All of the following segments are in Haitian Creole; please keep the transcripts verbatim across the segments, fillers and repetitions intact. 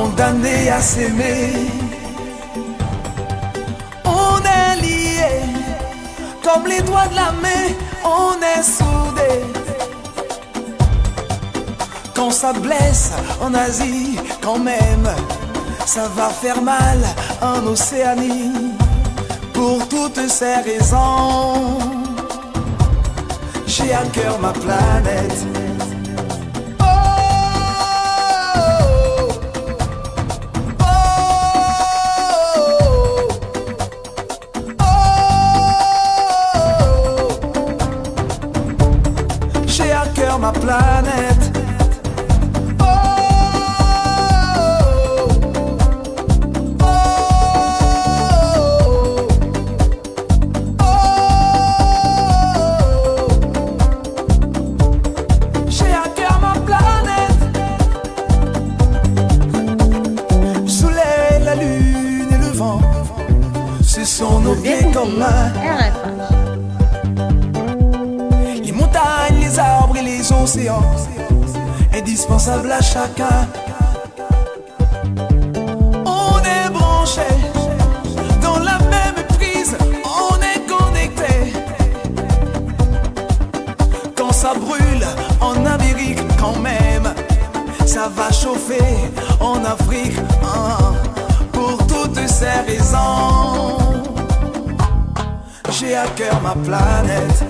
Condamné à s'aimer, on est lié, comme les doigts de la main, on est soudés. Quand ça blesse en Asie, quand même, ça va faire mal en Océanie. Pour toutes ces raisons, j'ai à cœur ma planète. Oh, oh, oh, oh. J'ai à cœur ma planète. Oh, oh, oh. Oh, j'ai à cœur ma planète. Le soleil, la lune et le vent, ce sont nos biens communs. Les montagnes, les arbres et les océans, indispensables à chacun. On est branchés dans la même prise, on est connectés. Quand ça brûle en Amérique, quand même, ça va chauffer en Afrique, hein. Pour toutes ces raisons, j'ai à cœur ma planète.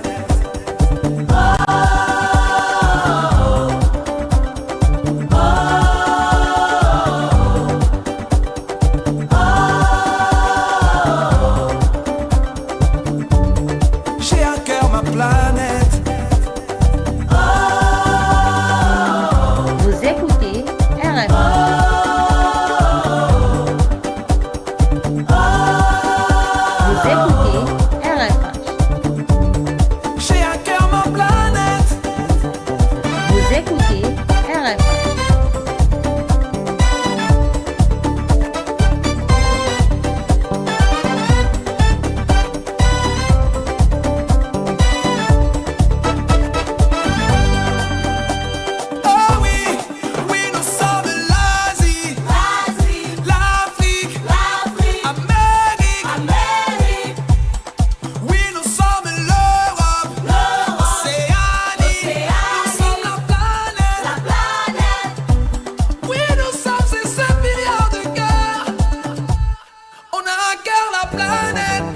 J'ai à cœur ma planète. Vous écoutez R F M. Vous écoutez R F M. J'ai à cœur ma planète. Vous écoutez R F M. Oh oui, oui, nous sommes l'Asie, l'Afrique, Amérique. Oui, nous sommes l'Europe, l'Océanie. Nous sommes la planète. Oui, nous sommes ces sept milliards de cœurs. On a un cœur, la planète.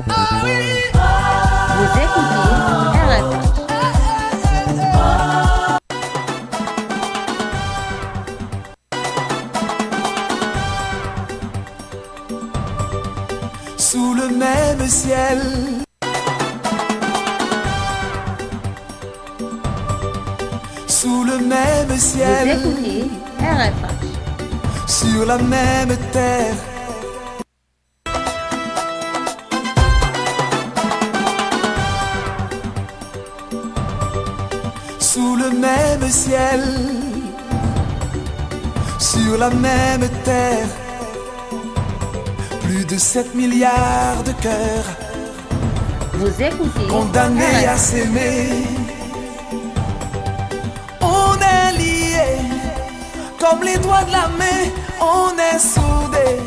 Ah oui. Vous écoutez R F M. Sous le même ciel, sous le même ciel, vous écoutez R F M. Sur la même terre, sous le même ciel, sur la même terre, plus de sept milliards de cœurs. Vous écoutez condamnés à s'aimer. On est liés comme les doigts de la main, on est soudés.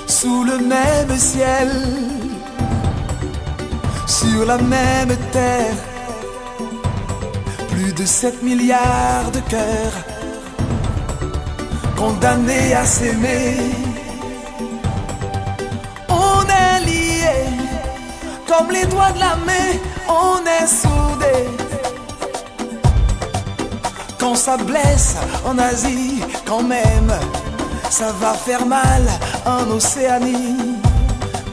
Sous le même ciel, sur la même terre, plus de sept milliards de cœurs condamnés à s'aimer. On est liés comme les doigts de la main, on est soudés. Quand ça blesse en Asie, quand même, ça va faire mal en Océanie.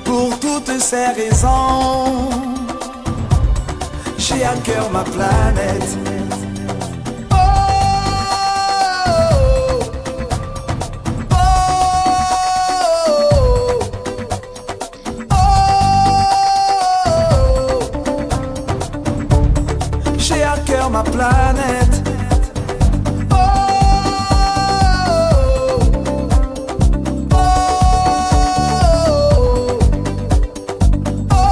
Pour toutes ces raisons, j'ai à cœur ma planète. Oh, oh, oh, oh. J'ai à cœur ma planète. planète. Oh, oh, oh, oh.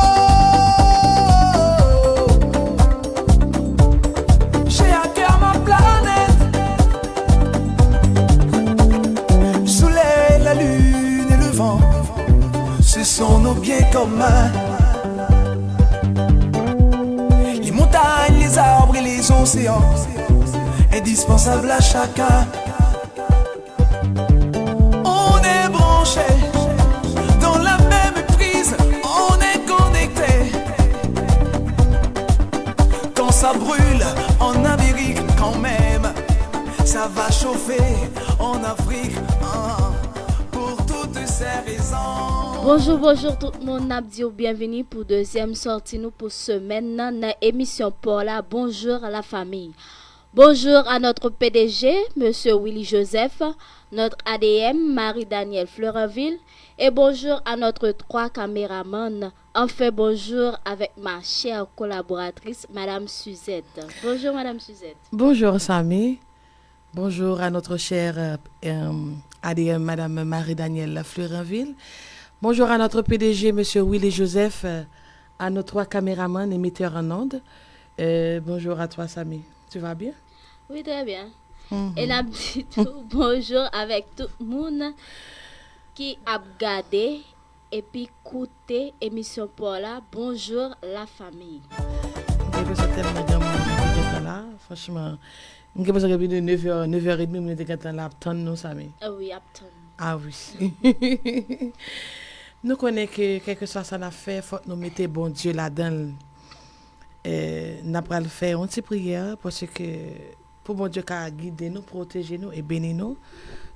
J'ai à cœur ma planète. Soleil, la lune et le vent, ce sont nos biens communs. Les montagnes, les arbres et les océans, indispensables à chacun. On est branchés dans la même prise, on est connectés. Quand ça brûle en Amérique, quand même, ça va chauffer en Afrique. Ah, pour toutes ces raisons. Bonjou, bonjou tout moun. N ap di w byenvini pou dezyèm sòti nou pou semèn nan, nan emisyon pa w la, Bonjou la famiy. Bonjour à notre P D G, Monsieur Willy Joseph, notre A D M, Marie-Danielle Fleuranville, et bonjour à notre trois caméramans. Enfin, bonjour avec ma chère collaboratrice, Madame Suzette. Bonjour, Madame Suzette. Bonjour, Samy. Bonjour à notre chère, euh, euh, A D M, Madame Marie-Danielle Fleuranville. Bonjour à notre P D G, Monsieur Willy Joseph, euh, à nos trois caméramans et metteurs en onde. Euh, bonjour à toi, Samy. Tu vas bien? Wi, trè byen. Mhm. E n ap di tou bonjou avèk tout moun ki ap gade epi koute emisyon pa w la. Bonjou, la famiy. M gen enpresyon tèlman gen moun ki te gentan la, franchman. M gen enpresyon ke pi de nevè, nevè edmi, moun yo te gentan la ap tann nou, Samy. Ah wi, ap tann. Ah wi. Nou konnen ke kèlkeswa sa n ap fè, fòk nou mete Bondye ladan l. Eh, n ap pral fè yon ti priyè, paske pou Bondye ka gide nou, pwoteje nou e beni nou,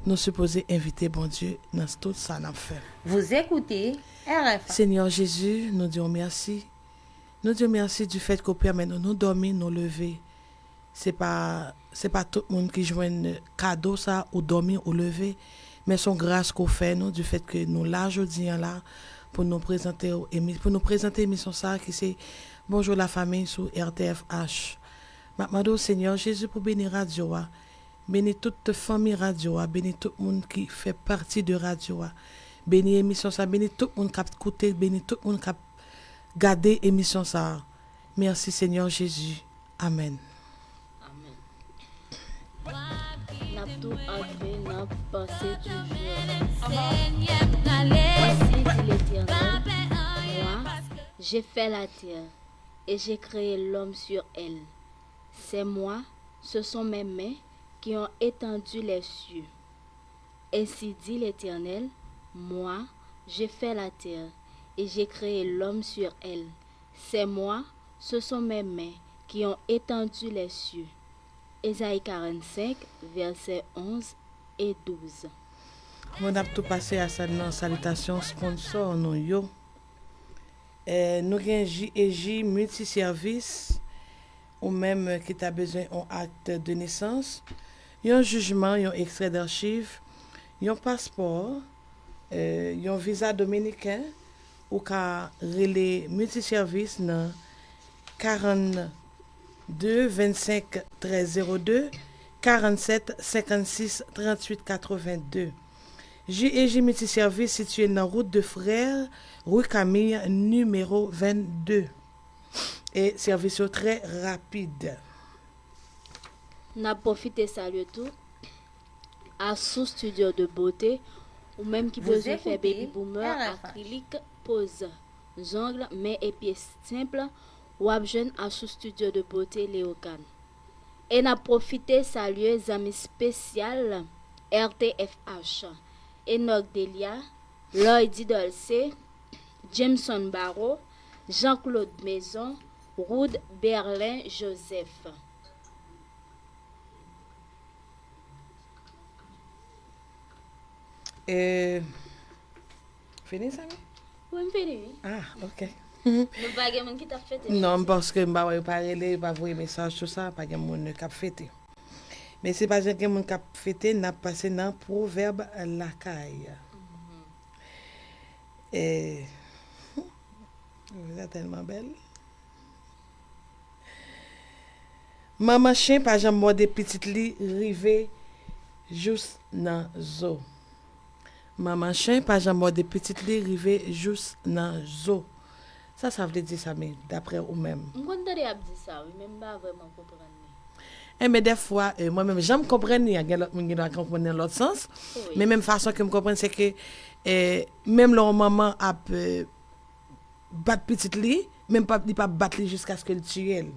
nou sipoze envite Bondye nan tout sa n ap fè. Vous écoutez R F M. Senyè Jezi, nou di w mèsi. Nou di w mèsi du fait ke w pèmèt nou, nou dòmi, nou leve. Se pa, se pa tout moun ki jwenn kado sa, ou dòmi, ou leve. Men se yon gras ke w fè nou, du fait ke nou la jodi a la, pou nou prezante w emi-, pou nou prezante emisyon sa ki se Bonjou la famiy sou R T F H. M ap mande w, Senyè Jezi, pou beni radyo a. Beni tout fanmi radyo a, beni tout moun ki fè pati de radyo a. Beni emisyon sa, beni tout moun k ap koute, beni tout moun k ap gade emisyon sa. Mèsi, Senyè Jezi. Amèn. Amèn. N ap tou antre nan panse di jou. Ainsi dit l'Éternel, moi, j'ai fait la terre, et j'ai créé l'homme sur elle. C'est moi, ce sont mes mains qui ont étendu les cieux. Ainsi dit l'Éternel, moi, j'ai fait la terre, et j'ai créé l'homme sur elle. C'est moi, ce sont mes mains qui ont étendu les cieux. Ésaïe quarante-cinq, versets onze et douze. Bon, n ap tou pase a sa nan salitasyon sponsò nou yo. Eh, nou gen J E J Multiservice, ou menm ki ta bezwen yon acte de naissance, yon jijman, yon extrait d'archives, yon paspò, eh, yon viza dominiken, ou ka rele Multiservice nan quarante-deux vingt-cinq treize zéro deux, quarante-sept cinquante-six trente-huit quatre-vingt-deux. J E J Multiservice sitiye nan wout de Frè, ri Kamiy, nimewo vennde. E sèvis yo trè rapid. N ap pwofite salye tou Asou Studio de Beauté, ou menm ki bezwen fè baby boomer, akrilik, poz zong, men e pye senp, w ap jwenn Asou Studio de Beauté Léogâne. E n ap pwofite salye zanmi espesyal R T F H, Enock Delia, Lloydy Dolcé, Jameson Barreau, Jean Claude Maison, Rood Berlin Joseph. E, fini, Samy? Wi, m fini, wi. Ah, ok. Nou pa gen moun ki t ap fete? Non, paske m pa wè yo pa rele, yo pa voye mesaj, tou sa, pa gen moun k ap fete. Men si pa gen moun k ap fete, n ap pase nan pwovèb lakay. Mhm. E, pwovèb la tèlman bèl. Manman chen pa janm mòde pitit li rive jous nan zo. Manman chen pa janm mòde pitit li rive jous nan zo. Sa sa vle di, Samy, daprè ou menm? M konn tande y ap di sa, wi, men m pa vrèman konprann li. Enben, dèfwa, eh, mwen menm, jan m konprann li an, gen lòt moun ki konprann nan lòt sans. Wi. Men menm fason ke m konprann, se ke, eh, menm lè yon manman ap, eh, bat pitit li, men pa, li pa bat li jiskaske l tiye l.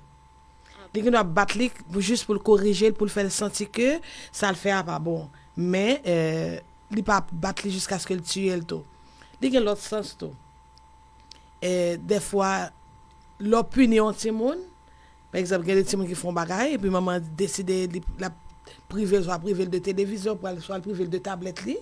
Li gen dwa bat li pou, jis pou l korije l, pou l fè l santi ke sa l fè a pa bon. Men, eh, li pa bat li jiskaske l tiye l tou. Li gen lòt sans tou. Eh, dèfwa, lè w pini yon timoun, pa egzanp, gen de timoun ki fè yon bagay, epi manman an deside li, l ap prive l, swa prive l de televizyon, pral, swa l prive l de tablèt li,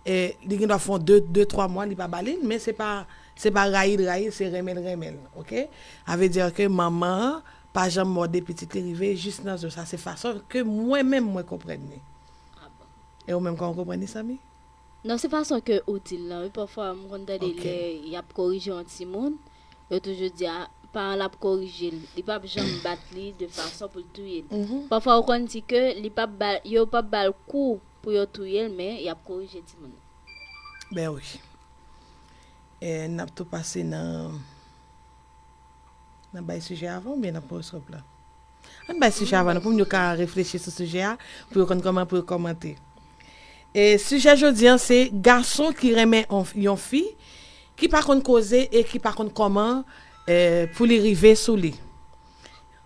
eh, li gen dwa fè yon de, de, twa mwa, li pa ba li l, men se pa, se pa rayi l rayi l, se renmen l renmen l, oke? Sa vle di ke manman an pa janm mòde pitit li rive jis nan zo. Sa se fason ke mwen menm mwen konprann li. Ah bon. E ou menm, kòman w konprann li, Samy? Non, se fason ke ou di l lan, wi. Pafwa, m konn tande Ok. lè y ap korije yon timoun, yo toujou di, a, paran l ap korije l. Li p ap janm bat li de fason pou l touye l. Mhm. Pafwa, ou konn di ke li p ap ba, yo p ap ba l kou pou yo touye l, men y ap korije timoun nan. Ben wi. E, n ap tou pase nan, nan bay sijè avan oubyen nan pran horoscope la? Ann bay sijè avan non, pou moun yo ka reflechi sou sijè a, pou yo konn kòman pou yo kòmante. E sijè jodi an se gason ki renmen on, yon fi ki pa konn koze e ki pa konn kòman, eh, pou li rive sou li.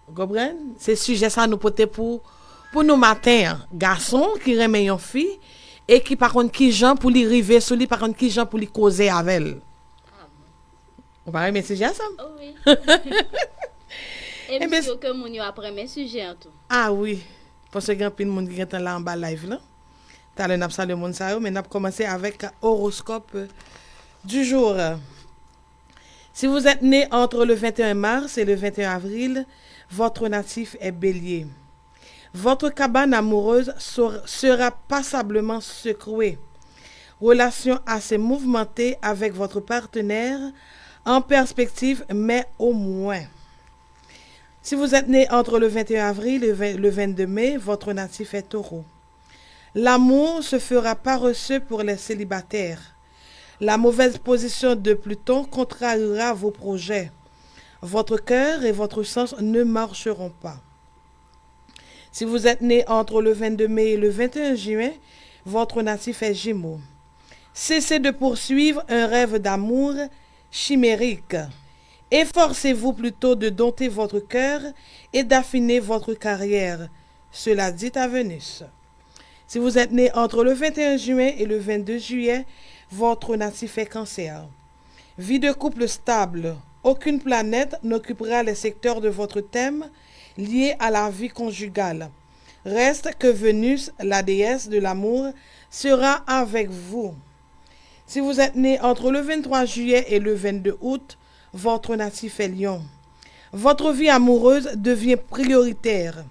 Ou konprann? Se sijè sa nou pote pou, pou nou maten an. Gason ki renmen yon fi e ki pa konn kijan pou li rive sou li, pa konn kijan pou li koze avè l. Ou pa renmen sijè a, Sam? Oh, wi. E m Enben, si ke moun yo ap renmen sijè an tou. Ah wi, paske gen anpil moun ki gentan la anba live lan. Talè n ap salye moun sa yo, men n ap kòmanse avèk horoscope du jour. Si vous êtes né entre le vingt et un mars et le vingt et un avril, votre natif est Bélier. Votre cabane amoureuse sor- sera passablement secouée. Relation assez mouvementée avec votre partenaire en perspective, mais au moins. Si vous êtes né entre le vingt et un avril et le vingt, le vingt-deux mai, votre natif est Taureau. L'amour se fera paresseux pour les célibataires. La mauvaise position de Pluton contrariera vos projets. Votre cœur et votre sens ne marcheront pas. Si vous êtes né entre le vingt-deux mai et le vingt et un juin, votre natif est Gémeaux. Cessez de poursuivre un rêve d'amour chimérique. Efforcez-vous plutôt de dompter votre cœur et d'affiner votre carrière. Cela dit à Vénus. Si vous êtes né entre le vingt et un juin et le vingt-deux juillet, votre natif est Cancer. Vie de couple stable. Aucune planète n'occupera les secteurs de votre thème liés à la vie conjugale. Reste que Vénus, la déesse de l'amour, sera avec vous. Si vous êtes né entre le vingt-trois juillet et le vingt-deux août, votre natif est Lion. Votre vie amoureuse devient prioritaire.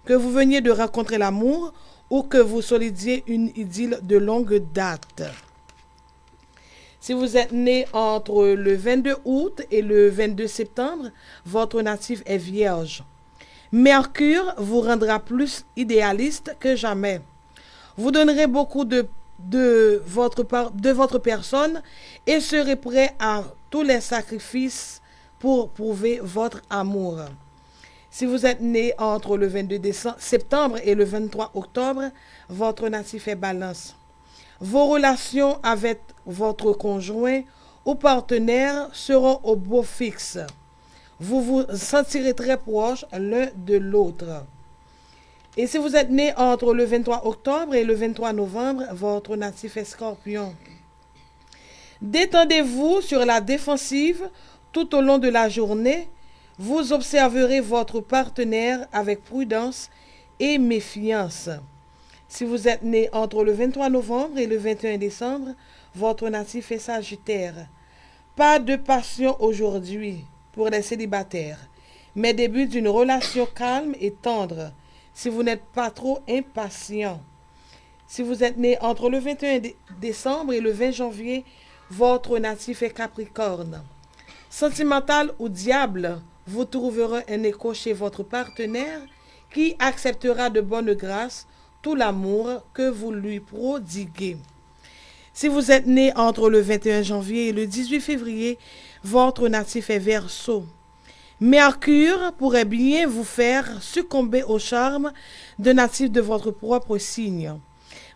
Que vous veniez de rencontrer l'amour ou que vous solidiez une idylle de longue date. Si vous êtes né entre le vingt-deux août et le vingt-deux septembre, votre natif est Vierge. Mercure vous rendra plus idéaliste que jamais. Vous donnerez beaucoup de, de votre par- de votre personne et serez prêt à tous les sacrifices pour prouver votre amour. Si vous êtes né entre le vingt-deux décembre, septembre et le vingt-trois octobre, votre natif est Balance. Vos relations avec votre conjoint ou partenaire seront au beau fixe. Vous vous sentirez très proche l'un de l'autre. Et si vous êtes né entre le vingt-trois octobre et le vingt-trois novembre, votre natif est Scorpion. Détendez-vous sur la défensive tout au long de la journée. Vous observerez votre partenaire avec prudence et méfiance. Si vous êtes né entre le vingt-trois novembre et le vingt et un décembre, votre natif est Sagittaire. Pas de passion aujourd'hui pour les célibataires, mais début d'une relation calme et tendre si vous n'êtes pas trop impatient. Si vous êtes né entre le vingt et un dé- décembre et le vingt janvier, votre natif est Capricorne. Sentimental ou diable, vous trouverez un écho chez votre partenaire qui acceptera de bonne grâce tout l'amour que vous lui prodiguez. Si vous êtes né entre le vingt et un janvier et le dix-huit février, votre natif est Verseau. Mercure pourrait bien vous faire succomber au charme de natifs de votre propre signe.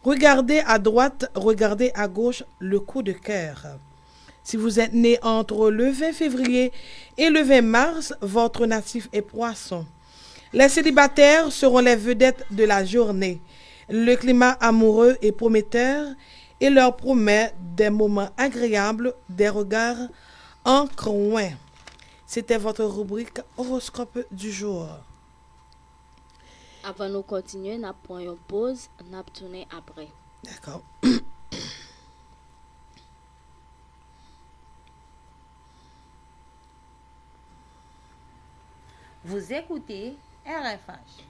Regardez à droite, regardez à gauche le coup de cœur. Si vous êtes né entre le vingt février et le vingt mars, votre natif est Poisson. Les célibataires seront les vedettes de la journée. Le climat amoureux est prometteur et leur promet des moments agréables, des regards en coin. C'était votre rubrique horoscope du jour. Avan nou kontinye, n ap pran yon poz, n ap tounen apre. Dakò. Vous écoutez R F H.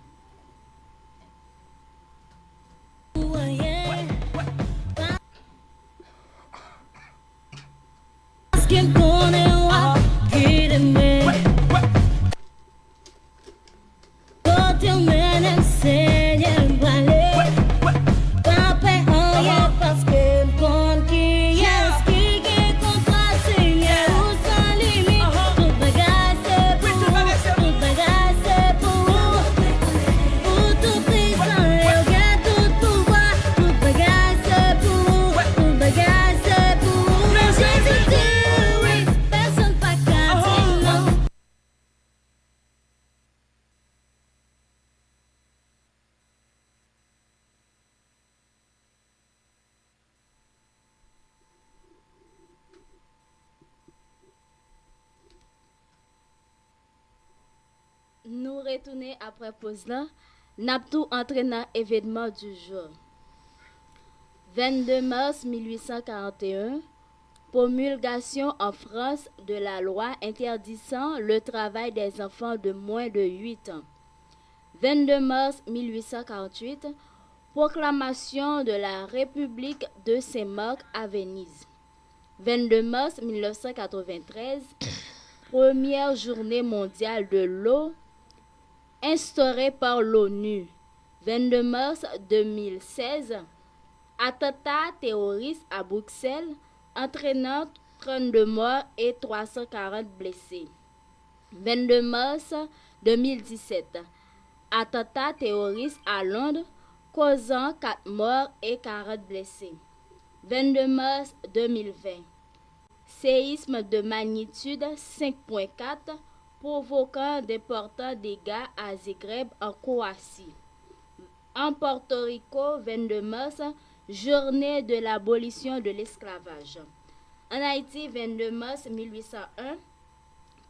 Paske m konnen w ap gide mwen. Kote w mennen m, Senyè, m prale. Pa pè anyen, paske m konn kiyès ki gen kontwòl, Senyè, ou san limit. Tout bagay se pou ou, tout bagay se pou ou. Ou tou pwisan e w gen tout pouvwa. Tout bagay se pou ou, tout bagay se pou ou. Jezi di wi, pèsonn pa ka di non. Nou retounen apre poz lan, n ap tou antre nan evenman du jour. Vennde mas mil uit san karant e en, promulgation en France de la loi interdisant le travail des enfants de moins de huit ans. Vennde mas mil uit san karant uit, proclamation de la République de Saint-Marc à Venise. Vennde mas mil nèf san katreventrèz, première journée mondiale de l'eau instaurée par l'ONU. Vennde mas de mil sèz, atanta teworis a Bruksèl, antrenan trannde mò e twa san karant blese. Vennde mas de mil disèt, atanta teworis a Lond, kozan kat mò e karant blese. Vennde mas de mil ven, séisme de magnitude cinq point quatre provoquant d'importants dégâts à Zagreb, en Croatie. En Porto Rico, vennde mas, journée de l'abolition de l'esclavage. En Haïti, vennde mas mil uit san en,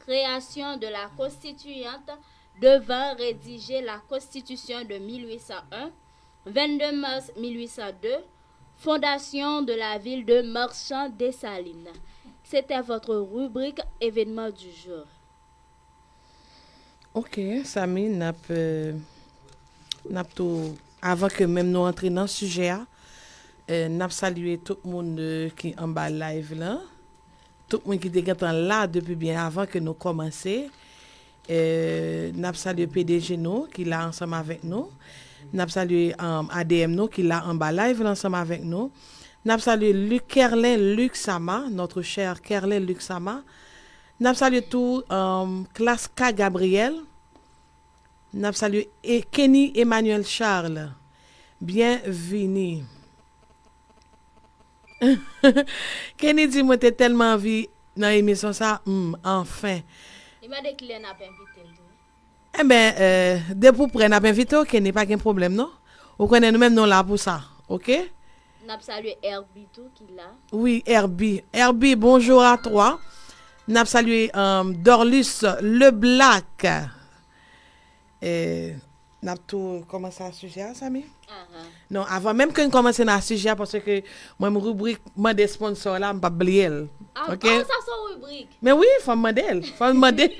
création de la constituante devant rédiger la constitution de mil uit san en. Vennde mas mil uit san de, fondation de la ville de Marchand Dessalines. C'était votre rubrique événement du jour. Ok, Samy, n ap euh, n ap tou, avan ke menm nou antre nan sijè a, euh, n ap salye tout moun euh, ki anba live lan, tout moun ki te gentan la depi byen avan ke nou kòmanse. Euh, n ap salye P D G nou ki la ansanm avèk nou. N ap salye um, A D M nou ki la anba live lan ansanm avèk nou. N ap salye Luc Kerlin Luc Sama, notre cher Kerlin Luc Sama. N ap salye tou um, Klaska Gabriel. N ap salye e Kenny Emmanuel Charles. Byenvini. Kenny di mwen te tèlman anvi nan emisyon sa, hmm, anfen. Li mande kilè n ap envite l tou. Enben, euh, depi w prè n ap envite w, Kenny, pa gen pwoblèm non. Ou konnen nou menm nou la pou sa, ok? N ap salye Herbie tou ki la. Wi, Herbie. Herbie, bonjour à toi. N ap salye um, Dorlus Leblac. Eh, n ap tou kòmanse a sijè a, Samy? Non, avan menm ke n kòmanse nan sijè a, paske mwen m ribrik mande sponsò la, m p ap bliye l. Ok? Sa se yon ribrik. Men wi, fò m mande l. Fò m mande.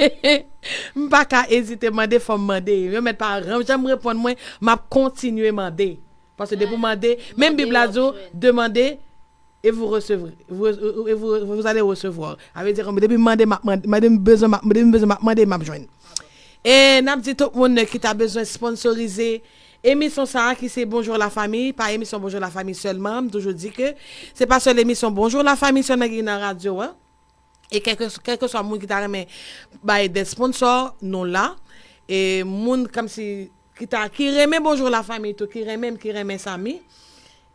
M pa ka ezite mande, fò m mande. Yo mèt pa janm reponn mwen, m ap kontinye mande. Paske depi w mande, menm Bib la di w, demandez et vous recevrez. Vous, et vous, vous allez recevoir. Sa vle di, depi m mande, m ap mande, depi m bezwen, m ap mande, m ap jwenn. E n ap di tout moun ki ta bezwen sponsorize emisyon sa a ki se Bonjour la Famille, pa emisyon Bonjour la Famille sèlman, m toujou di ke se pa sèl emisyon Bonjour la Famille sèlman ki gen nan radyo an. E kèlke, kèlkeswa moun ki ta renmen bay de sponsor, nou la. E moun kòmsi ki ta, ki renmen Bonjour la Famille tou, ki renmen m, ki renmen Samy,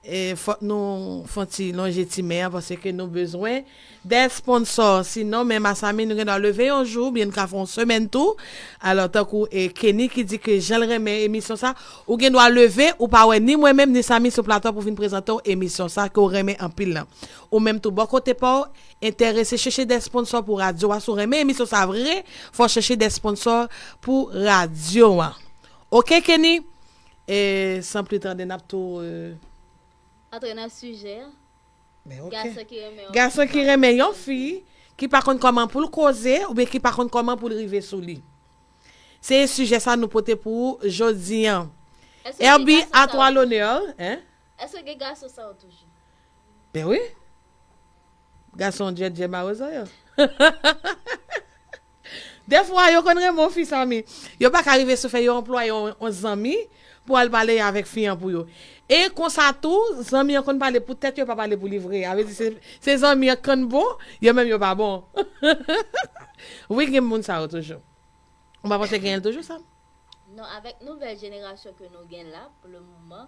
e fòk nou fè yon ti lonje ti men an, paske nou bezwen de sponsor. Sinon, menm a Samy, nou gen dwa leve yon jou, oubyen n ka fè yon semèn tou. Alò, tankou e Kenny ki di ke jan l renmen emisyon sa, ou gen dwa leve, ou pa wè ni mwen menm, ni Samy sou plato pou vin prezante w emisyon sa ke w renmen anpil lan. Ou menm tou, bò kote pa w, enterese, chèche de sponsor pou radyo a. Si w renmen emisyon sa vre, fò w chèche de sponsor pou radyo a. Oke, Kenny? E san pli tande, n ap tou, e, Antre nan sijè a. Men oke. Gason ki renmen yon Gason ki renmen yon fi, ki pa konn kòman pou l koze, oubyen ki pa konn kòman pou l rive sou li. Se sijè sa nou pote pou ou jodi an. Èske gen Herby gason sa à toi yo l'honneur, hein? Èske gen gason sa yo toujou? Ben wi. Gason djèdjè mawozo yo. Defwa, yo konn renmen yon fi, Samy. Yo pa ka rive sou fè, yo anplwaye yon, yon zanmi pou al pale avèk fi an pou yo. E konsa tou, zanmi an konn pale pou tèt yo, pa pale pou li vre. A vle di, se, se zanmi an k konn bon, yo menm yo pa bon. Wi, gen moun sa yo toujou. Ou pa panse genyen l toujou, sa? Non, avèk nouvèl jenerasyon ke nou gen la, pou le moman,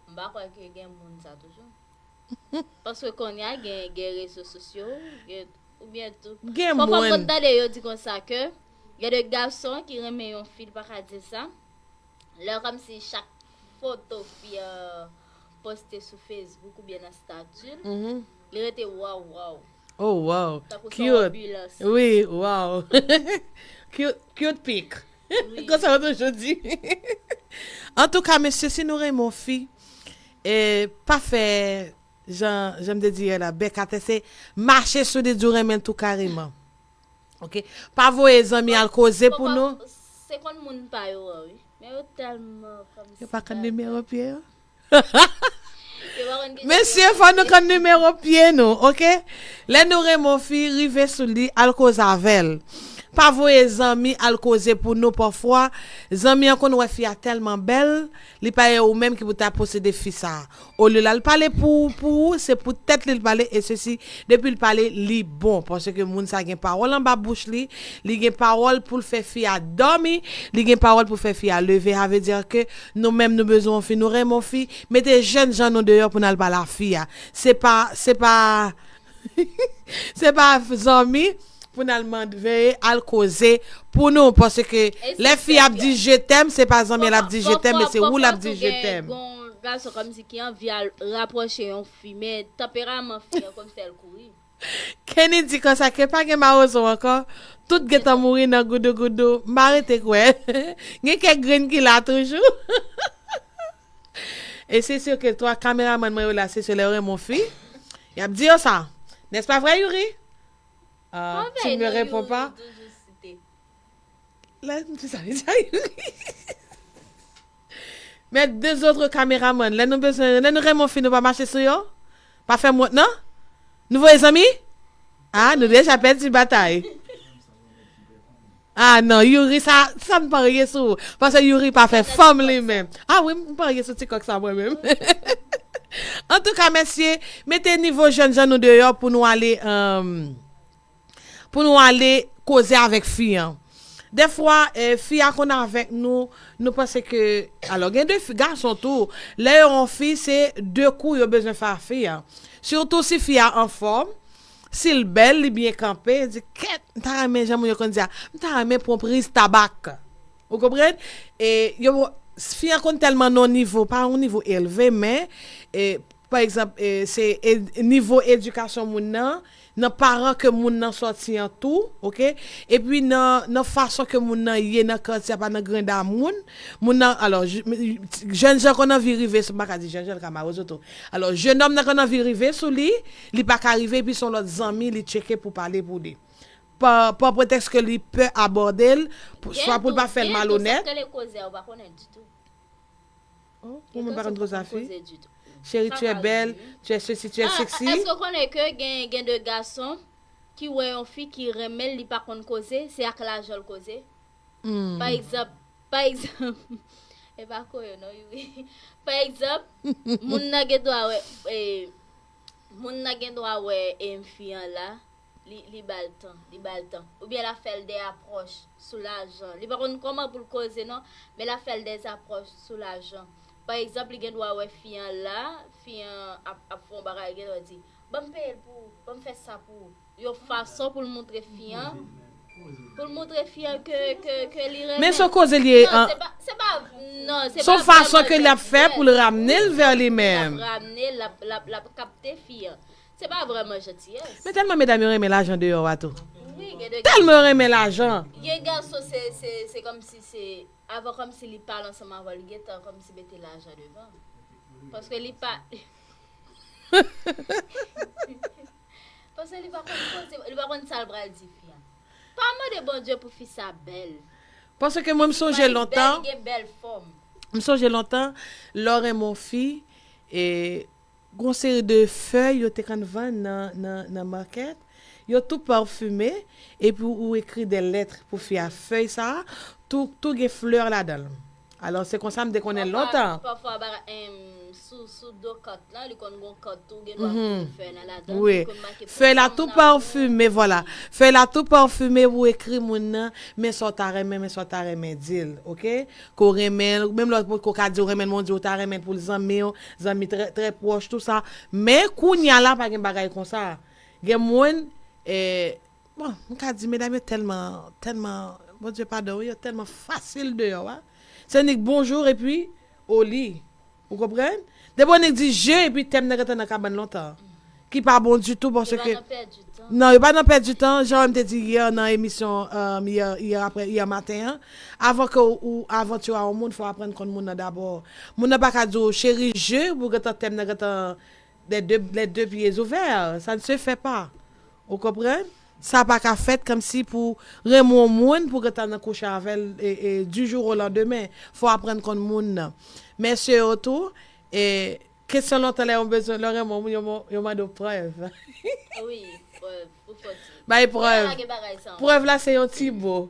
m pa kwè ke gen moun sa toujou. Paske kounye a gen, gen rezo sosyo, gen, oubyen tou. Gen Fò fò moun. Mwen tande yo di konsa ke gen de gason ki renmen yon fi, li pa ka di sa. Lè kòmsi chak foto fi an poste sou Facebook oubyen nan stati l, Mhm. li rete waw waw. Oh, wow. Tankou se Cute. Ambulance. Wi, wow. Cute, cute pic. Wi. Konsa yo toujou di. Antouka, mesye, si nou renmen yon fi, e, pa fè, jan, jan m te di yè la, bèk atè, se mache sou li, di w renmen l tou kareman. Oke? Pa voye zanmi al koze pou nou. Se konn moun pa yo an, wi. Men yo tèlman kòmsi. Yo pa konn nimewo pye yo? Yo pa konn ki jan Mesye, yo fò nou ye. Konn nimewo pye nou, oke? Lè nou renmen yon fi, rive sou li, al koze avè l. Pa voye zanmi al koze pou nou pafwa. Zanmi an konn wè fi a tèlman bèl, li pa ye ou menm ki pou ta posede fi sa a. Olye l al pale pou, pou ou, se pou tèt li l pale, e sesi, depi l pale, li bon. Paske moun sa gen pawòl anba bouch li, li gen pawòl pou l fè fi a dòmi, li gen pawòl pou fè fi a leve. Sa vle di ke nou menm nou bezwen yon fi, nou renmen yon fi, mete jèn jan nou deyò pou n al pale a fi a. Se pa, se pa, se pa zanmi pou n al mande, al koze pou nou. Paske lè fi ap di je t'aime, se pa zanmi l ap di je t'aime, men se ou l ap di je t'aime. Gon gason kòmsi ki anvi al rapwoche yon fi, men tanperaman fi an konn fè l kouri. Kenny di konsa ke pa gen mawozo ankò, tout gentan mouri nan goudougoudou, m pa rete kwè. Gen kèk grenn ki la toujou. E se si ke twa kameramann mwen yo la, se si lè yo renmen yon fi, y ap di yo sa. N'est-ce pas vrai, Youri? Ah, tu ne me réponds pas. Lè m di sa, Youri. Met de zòt kameramann, lè nou bezwen, lè nou renmen yon fi, nou pa mache sou yo? Pa fè m wont, non? Nou voye zanmi? Ah, nou deja pèdi batay. Ah non, Youri, sa, sa m parye sou ou. Paske Youri pa fè fanm li menm. Ah wi, m parye sou ti kòk sa mwen menm. Antouka, mesye, mete nivo jèn jan nou deyò pou nou ale, euh, pou nou ale koze avèk fi an. Defwa, eh, fi a konn avèk nou, nou panse ke, alò, gen de fi, gason tou, lè yo yon fi, se de kou yo bezwen fè a fi an. Sitou si fi a anfòm, si l bèl, li byen kanpe, di, kèt, m ta renmen, jan moun yo konn di a, m ta renmen pran priz tabak. Ou konprann? E yo, fi an konn tèlman nan yon nivo, pa yon nivo elve, men, e, pa egzanp, e, se e, nivo edikasyon moun nan, nan paran ke moun nan sòti an tou, oke? Epi nan, nan fason ke moun nan ye nan katye a, pa nan granda moun, moun nan, alò, j-, jèn jan konn anvi rive sou, m pa ka di jèn jan, l ka mawozo tou. Alò, jennonm nan konn anvi rive sou li, li pa ka rive, epi se yon lòt zanmi li tcheke pou pale pou li. Pa, pa pretèks ke li pè abòde l, pou, swa pou l pa fè l malonèt. Gen de gason ke lè koze a, ou pa konnen ditou. Oh, pou mwen pa konn koze a fi. Chérie, tu es belle, tu es ceci, tu es sexy. Èske w konnen ke gen, gen de gason ki wè yon fi ki renmen l, li pa konn koze, se ak lajan l koze? Pa egzanp, pa egzanp, e pa ko yo non, Youri. Pa egzanp, moun nan gen dwa wè, e, moun nan gen dwa wè, e, fi an la, li, li ba l tan, li ba l tan. Oubyen l ap fè l de apwòch sou lajan. Li pa konn kòman pou l koze non, men l ap fè l de apwòch sou lajan. Pa egzanp, li gen dwa wè fi an la, fi an ap, ap fè yon bagay, li gen dwa di, ban m peye l pou ou, ban m fè sa pou ou. Yon fason pou l montre fi an, pou l montre fi an ke, ke, ke li renmen. Men se yon koze li ye. Non, se pa, se pa, non, se pa vrèman jantiyès. Se yon fason ke l ap fè pou l ramne l vè li menm. L ap ramne l, l ap, l ap, l ap kapte fi an. Se pa vrèman jantiyès. Men tèlman medam yo renmen lajan deyò a tou. Wi, gen de gason. Tèlman yo renmen lajan. Gen gason, se, se, se kòmsi se, avan kòmsi li pale ansanm avè w, li gentan kòmsi mete lajan devan. Paske li pa, paske li pa konn koze, li pa konn sa l pral di fi an. Pa mande Bondye pou fi sa bèl. Paske mwen, m sonje lontan. Li gen bèl fòm. M sonje lontan, lè w renmen yon fi, e, gon seri de fèy yo te konn vann nan, nan, nan makèt. Yo tou pafime, epi ou ekri de lèt pou fi a. Fèy sa a, tou, tou gen flè ladan l. Alò, se konsa m te konnen l lontan. Pafwa, pafwa, em, sou, sou do kat lan, li konn gon kat tou, gen dwa gen fèy nan ladan l, wi, li konn make fèy la tou pafime, vwala. Fèy la tou pafime, ou ekri moun nan, men sa w ta renmen, men sa w ta renmen di l, oke? Ke w renmen l, menm lè w potko ka di w renmen l, men w di w ta renmen l pou l zanmi w, zanmi trè, trè pwòch, tou sa. Men kounye a la, pa gen bagay konsa. Gen moun, e, bon, m ka di, medam yo tèlman, tèlman, Bondye padon, wi, yo tèlman fasil deyò a. Se nik bonjou epi oli. Ou konprann? Depi w nik di je epi tèm nan gentan nan kabann lontan. Ki pa bon ditou, paske... Yo pa nan pèdi tan. Non, yo pa nan pèdi tan. Jan m te di yè nan emisyon, um, yè, yè apre, yè maten an, avan ke ou, ou avanti a yon moun, fò w aprann konn moun nan dabò. Moun nan pa ka di w, cheri, je, pou gentan tèm nan gentan les deux, les deux pieds ouverts. Ça ne se fait pas. Ou konprann? Sa pa ka fèt kòmsi pou renmen yon moun, pou gentan nan kouche avè l, e, e, du jour au lendemain. Fò aprann konn moun nan. Mesye yo tou, e, kesyon lontan lè yo bezwen, lè yo renmen yon moun, yo, yo mande w prèv. Wi, prèv, ou fò di. Bay prèv. Prèv la, se yon ti mo.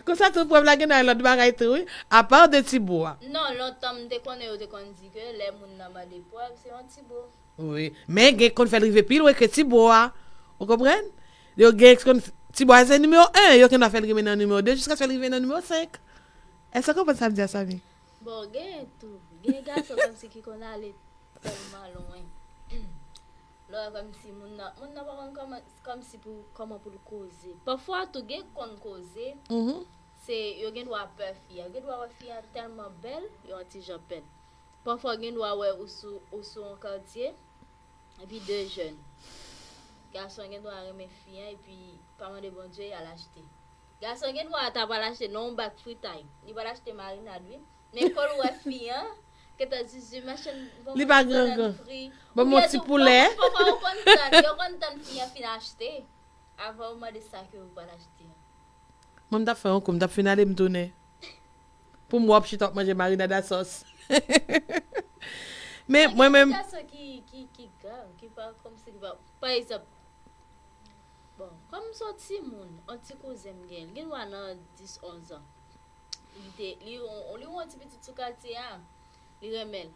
Konsa tou, prèv la gen nan lòt bagay tou, wi. Apa de ti bo a. Non, lontan m te konnen yo te konn di ke lè moun nan mande prèv, se yon ti bo. Wi. Men gen konn fè l rive pi lwen ke ti bo a. Ou konprann? Yo gen konn, ti bo a se nimewo en, yo konn fè l rive nan nimewo de, jiskaske l rive nan nimewo senk. Èske w konprann sa m di a, Samy? Bon, gen tou. Gen gason kòmsi ki konn ale tèlman lwen. Lè w wè kòmsi moun nan, moun nan pa konn kòman, kòmsi pou, kòman pou l koze. Pafwa tou gen k konn koze, se yo gen dwa pè fi a. Yo gen dwa wè fi a tèlman bèl, yo yon ti jan pè l. Pafwa gen dwa wè ou sou, ou sou yon katye, epi de jèn. Gason gen dwa renmen fi an, epi pa mande Bondye, y al achte. Gason gen dwa ta pral achte nan yon bak fritay. Li pral achte marinad, wi. Men kò l wè fi an, gentan di, di, machann, bon, li pa gran gran. Ban m yon ti poulè. Pafwa ou konn tann, yo konn tann fi an fin achte, avan ou mande sa ke ou pral achte an. Mwen, m t ap fè yon kou, m t ap fin ale, m tounen. Pou m wè w ap chita w ap manje marinad a sòs. Men, mwen menm. Gen gason ki, ki, ki gang, ki pa, kòmsi ki pa, pa egzanp, bon, kòm m se yon timoun, yon ti kouzen m gen, li gen dwa nan dis, onz an. Li te, li, li yon ti pitit sou katye a, li renmen l.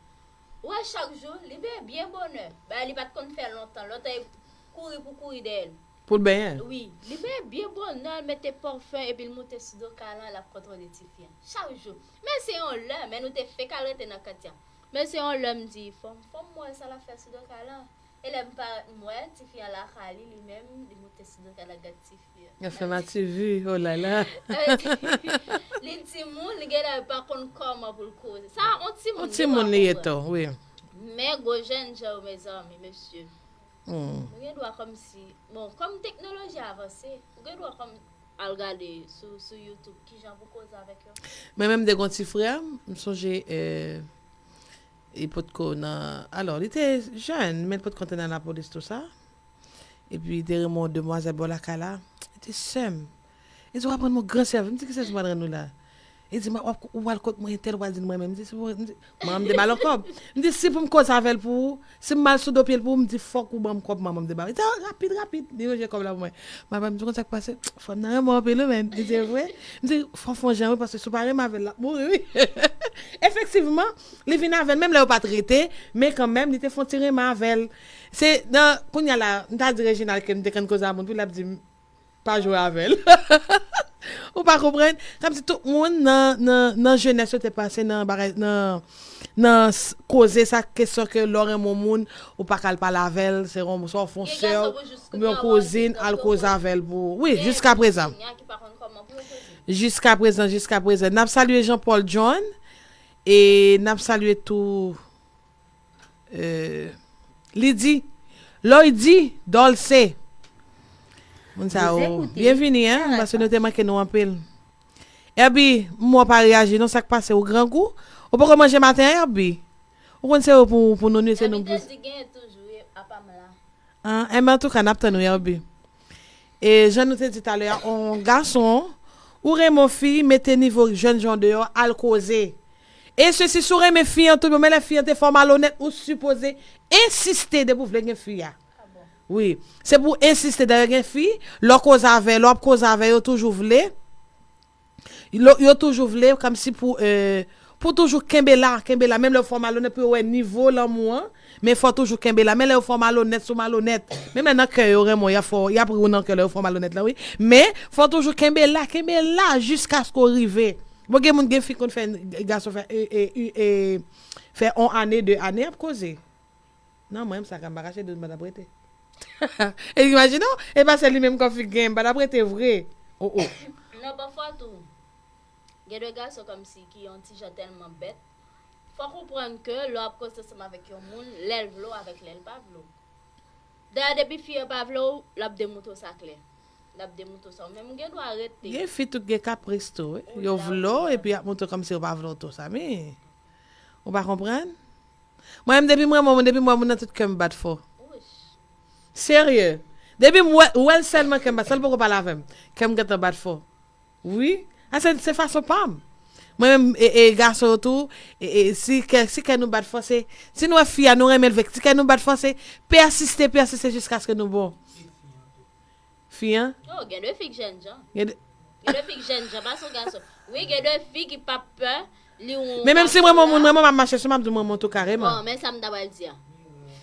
Ou wè chak jou, li benyen byen bonè. Bagay li pa t konn fè lontan. Lontan, e kouri pou kouri dèyè l. Pou l benyen? Wi. Li benyen byen bonè, l mete pafen, epi l moute sou do kay lan, l ap kontwole tifi an. Chak jou. Men se yon lè, men nou te fenk al rete nan katye a. Men se yon lè m di, fò m, fò m wè sa l ap fè sou do kay lan. E lè m parèt, m wè tifi an lakay li, li menm, li moute sou do kay la, gad tifi an. L ap fè mativi, oh la la. Li timoun, li genlè pa konn kòman pou l koze. Sa, on timoun, on timoun li ye tou, wi. Men gwo jènjan yo, mezanmi, mesye. Nou gen dwa kòmsi, bon, kòm teknoloji avanse, ou gen dwa kòm al gade sou, sou YouTube kijan pou koze avèk yo. Mwen menm, m te gen yon ti frè, m sonje, eh, li potko nan, alò, li te jèn, men li potko te nan lapolis, tou sa. Epi, li te renmen yon demwazèl bò lakay la. Li te, sè m, li di, w ap rann mwen gran sèvis. M di, ki sèvis m pral rann ou la? Li di, "W ap, ou pral kot mwen entèl, ou pral di l mwen menm." M di, "Si pou," m di, manman m te ba l yon kòb. M di, "Si pou m koze avè l pou ou, si m mal sou do pye l pou ou, m di, fòk ou ban m kòb manman m te ba w." Li di, "Ah, rapid, rapid." Li ranje kòb la pou mwen. Manman m di, "Ou konn sa k pase? Fanm nan renmen w anpil, wi, men." Li di, "E vre?" M di, "Fò w fè yon jan, wi, paske si w pa renmen avè l, l ap mouri, wi." Efektivman, li vin avè l, menm lè yo pa t rete, men kanmenm, li te fè yon ti renmen avè l. Se nan, kounye a la, m ta di Reginald ke m te konn koze a moun, pou l ap di m, pa jwe avè l. Ou pa konprann? Kòmsi tout moun nan, nan, nan jenès yo te pase nan bagay, nan, nan s- koze sa, kesyon ke lè w renmen yon moun, ou pa ka al pale avè l, se yon, swa w fè yon sè, oubyen yon kouzin, al koze avè l pou, wi, jiska prezan. Jiska prezan, jiska prezan. N ap salye Jean Paul John, e n ap salye tou Eh, Lidi, Loydi, Dolce. Moun sa yo, byenvini, en, paske nou te manke nou anpil. Herbie, m wè w pa reyaji non, sa k pase, ou grangou? Ou poko manje maten an, Herbie? Ou konn se yo pou, pou nou nwi, se nou pou. An, enben, antouka, n ap tann ou, Herbie. E jan nou te di talè a, on gason, ou renmen on fi, mete nivo jènjan w deyò, al koze. E sesi, si w renmen fi an tout bon, men lè fi an te fè w malonèt, ou sipoze ensiste depi w vle gen fi a. Wi. Se pou w ensiste, dayè gen fi, lè w koze avè, lè w ap koze avè yo, toujou vle. Yo, yo toujou vle, kòmsi pou, eh, pou toujou kenbe la, kenbe la. Menm lè yo fè w malonèt, pou yo wè nivo lanmou an, men fò w toujou kenbe la. Men lè yo fè w malonèt, si w malonèt, menm lè nan kè yo renmen w, y ap fè w, y ap ri w nan kè lè yo fè w malonèt la, wi. Men fò w toujou kenbe la, kenbe la jiskaske w rive. Bon, gen moun, gen fi konn fè, gason fè, e, e, e, e, fè on ane, de ane ap koze. Non, mwen menm sa ka m pa kache di w m pa t ap rete. E imajine w, e pa sèl li menm kòm fi k genyen, m pa t ap rete vre. O, o. Non, pafwa tou, gen de gason kòmsi ki yon ti jan tèlman bèt. Fò w konprann ke lè w ap koze ansanm avèk yon moun, lè l vle w avèk lè l pa vle w. Dayè, depi fi an pa vle w, l ap demontre w sa klè. L ap demontre w sa. Ou menm, ou gen dwa rete. Gen fi tout gen kapris tou, wi. Yo vle w, epi y ap montre w kòmsi yo pa vle w tou, Samy. Ou pa konprann? Mwen menm, depi m renmen yon moun, depi m wè moun nan, tout kè m bat fò. Serye. Depi m wè, wè l sèlman, kè m bat, san l poko pale avè m, kè m gentan bat fò. Wi. A, se, se fason pa m. Mwen menm, e, e gason yo tou, e, e, si kè, si kè nou bat fò, se, si nou wè fi a, nou renmen l vre, si kè nou bat fò, se pèsiste, pèsiste jiskaske nou bon. Fi an? Oh, gen de fi k jènjan. Gen de, gen de fi k jènjan, pa sou gason. Wi, gen de fi ki p ap pè, li yon gason. Men menm si mwen, mwen, moun, mwen, mwen, m ap mache sou, m ap di mwen, mwen tou kareman. Bon, men sa m ta pral di a.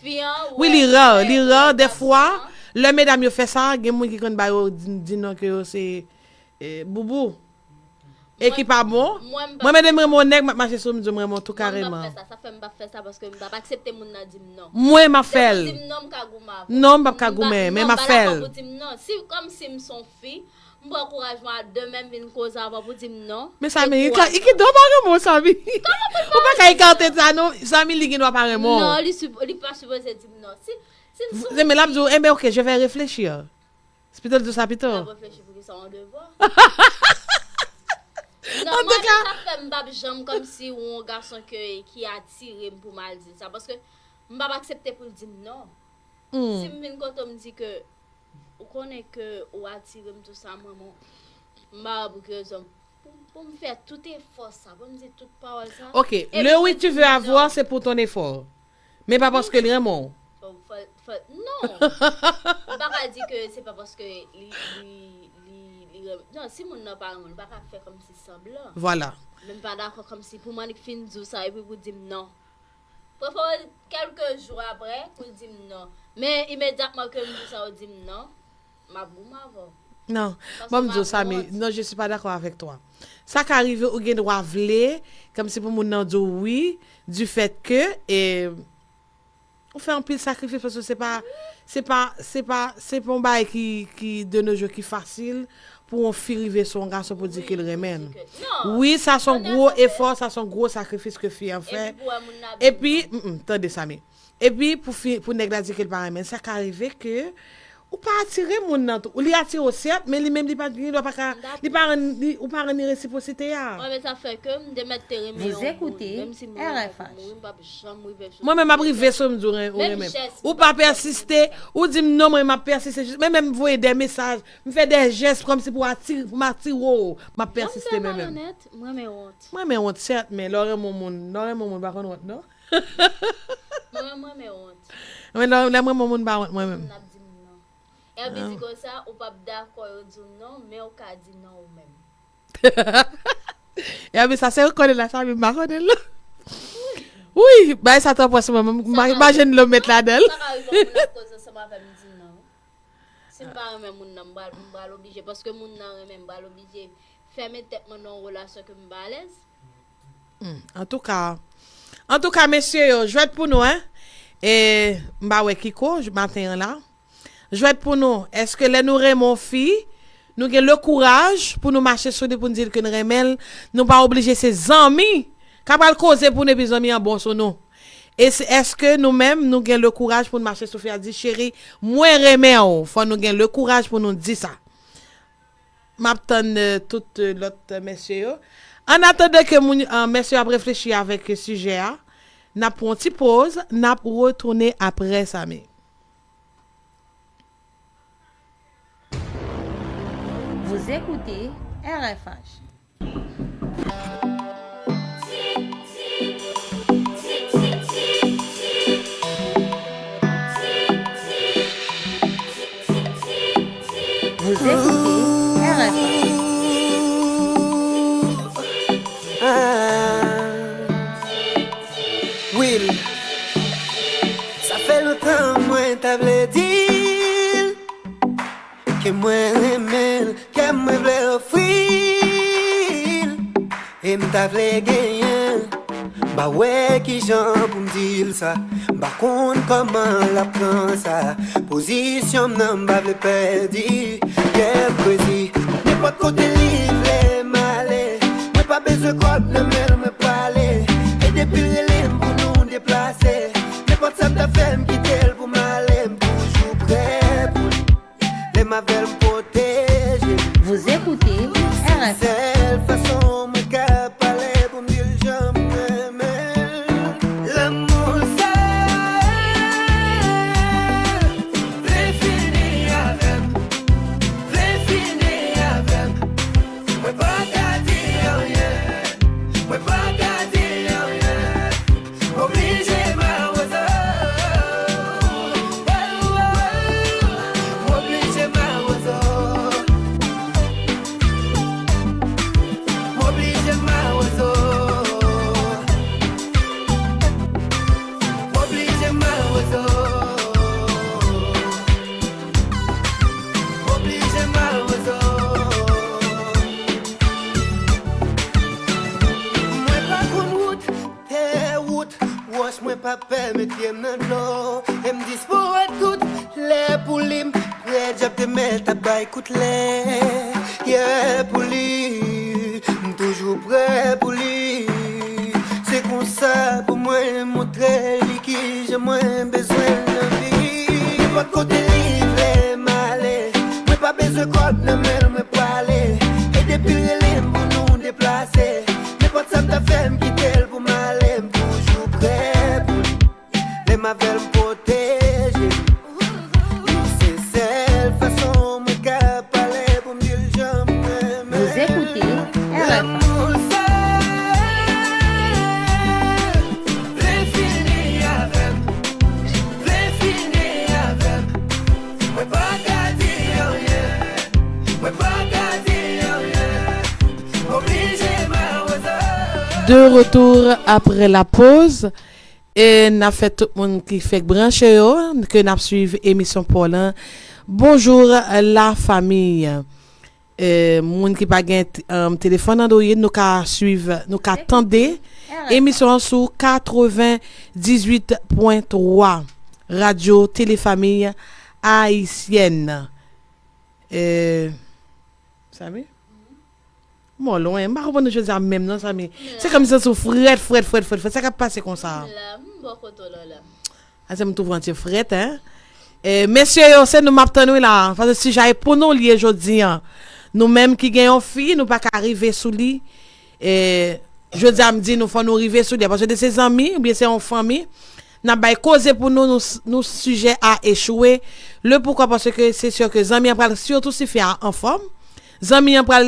Fi an, wi, li ra, li ra, dèfwa, lè medam yo fè sa, gen moun ki konn ba yo di, di non ke yo se, eh, boubou. E ki pa bon. Mwen, mwen, menm lè m renmen yon nèg, m ap mache sou, m di m renmen w tou kareman. Mwen, m p ap fè sa, sa fè m p ap fè sa, paske m p ap aksepte moun nan di m non. Mwen, m ap fè l. Lè moun di m non, m ka goumen avè w. Non, m p ap ka goumen, men m ap fè l. Non, m pa dakò pou di m non. Si, kòm si m s on fi, m pran kouraj mwen a de men, m vin koze avè w pou di m non. Men Samy, i ka, i ki dwa pa renmen w, Samy. Ou pa ka ekate sa, non. Samy, li gen dwa pa renmen w. Non, li, li pa sipoze di m non. Si, si m s on fi. Men l ap di w, enben, ok, je vais réfléchir. Pito l di w sa pito. L ap reflechi pou ki sa yon devwa. Non, mwen, sa fè m p ap janm kòmsi yon gason ke, ki atire m pou m al di l sa. Paske m p ap aksepte pou l di m non. Si m vin kote w, m di ke, ou konnen ke ou atire m, tou sa, mwen, mwen, m pa wè pou ki rezon. Pou, pou m fè tout efò sa, pou m di tout pawòl sa. Ok, le oui tu veux avoir, c'est pour ton effort. Men pa paske li renmen w. Fò, fò, fò, non. M pa ka di ke se pa paske li, li, li, li renmen. Non, si moun nan pa renmen w, li pa ka fè kòmsi sanblan. Vwala. Men m pa dakò kòmsi pou m annik fin di w sa epi pou di m non. Prefere kèlke jou apre pou l di m non. Men imedyatman ke m di sa, ou di m non. M ap goumen avè w. Non, bon, m di w sa, men non, je suis pas d'accord avec toi. Sa ka rive, ou gen dwa vle, kòmsi pou moun nan di w wi, du fait que, e, ou fè anpil sakrifis, paske se pa, se pa, se pa, se pa yon bagay ki, ki, de nos jours, ki fasil pou yon fi rive sou yon gason pou di ke l renmen l. Wi, sa se yon gwo efò, sa se yon gwo sakrifis ke fi an fè. Epi, mm, mm, tande, Samy. Epi, pou fi, pou nèg la di ke l pa renmen l, sa ka rive ke Ou pa atire moun nan tou. Li atire w sèt, men li menm li pa gen dwa pa ka, li pa rann, li, ou pa rann li resipwosite a. Mwen, men sa fè ke m te mèt te renmen yon moun. Menm si mwen menm pou mouri, m p ap janm rive sou. Mwen menm m ap rive sou m di w renmen. Ou pa pèsiste, ou di m non, mwen m ap pèsiste. Men menm m voye de mesaj, m fè de jès kòmsi pou atire, pou m atire w, m ap pèsiste men menm. Mwen renmen wont. Mwen renmen wont sèt, men lè w renmen yon moun, lè w renmen yon moun pa konn wont non. Mwen menm mwen renmen wont. Men lè, lè m renmen yon moun m pa wont mwen menm. Moun ap di m non. Epi di konsa, ou p ap dakò yo di w non, men ou ka di non ou menm. Epi sa se ou konnen la, sa menm m pa konnen l non. Wi, bagay sa twòp wè sou mwen, m imajine lè w met ladan l. Sa ka rive yon moun ap koze ansanm avè m, m di non. Si m pa renmen moun nan, m pral, m pral oblije, paske moun nan renmen m, m pral oblije fèmen tèt mwen nan yon relasyon ke m pa alèz. Hmm, antouka, antouka mesye yo, jwèt pou nou, en. E m pa wè Kiko maten an la. Jwèt pou nou, èske lè nou renmen yon fi, nou gen le kouraj pou nou mache sou li pou n di l ke n renmen l, nou pa oblije se zanmi k ap al koze pou nou epi zanmi an bon sou nou. E se, èske nou menm, nou gen le kouraj pou n mache sou fi a di, cheri, mwen renmen w, fò nou gen le kouraj pou nou di sa. M ap tann tout lòt mesye yo. Annatandan ke moun, mesye yo ap reflechi avèk sijè a, n ap pran yon ti poz, n ap retounen apre sa, men. Vous écoutez R F H. Vous écoutez R F M. Will, sa fè lontan mwen ta vle di l ke mwen renmen l, ke mwen vle ofri l. E m ta vle genyen l, m pa wè kijan pou m di l sa. M pa konn kòman l ap pran sa. Pozisyon m nan m pa vle pèdi. Yeah, m kwezi. Nenpòt kote li vle m ale. Mwen pa bezwen kòb nan men l, mwen prale. E depi l rele m pou nou deplase. Nenpòt sa m ta fè, m kite l pou m ale. M toujou prè pou li. Lè m avè l m pwoteje. Vous écoutez R F M. Sèl fason mwen ka pale pou m di l jan m renmen l. Lanmou sa vle fini avè m, vle fini avè m. Mwen pa ka di anyen, mwen pa ka di anyen. Oblije mawozo. Oblije mawozo. Oblije mawozo. Oblije mawozo. Oblije mawozo. Mwen pa konn wout, tè, wout, wòch, mwen pa pè met pye m nan dlo. E m dispo a tout lè pou li, m prè dyab te mèt ap bay kout lè. Yeah, pou li, m toujou prè pou li. Se konsa pou mwen montre li kijan mwen bezwen l nan vi. Nenpòt kote li vle m ale, mwen pa bezwen kòb nan men l, mwen prale. E depi l rele m pou nou deplase, nenpòt sa m ta fè, m kite l pou m ale, m toujou prè pou li. Lè m avè l m pwoteje. Se sèl fason mwen ka pale pou m di l jan m renmen l. Vous écoutez R F M. Lanmou sa vle fini avè m, vle fini avè m. Mwen pa ka di anyen, mwen pa ka di anyen. Oblije mawozo. De retour après la pause. E n ap fè tout moun ki fèk branche yo, ke n ap swiv emisyon pa w lan. Bonjou la fami. E, moun ki pa gen t- um, telefòn Android, nou ka swiv, nou ka tande emisyon an sou katrevenndizwit pwen twa Radyo Tele Fanmi Ayisyèn. E, sa vle? Mò lwen, m pa konprann ou jodi a menm non, Samy. Se kòm si w frèt, frèt, frèt, frèt, frèt. Sa k ap pase konsa? M la, m bò kote w la, la. A, se m twouve w antye frèt, en? E, mesye yo, se nou m ap tann wi la, paske sijè a e pou nou li ye jodi an. Nou menm ki gen yon fi, nou pa ka rive sou li. E, jodi a m di nou fò nou rive sou li, paske de se zanmi, oubyen se yon fanmi, n ap bay koze pou nou, nou, nou sijè a echwe. Le poukwa, paske se si ke zanmi an pral, sitou si fi a anfòm, zanmi an pral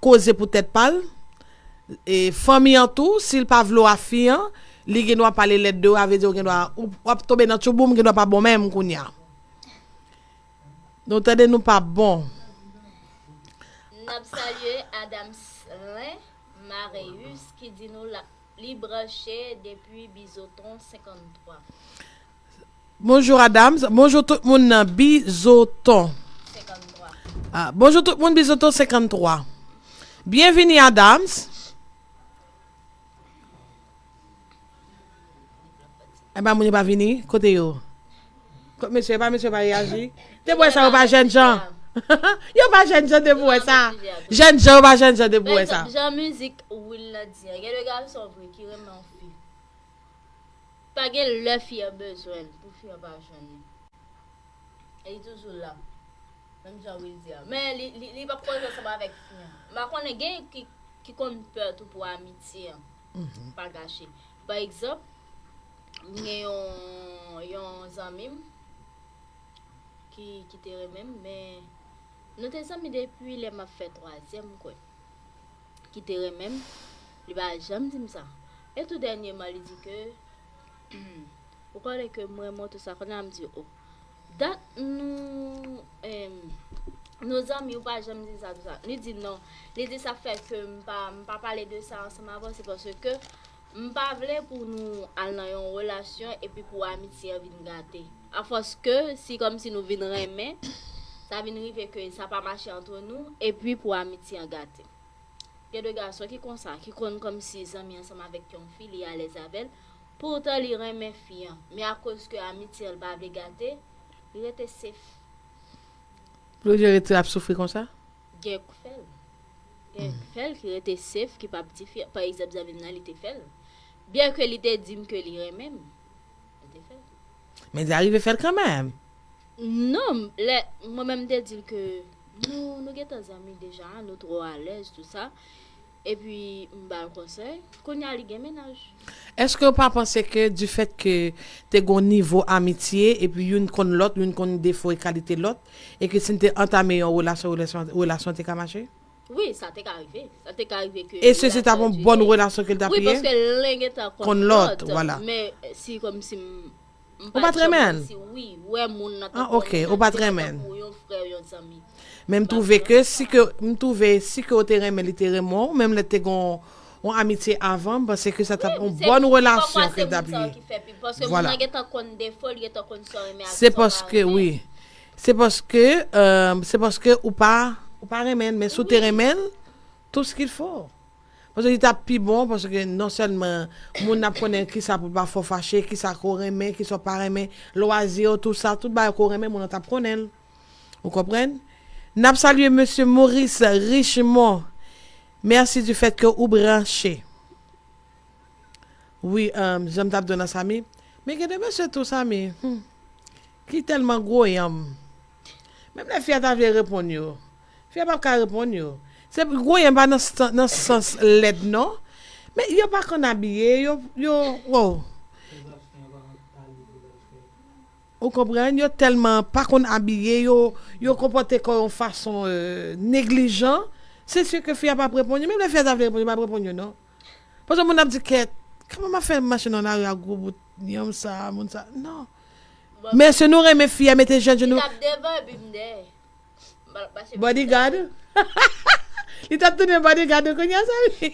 koze pou tèt pa l, e, fanmi an tou, si l pa vle w a fi an, li gen dwa pale lèd de w, a vle di w gen dwa, ou, w ap tonbe nan tchouboum, gen dwa pa bon menm kounye a. Nou tande nou pa bon. N ap salye Adamslin Mareus ki di nou la, li branche depi Bizoton senkanntwa. Bonjou Adams, bonjou tout moun nan Bizoton. Senkanntwa. Ah, bonjou tout moun Bizoton senkanntwa. Byenvini Adams. Enben moun yo pa vini, kote yo? Kot mesye, pa mesye pa reyaji. Depi w wè sa yo pa jènjan. Yo pa jènjan depi w wè sa. Jènjan yo pa jènjan depi w wè sa. Jan mizik Will nan di an, gen de gason vre ki renmen yon fi. Pa gen lè fi an bezwen l pou fi an pa jwenn li. E li toujou la. Menm jan Will di a. Men li, li, li p ap koze ansanm avèk fi an. M pa konnen gen ki, ki konn pè tou pou amitye an pa gache. Pa egzanp, m gen yon, yon zanmi m ki, ki te renmen m, men nou te zanmi depi lè m ap fè twazyèm, m kwè. Ki te renmen m, li pa janm di m sa. E tou dènyèman, li di ke, ou konnen ke m renmen w, tou sa, kounye a m di, o, dat nou, nou zanmi, ou pa janm di sa, tou sa. Li di non. Li di sa fè ke m pa, m pa pale de sa ansanm avè w, se paske m pa vle pou nou al nan yon relasyon epi pou amitye an vin gate. Afòs ke, si kòmsi nou vin renmen, sa vin rive ke sa pa mache antre nou, epi pou amitye an gate. Gen de gason ki konsa, ki konn kòmsi zanmi ansanm avèk yon fi, li alèz avè l, poutan li renmen fi an, men akoz ke amitye an l pa vle gate, li rete sef. Pou yo rete ap soufri konsa? Gen k fè l. Gen k fè l ki rete sef, ki p ap di fi an. Pa egzanp, zanmi m nan, li te fè l. Byen ke li te di m ke li renmen m, li te fè l. Men li arive fè l kanmenm. Non, lè mwen menm m te di l ke nou, nou gentan zanmi deja, nou twò alèz, tou sa. Epi m ba l konsèy, kounye a li gen mennaj. Èske w pa panse ke difèt ke te gen yon nivo amitye, epi youn konn lòt, youn konn defo e kalite lòt, e ke si n te antame yon relasyon, relasyon, relasyon te ka mache? Wi, sa te ka rive. Sa te ka rive ke. E se se t ap yon bòn relasyon ke l t ap ye? Wi, paske len gentan konn lòt. Konn lòt, vwala. Men si kòmsi m. M pa t renmen l. Wi, wè moun nan. Ah, ok, ou pa t renmen l. Yon frè, yon zanmi. Men m twouve ke si ke, m twouve si ke w te renmen, li te renmen w, menm lè te gen yon amitye avan, m panse ke sa t ap yon bòn relasyon ke l t ap ye. Paske moun nan gentan konn defo, li gentan konn sa w renmen ak sa w pa renmen. Se paske, wi. Se paske, euh, se paske ou pa, ou pa renmen l, men si w te renmen l, tout ce qu'il faut. Paske li t ap pi bon, paske non sèlman moun ap konnen kisa pou l pa fè w fache, kisa ke w renmen, kisa w pa renmen, lwazi w, tou sa, tout bagay ke w renmen, moun nan t ap konnen l. Ou konprann? N ap salye mesye Maurice Richemond. Mèsi du fèt ke ou branche. Wi, um, jan m t ap di w nan Samy. Men gen de mesye tou, Samy, hmm, ki tèlman gwo yanm. Menm lè fi a ta vle reponn yo, fi a p ap ka reponn yo. Se gwo yanm pa nan, nan sans lèd non. Men yo pa konn abiye, yo, yo, wow. Ou konprann? Yo tèlman pa konn abiye, yo, yo konpòte kò yo yon fason, euh, neglijan. Se si ke fi a p ap reponn yo. Menm lè fi a ta vle reponn yo, pa reponn yo non. Paske moun ap di kèt, kòman m ap fè mache nan lari ak gwo bout yanm sa, moun sa. Non. Men si nou renmen fi a, mete jan nou. Li t ap devan epi m dèyè. Bodyguard? Li t ap tounen bodyguard ou kounye a, Samy.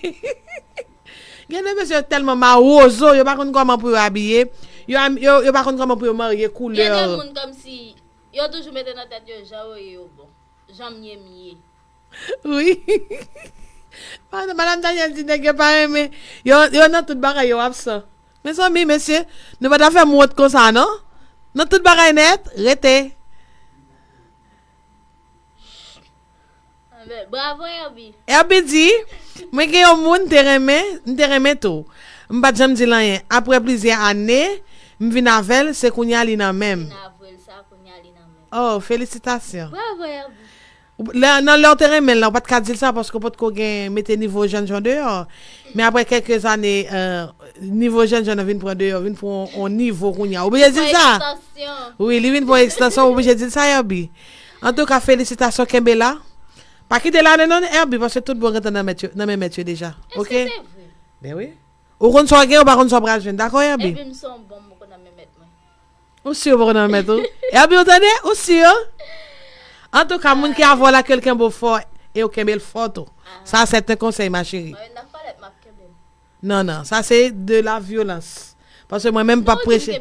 Gen de mesye yo tèlman mawozo, yo pa konn kòman pou yo abiye. Yo, yo, yo pa konn kòman pou yo marye koulè. Gen de moun kòmsi yo toujou mete nan tèt yo jan yo ye yo bon. Jan m ye m ye. Wi. Madan, madan Daniel di nèg yo pa renmen. Yo, yo nan tout bagay yo absan. Mezanmi, mesye, nou pa ta fè m wont konsa non. Nan tout bagay nèt, rete. Bravo Herby. Herby di, mwen gen yon moun m te renmen, m te renmen tou. M pa t janm di l anyen. Apre plizyè ane, m vin avè l, se kounye a li nan men m. Oh, felisitasyon. Bravo, Herby. Lè, nan lè w te renmen l la, ou pa t ka di l sa paske w potko gen mete nivo jènjan deyò. Men apre kèlke zane, euh, nivo jènjan nan vin pran deyò, vin pran yon nivo kounye a. Ou oblije di l sa. Wi, li vin pran ekstansyon, ou oblije di l sa, Herby. Antouka, felisitasyon, kenbe la. Pa kite l ale non, Herby, paske tout bon gentan nan men mèt yo deja. Oke? Ben wi. Ou konn sa w gen, ou pa konn sa w pral jwenn. Dakò, Herby? Epi m se yon bonm poko nan men mèt mwen. Ou si ou poko nan men mèt ou? Herby, ou tande? Ou si? Antouka, moun ki avè w la, ke l kenbe w fò e ou kenbe l fò tou. Sa se te konsèy, ma chérie. Mwen menm nan kòlèt m ap kenbe l. Non, non, sa se de la violence. Paske mwen menm m p ap preche.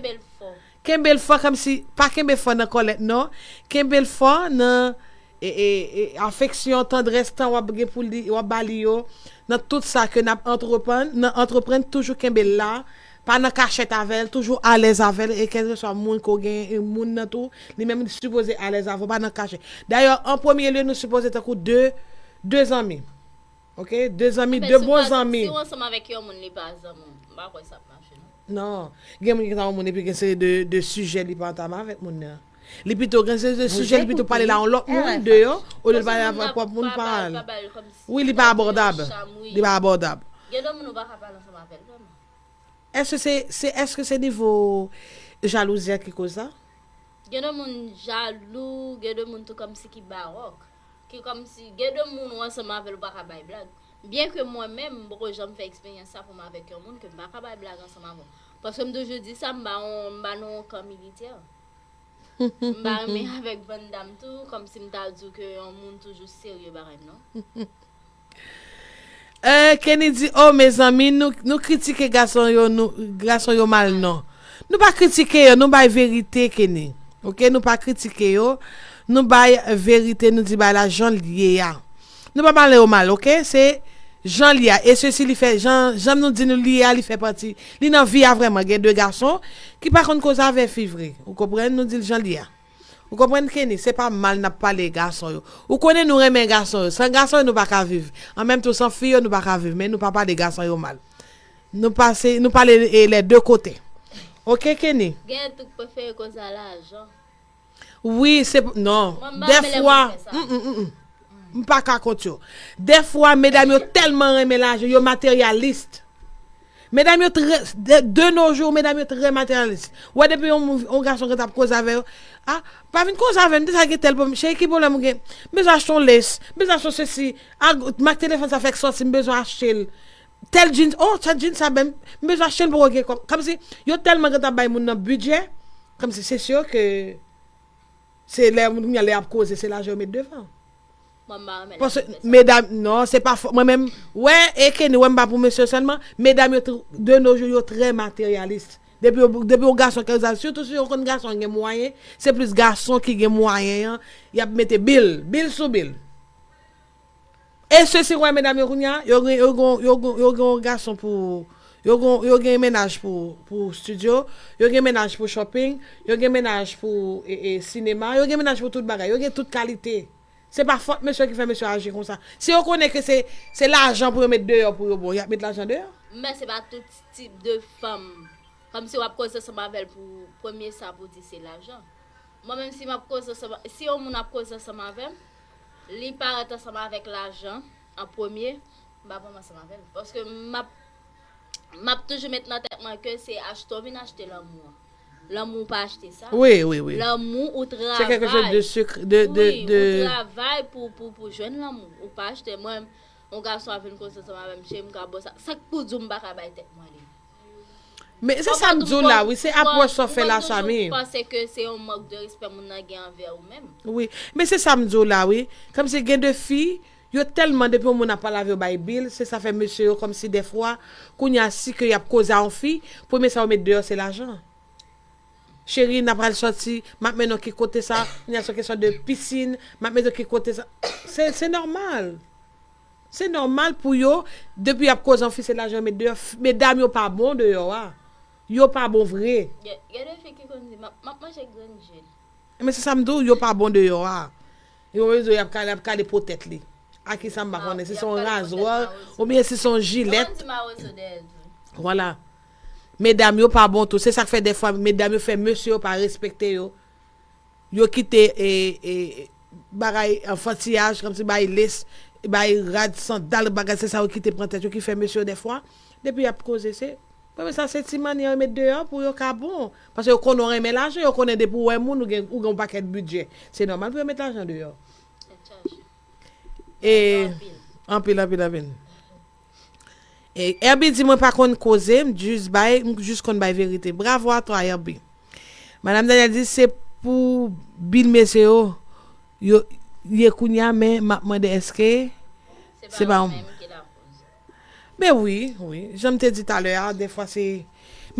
Kenbe l fò kòmsi, pa kenbe fò nan kòlèt non. Kenbe l fò nan e, e, e, afeksyon, tandrès, tan w ap gen pou li, w ap ba li yo, nan tout sa ke n ap antreprann, nan antreprann, toujou kenbe l la, pa nan kachèt avè l, toujou alèz avè l, e kèlkeswa moun ke w gen, e moun nan tou, li menm li sipoze alèz avè w, pa nan kachèt. Dayè, an premye lye, nou sipoze tankou de, de zanmi. Oke? De zanmi, de bon zanmi. Si w ansanm avèk yon moun, li pa zanmi w, m pa kwè sa ap mache non. Non. Gen moun ki ta yon moun epi gen seri de, de sijè li pa antann avèk moun nan. Li pito gen seri de sijè, li pito pale la yon lòt moun deyò, olye l pale avèk pwòp moun pa l. Wi, li pa abòdab. Li pa abòdab. Gen de moun ou pa ka pale ansanm avè l vrèman. Èske se, se, èske se nivo jalouzi a ki koz sa? Gen de moun jalou, gen de moun tou kòmsi ki bawòk. Ki kòmsi, gen de moun ou ansanm avè l ou pa ka bay blag. Byen ke mwen menm, m poko janm fè eksperyans sa pou m avèk yon moun ke m pa ka bay blag ansanm avè w. Paske m toujou di sa, m pa yon, m pa nan yon kan militè. M pa renmen avèk bann dam tou, kòmsi m ta di w ke yon moun toujou serye bagay non. Eh, Kenny di, oh mezanmi, nou, nou kritike gason yo, nou, gason yo mal non. Nou pa kritike yo, nou bay verite, Kenny. Oke, nou pa kritike yo, nou bay verite, nou di bagay la jan l ye a. Nou pa pale yo mal, oke? Se jan l ye a. E sesi li fè, jan, jan nou di nou li ye a, li fè pati. Li nan vi a vrèman. Gen de gason ki pa konn koze avè fi vre. Ou konprann? Nou di l jan l ye a. Ou konprann, Kenny? Se pa mal n ap pale gason yo. Ou konnen nou renmen gason yo. San gason yo, nou pa ka viv. An menm tan, san fi yo, nou pa ka viv. Men nou pa pale gason yo mal. Nou pase, nou pale e, lè de kote. Oke, Kenny? Gen tou k prefere koze a lajan. Wi, se, non. Dèfwa, m pa ka kont yo. Dèfwa, medam yo tèlman renmen lajan, yo materyalis. Medam yo trè, de, de nos jours, medam yo trè materyalis. Ou wè depi yon, yon gason gentan ap koze avè yo, ah, pa vin koze avè m, de sa gen tèl pwoblèm, cheri, ki pwoblèm ou gen? M bezwen achte yon lace, m bezwen achte yon sesi, ah, mak telefòn sa fèk sòti, m bezwen achte l. Tèl jeans, oh, sa jeans sa bèl, m bezwen achte l poko gen kòb. Kòmsi, yo tèlman gentan ap bay moun nan bidjè, kòmsi se si ke se lè moun kounye a lè y ap koze, se lajan yo met devan. Mwen m pa renmen lè moun fè sa. Paske medam, non, se pa fòt mwen menm. Wè, e Kenny, wè m pa pou mesye sèlman. Medam yo, de nos jours, yo trè materyalis. Depi yo, depi yon gason ki rive, sitou si yo konn gason an gen mwayen, se plis gason ki gen mwayen an, y ap mete bil, bil sou bil. E sesi, wè medam yo kounye a, yo gen, yo gen, yo gen, yo gen yon gason pou, yo gen, yo gen mennaj pou, pou studio, yo gen mennaj pou shopping, yo gen mennaj pou e, e, sinema, yo gen mennaj pou tout bagay, yo gen tout kalite. Se pa fòt mesye ki fè mesye aji konsa. Si yo konnen ke se, se lajan pou yo met deyò pou yo bon, y ap met lajan deyò. Men se pa tout tip de fanm. Kòmsi w ap koze ansanm avè l pou premye sa pou di se lajan. Mwen menm si m ap koze ansanm, si yon moun ap koze ansanm avè m, li parèt ansanm avèk lajan an premye, m pa pran m ansanm avè l. Paske m ap, m ap toujou met nan tèt mwen ke se achte w vin achte lanmou an. Lanmou ou pa achte sa. Wi, wi, wi. Lanmou ou travay. Se quelque chose de secret, de, de, wi, de. Ou travay pou, pou, pou jwenn lanmou. Ou pa achte. Mwen, yon gason ap vin koze ansanm avè m, cheri, m ka ba w sa. Sa k pou di w m pa ka bay tèt mwen li? Men se sa m di w la, wi, se apwòch sa w fè la, Samy. Ou konn toujou panse ke se yon mank de respè moun nan gen anvè ou menm. Wi, men se sa m di w la, wi. Kòmsi gen de fi, yo tèlman depi yon moun ap pale avè yo bay bil, se sa fè mesye yo kòmsi dèfwa, kounye a si ke y ap koze a yon fi, premye sa yo met deyò se lajan. Cheri, n ap al sòti, m ap mennen w ki kote sa, kounye a se yon kesyon de pisin, m ap mennen w ki kote sa. Se, se nòmal. Se nòmal pou yo, depi y ap koze yon fi, se lajan yo met deyò. Medam yo pa bon deyò a. Yo pa bon vre. Gen, gen de fi ki konn di, m ap, m ap manje grenn je l. Men se sa m di w, yo pa bon deyò a. Yo menm di w y ap kale, y ap kale po tèt li. A kisa m pa konnen, si se yon razwa, oubyen si se yon jilèt. Yo konn di mawozo dèyè l tou. Vwala. Medam yo pa bon tou. Se sa k fè dèfwa, medam yo fè mesye yo pa respekte yo. yo kite e, e, bagay anfantiyaj, kòmsi bay les, bay rad, sandal, bagay se sa yo kite pran tèt yo ki fè mesye yo dèfwa, depi y ap koze se, premye sa se ti mannyè yo met deyò pou yo ka bon. Paske yo konnen w renmen lajan, yo konnen depi w wè moun ou gen, ou gen yon pakèt bidjè. Se nòmal pou yo met lajan deyò. E, anpil, anpil, anpil. E, Herbie di mwen pa konn koze, m jis bay, m jis konn bay verite. Bravo à toi, Herbie. Madame Daniel di se pou bil mesye yo, yo ye kounye a, men m ap mande èske se pa yon. Men wi, wi. Jan m te di talè a, dèfwa se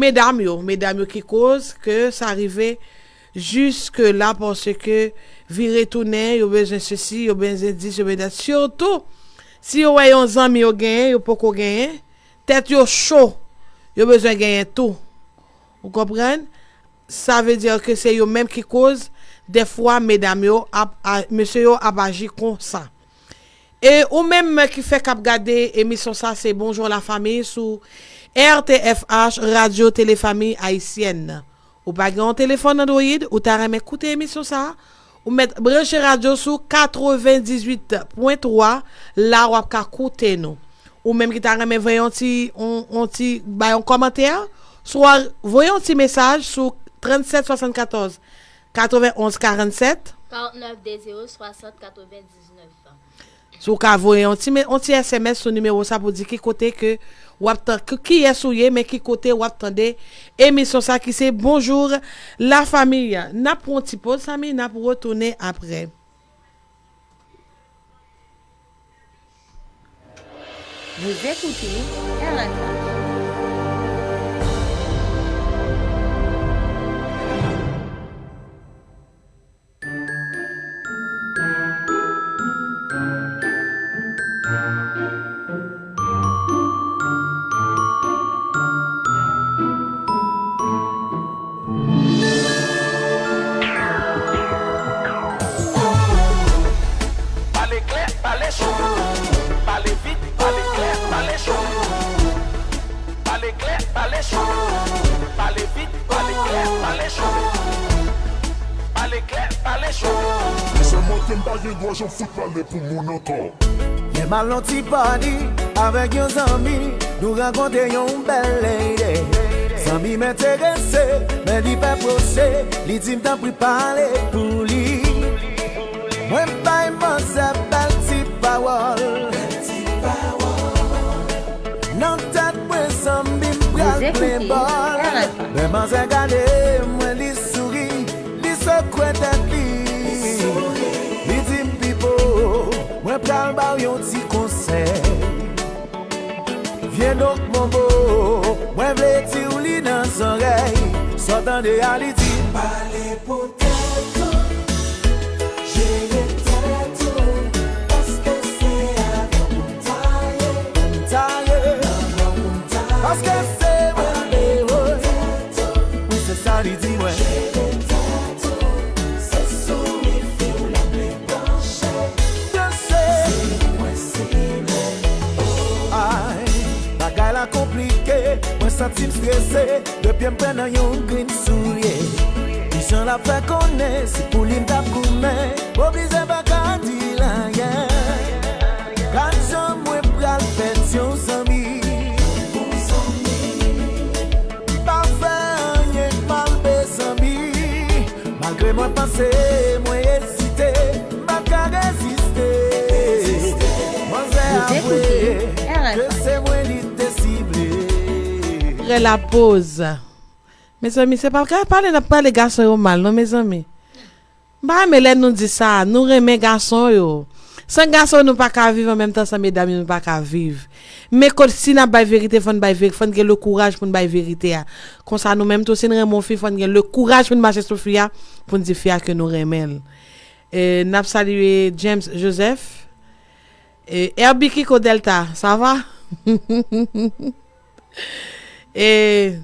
medam yo, medam yo ki koz ke sa rive jiske la, paske vire tounen, yo bezwen sesi, yo bezwen dis, yo bezwen dat. Sitou, si yo wè yon zanmi yo genyen, yo poko genyen, tèt yo cho, yo bezwen genyen tou. Ou konprann? Sa vle di ke se yo menm ki koz, dèfwa, medam yo ap, a, mesye yo ap aji konsa. E ou menm ki fèk ap gade emisyon sa, se Bonjour la Famille sou R T F H, Radio Télé Famille Haïtienne. Ou pa gen yon telefòn Android, ou ta renmen koute emisyon sa, ou mèt branche radyo sou katrevendizuit pwen twa, la w ap ka koute nou. Ou menm ki ta renmen voye yon ti, yon, yon ti, bay yon kòmantè, swa voye yon ti mesaj sou trannsèt swasannkatòz katrevenonz karannsèt. Karantnèf de zewo swasant katrevendiznèf. Si w ka voye yon ti, yon ti S M S sou nimewo sa pou di ki kote ke w ap tan-, ki, kiyès ou ye, men ki kote w ap tande emisyon sa ki se Bonjour la Famille. N ap pran yon ti poz, zanmi, n ap retounen apre. Vous écoutez R F M. Pale klè, pale cho. Pale vit, pale klè, pale cho. Pale klè, pale cho. Pale vit, pale klè, pale cho. Pale klè, pale cho. Li sèlman ke m pa gen dwa, jan m fout pale pou moun ankò. Yè m al nan ti pati avèk yon zanmi, nou rankontre yon bèl lady. Zanmi m enterese, men li pè pwoche, li di m tanpri pale pou li. Mwen bay manzè bèl ti pawòl. Nan tèt mwen zanmi m pral plen bòl. Lè manzè gade mwen li souri, li sekwe tèt li. Li di m pipo, mwen pral ba w yon ti konsèy. Vye donk monbo, mwen vle di w li nan zòrèy. Sa w tande a li di m. Pale pou tèt ou, jere tèt ou, paske se avè w pou m ta ye. Pou m ta ye. Nan bò pou m ta ye. Paske se mwen, pale pou tèt ou. Wi, se sa li di mwen. Jere tèt ou, se sou wifi w l ap branche. Branche. Se mwen sible. Ay, bagay la konplike, mwen santi m strese. De pye m pran nan yon grenn soulye. Kijan l ap fè konnen se pou li m t ap goumen? Oblije pa ka di l anyen. Gad jan mwen pral pèdi yon zanmi. Bon zanmi. M pa fè anyen k mal, mezanmi. Malgre mwen panse, mwen ezite, m pa ka reziste. Manzè avwe ke se mwen li te sible. Prè la poz. Mezanmi, se pa ka pale, n ap pale gason yo mal, non, mezanmi. M pa renmen lè nou di sa, nou renmen gason yo. San gason nou pa ka viv, an menm tan san medam yo nou pa ka viv. Men kot si n ap bay verite, fò n bay verite, fò n gen le kouraj pou n bay verite a. Konsa nou menm tou, si n renmen yon fi, fò n gen le kouraj pou n mache sou fi a, pou n di fi a ke nou renmen l. E, n ap salye James Joseph. E, Herbie Kiko Delta, sa va? E,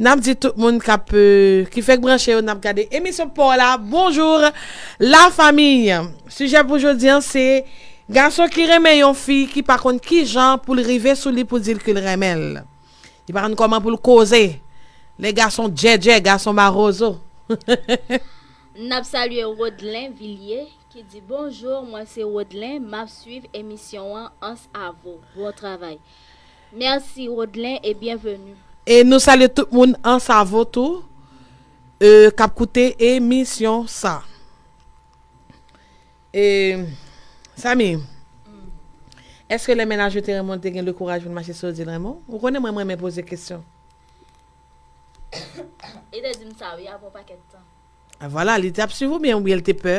N ap di tout moun k ap, euh, ki fèk branche yo, n ap gade emisyon pa w la. Bonjour, la famille. Sijè pou jodi a, se gason ki renmen yon fi ki pa konn kijan pou l rive sou li pou di l ke l renmen l. Li pa konn kòman pou l koze. Lè gason djèdjè, gason mawozo. N ap salye Rodlen Villier ki di: "Bonjou, mwen se Rodlen, m ap swiv emisyon an Anse à vous. Bon travay." Mèsi Rodlen e byenveni. E nou salye tout moun Anse à vous tou, e, k ap koute emisyon sa. E, Samy, èske lè mennaj ou te renmen w, te gen le kouraj pou l mache sou di l renmen w? Ou konnen mwen, mwen renmen poze kesyon. Li te di m sa wi, apre yon pakèt tan. Ah, vwala, li t ap swiv ou byen oubyen l te pè?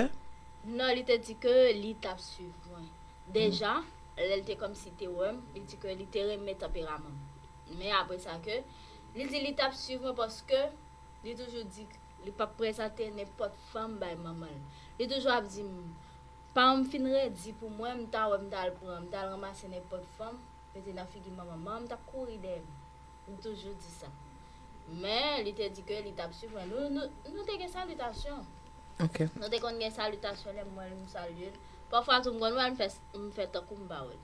Non, li te di ke li t ap swiv mwen. Deja, lè l te kòmsi te wè m, li di ke li te renmen tanperaman m. Men apre sa ke, li di li t ap swiv mwen paske li toujou di li p ap prezante nenpòt fanm bay manman l. Li toujou ap di m, paran m fin redi pou mwen, m ta wè m t al pran, m t al ranmase nenpòt fanm, mete nan figi manman m, manman m t ap kouri dèyè m. Li toujou di sa. Men, li te di ke li t ap swiv mwen. Nou, nou, nou te gen salitasyon. Ok. Nou te konn gen salitasyon, lè m wè l, m salye l. Pafwa tou, m konn wè l, m fè, m fè tankou m pa wè l.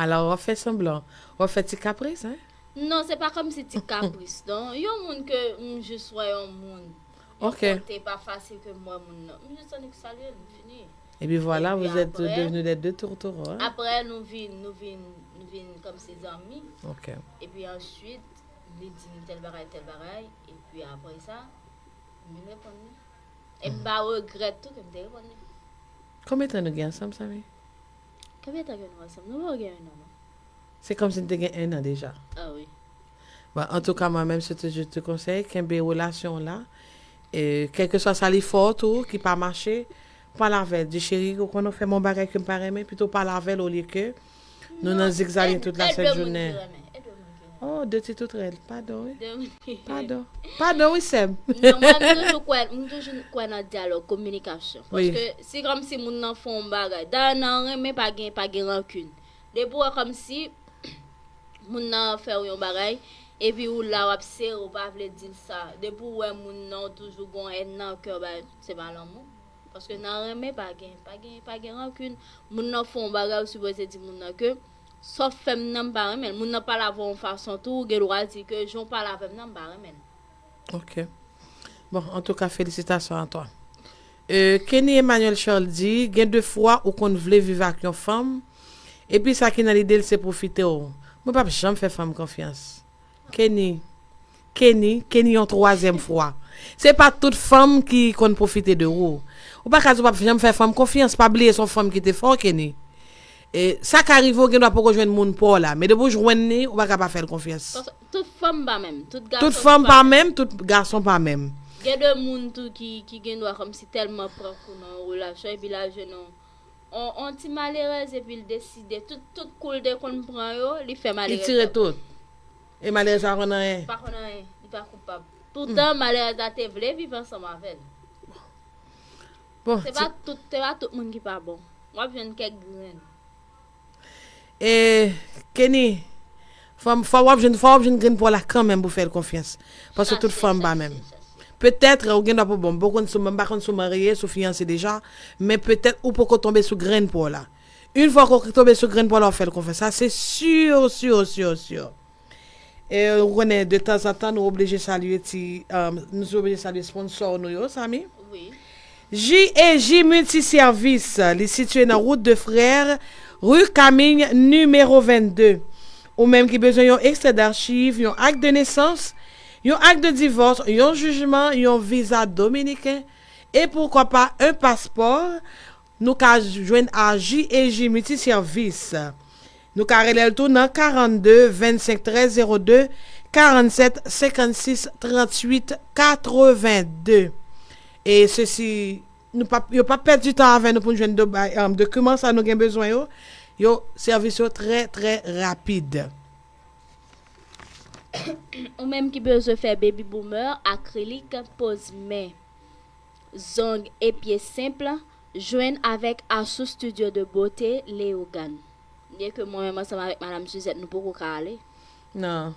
Alò, w ap fè sanblan. W ap fè ti kapris, hein? Non, se pa kòmsi ti kapris, non. Yon moun ke m jis wè yon moun. Yon Ok. Kote pa fasil ke m wè moun nan. M jis annik salye l, m fini. Et puis voilà, Epi vous êtes apre, devenus des deux tourtereaux, hein? Apre, nou vin, nou vin, nou vin kòmsi zanmi. Ok. Epi answit, li di m tèl bagay, tèl bagay. Epi apre sa, m vin reponn li. E m pa regrèt tou ke m te reponn li. Konbyen tan nou gen ansanm, Samy? Konbyen tan ke nou ansanm? Nou pa gen yon an, non? Se kòmsi n te gen en an deja. Ah wi. Bon, antouka, mwen menm, se toujou ti konsèy, kenbe relasyon w la. E, kèlkeswa sa li fè w tou, ki pa mache, pale avè l. Di, cheri, ou konn ou fè m yon bagay ke m pa renmen, pito pale avè l olye ke nou nan zigzayen tout la sèt jounen. Oh, de ti toutrèl. Padon, wi. Padon. Padon, wi, sè m. Non, mwen, m toujou kwè, m toujou kwè nan dyalòg, kominikasyon. Wi. Paske se kòmsi moun nan fè yon bagay. Dayè, nan renmen, pa gen, pa gen rankin. Depi w wè kòmsi moun nan fè w yon bagay, epi ou la, w ap sere, ou pa vle di l sa. Depi w wè moun nan, ou toujou gon èn nan kè w bay, se pa lanmou. Paske nan renmen, pa gen, pa gen, pa gen rankin. Moun nan fè yon bagay, ou sipoze di moun nan ke, sa w fè m nan, m pa renmen l. Moun nan pale avè w yon fason tou, ou gen dwa di ke jan w pale avè m nan, m pa renmen l. Ok. Bon, antouka, felisitasyon a twa. Euh, Kenny Emmanuel Charles di, gen de fwa ou konn vle viv ak yon fanm, epi sa ki nan lide l se pwofite w. Mwen p ap janm fè fanm konfyans. Kenny, Kenny, Kenny yon twazyèm fwa. Se pa tout fanm ki konn pwofite de ou. Ou pa ka di w p ap janm fè fanm konfyans, pa bliye se yon fanm ki te fè w, Kenny. E, sa ka rive w gen dwa poko jwenn moun pa w la, men depi w jwenn li, ou pa ka pa fè l konfyans. Paske tout fanm pa menm, tout gason Tout fanm pa pa menm, tout gason pa menm. Gen de moun tou ki, ki gen dwa kòmsi tèlman pran kou nan yon relasyon, epi l al jwenn yon, yon, yon ti malerèz, epi l deside, tout, tout kou l te konn pran yo, li fè Li malerèz tire la. Tout. E malerèz pa konn anyen. Pa konn anyen, li pa koupab. Poutan, malerèz la te vle viv ansanm avè l. Bon, Se ti- pa tout, se pa tout moun ki pa bon. W ap jwenn kèk grenn. E, Kenny, fò, fò w ap jwenn, fò w ap jwenn grenn pa w la kanmenm pou fè l konfyans. Paske tout Chache, fanm pa chache, menm. Chache. Petèt, ou gen dwa pou bon, m pa konn si w, m pa konn si w marye, si w fiyanse deja, men petèt ou poko tonbe sou grenn pa w la. Yon fwa w tonbe sou grenn pa w la, w fè l konfyans. Sa se si, si, si, si. E, ou konnen, de tanzantan, nou oblije salye ti, um, nou oblije salye sponsò nou yo, Samy. Wi. J e J Multiservice, li sitiye nan wout de Frè, ri Kamiy, nimewo vennde. Ou menm ki bezwen yon ekstrè dachiv, yon ak de nesans, yon ak de divòs, yon jijman, yon viza dominiken, e poukwa pa, yon paspò, nou ka jwenn a J e J Multiservice. Nou ka rele l tou nan karannde vennsenk trèz zewo de, karannsèt senkannsis tranntuit katrevennde. E sesi, nou p ap, yo p ap pèdi tan avè nou pou n jwenn do-, bay, um, dokiman sa nou gen bezwen yo. Yo, sèvis yo trè, trè rapid. Ou menm ki bezwen fè baby boomer, akrilik, poz men, zong e pye senp, jwenn avèk Asou Studio de Beauté Leyogàn. Byen ke mwen menm ansanm avèk Madam Suzette, nou poko ka ale. Non.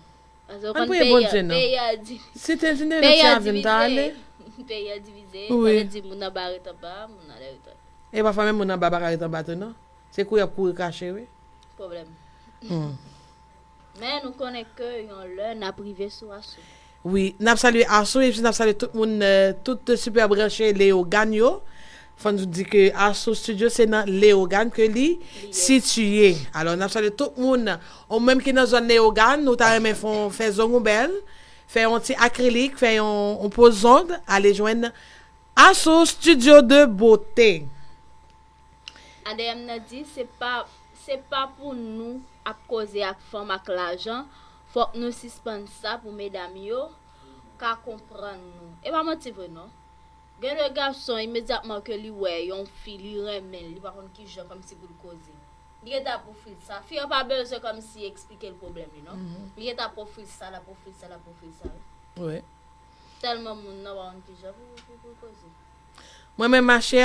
Paske ou Ann konn priye peyi a, Bondye, non. Peyi a di-, Si te di ne peyi ti a avin ta ale. Divize. Peyi a divize. Wi. Sa vle di moun anba ret anba, moun anlè ret anlè. E pafwa menm moun anba pa ka ret anba tou, non. Se kouri ap kouri kache, wi. Pwoblèm. Hmm. Men nou konnen ke yon lè n ap rive sou Asou. Wi, n ap salye Asou, epi n ap salye tout moun, euh, tout Super Branche Leyogàn yo. Fò n di ke Asou Studio se nan Leyogàn ke li sitiye. Alò, n ap salye tout moun, ou menm ki nan zòn Leyogàn, ou ta renmen fè, fè zong ou bèl, fè yon ti akrilik, fè yon, yon poz zong, ale jwenn Asou Studio de Beauté. A D M nan di, se pa, se pa pou nou ap koze ak fanm ak lajan, fòk nou sispann sa pou medam yo ka konprann nou. E pa manti vre non. Gen de gason, imedyatman ke li wè yon fi, li renmen l, li pa konn kijan kòmsi pou l koze. Li gentan ap ofri l sa. Fi an pa bezwen kòmsi eksplike l pwoblèm li non. Li gentan ap ofri l sa, l ap ofri l sa, l ap ofri l sa. Wi. Tèlman moun nan pa konn kijan pou, pou, pou l koze. Mwen menm, machè,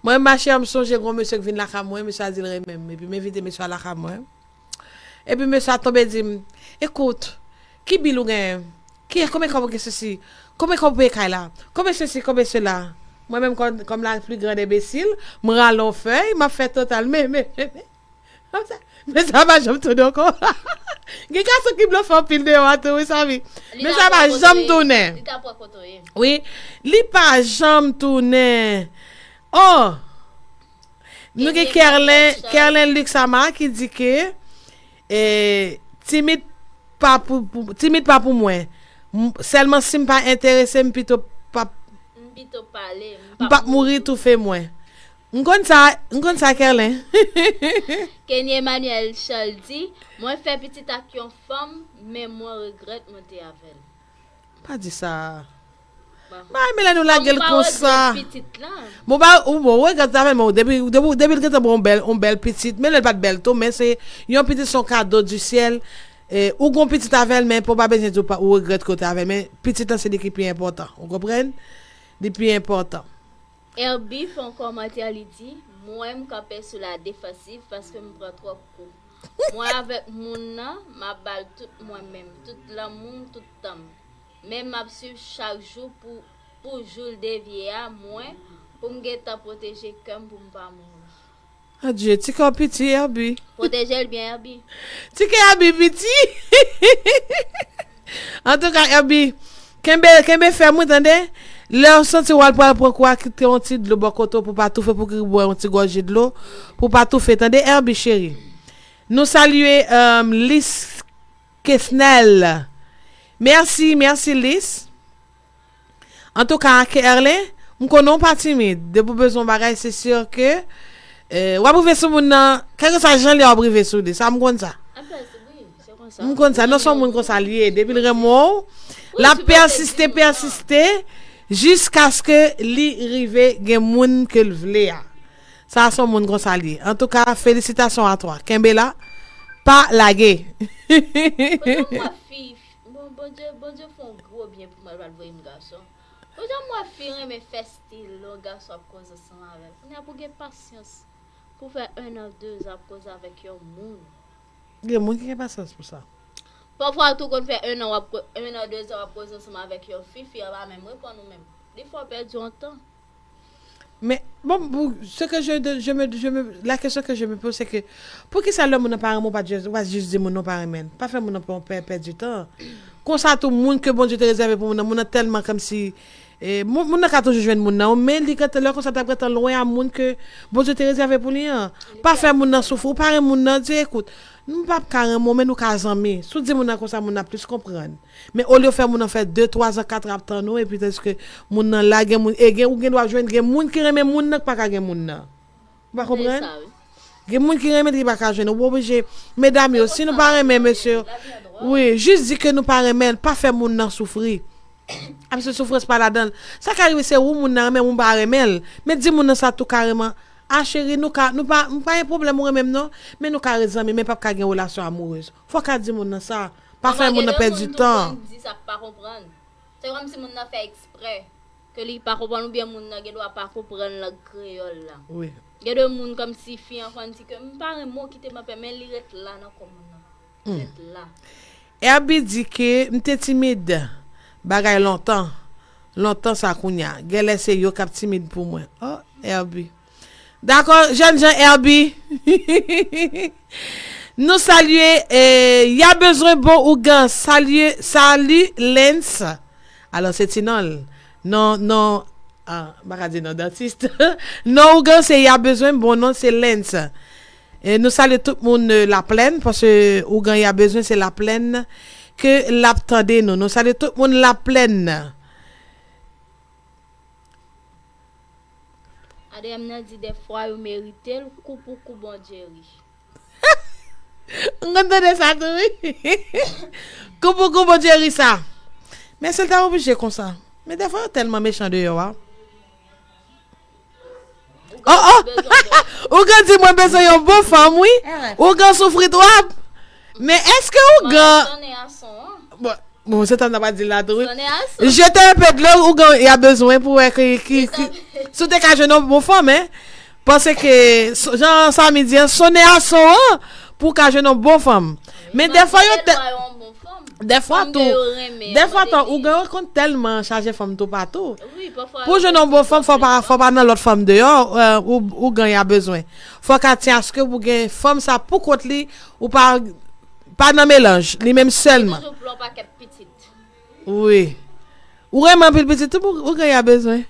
mwen menm, machè, m sonje gon mesye k vin lakay mwen, mesye a di l renmen m, epi m envite mesye a lakay mwen. Epi mesye a tonbe di m, ekout, ki bil ou genyen? Ki, konbyen kòb ou gen sesi? Konbyen kòb ou peye kay la? Konbyen sesi, konbyen sela? Mwen menm, kòm, kòm la pli grann enbesil, m rale yon fèy, m ap fè total, men, men, men, men. Konsa, men sa pa janm tounen ankò. Gen gason ki blofè anpil deyò a tou, wi, Samy. Men sa pa janm tounen. Li ta pran kote w ye. Wi, li pa janm tounen. Oh! Nou gen Kerlen, Kerlen Luxama ki di ke eh, timid pa pou, pou, timid pa pou mwen. M- Sèlman si m pa enterese, m pito p ap, M pito pale. M p ap mouri toufe mwen. M konn sa, m konn sa, Kerlen. Kenny Emmanuel Charles di, mwen fè pitit ak yon fanm, men mwen regrèt mwen te avè l. Pa di sa. Mwen renmen lè nou lage l konsa. Bon, ba, ou bon, ou regrèt avè l, men depi, depi, depi l gentan bon, yon bèl, yon bèl pitit, men lè l pa t bèl tou, men se yon pitit, se yon kado di syèl. Eh, ou gon pitit avè l, men pou pa bezwen di ou pa, ou regrèt ke w te avè l, men pitit lan se li ki pi enpòtan. Ou konprann? Li pi enpòtan. Herbie fè yon kòmantè, li di, mwen m kanpe sou la defansiv paske m pran twòp kou. Mwen avèk moun nan, m ap ba l tout mwen menm, tout lanmou m, tout tan m. Men m ap swiv chak jou pou, pou jou l devye a, mwen, pou m gentan pwoteje kè m pou m pa mouri. Adye, ti kè w piti, Herbie. Pwoteje l byen, Herbie. Ti kè Herbie piti. Antouka, Herbie, kenbe, kenbe fèm, wi, tande. Lè w santi w al pral pran kou a, kite yon ti dlo bò kote w pou pa toufe, pou ki bwè yon ti gòje dlo, pou pa toufe, tande, Herbie cheri. Nou salye, euh, Lis Kesnel. Mèsi, mèsi, Lis. Antouka, Kerlen, m konnen w pa timid. Depi w bezwen yon bagay, se si ke, eh, w ap rive sou moun nan, kèlkeswa jan l ye, w ap rive sou li. Sa, m konn sa. M konn sa. Non, se yon moun konsa l ye. Depi l renmen w, l ap pèsiste, pèsiste, jiskaske li rive gen moun ke l vle a. Sa, se yon moun konsa l ye. Antouka, félicitations à toi. Kenbe la. Pa lage. Bon, Bondye, Bondye fè yon gwo byen pou mwen, l pa t voye m gason. Ou jan m wè fi renmen fè stil lè yon gason ap koze ansanm avè l. Kounye a pou gen pasyans pou fè en an, de zan ap koze avèk yon moun. Gen moun ki gen pasyans pou sa. Pafwa tou konn fè en an w ap ko- en an, de zan w ap koze ansanm avèk yon fi, fi an pa menm reponn ou menm. Defwa w pèdi yon tan. Men, bon, pou, ce que je, je me, je me, la question que je me pose, c'est que, poukisa lè moun nan pa renmen w, pa jis, ou pa jis di moun nan w pa renmen l? Pa fè moun nan pè, pè, pèdi tan. Konsa tou, moun ke Bondye te rezève pou moun nan, moun nan tèlman kòmsi, eh, moun, moun nan ka toujou jwenn moun nan, men li gentan, lè konsa, t ap gentan lwen a moun ke Bondye te rezève pou li an. Pa fè moun nan soufri, ou pa renmen moun nan, di, ekout, m p ap ka renmen w, men nou ka zanmi. Si w di moun nan konsa, moun nan ap plis konprann. Men olye w fè moun nan fè de, twa zan, kat an ap tann ou, epi tandiske moun nan la, gen moun, e gen, ou gen dwa jwenn, gen moun ki renmen moun nan, ki pa ka gen moun nan. Ou pa konprann? Gen moun ki renmen l, ki pa ka jwenn. Ou oblije, medam yo, si nou pa renmen mesye, wi, jis di ke nou pa renmen l, pa fè moun nan soufri. Paske soufrans pa ladan l. Sa ka rive se ou moun nan renmen, ou pa renmen l. Men di moun nan sa tou kareman, a cheri, nou ka, nou pa, m pa gen pwoblèm ou renmen m non, men nou ka ret zanmi, men p ap ka gen relasyon amourez. Fò w ka di moun nan sa. Pa fè moun nan pèdi tan. Di sa k pa konprann. Se kòmsi moun nan fè eksprè ke li pa konprann oubyen moun nan gen dwa pa konprann lang kreyòl la. Wi. Gen de moun kòmsi fi an konn di ke m pa renmen w, kite m anpè, men li ret la nan kò moun nan. Li ret la. Herbie di ke m te timid bagay lontan. Lontan sa kounya. Genlè se yo k ap timid pou mwen. Oh, Herbie. Dakò, jènjan Herbie. Nou salye, eh, y a bezwen bon ougan. Salye, salut, Lens. Alò, se ti non l. Non, non, ah, m pa ka di non dantis. Non ougan se y a bezwen, bon non se Lens. E nou salye tout moun, eh, Laplèn, paske ougan y a bezwen se Laplèn ke l ap tande nou. Nou salye tout moun Laplèn. A D M nan di dèfwa yo merite l, kou pou kou Bondye ri. M konn tande sa tou wi. Kou pou kou Bondye ri sa. Men se l ta oblije konsa. Men dèfwa yo tèlman mechan deyò a. Oh oh. Ougan di mwen bezwen yon bon fanm wi. Ougan soufri twòp. Men èske ougan Bon, bon, se tan nan pa di l la tou wi. Jete un peu de l'eau, ougan y a bezwen pou wè ki, ki, ki, si w te ka jwenn yon bon fanm, hein. Paske, jan Samy di an, sonnen a son an pou w ka jwenn yon bon fanm. Men dèfwa yo te. Dèfwa tou. Dèfwa tou, ougan yo konn tèlman chaje fanm tou patou. Pou w jwenn yon bon fanm, fò pa, fò pa nan lòt fanm deyò, eh, ou, ougan y a bezwen. Fò ka tyen aske pou gen fanm sa pou kont li, ou pa, pa nan melanj, li menm sèlman. Wi. Ou renmen anpil pitit tou, ou, ougan y a bezwen.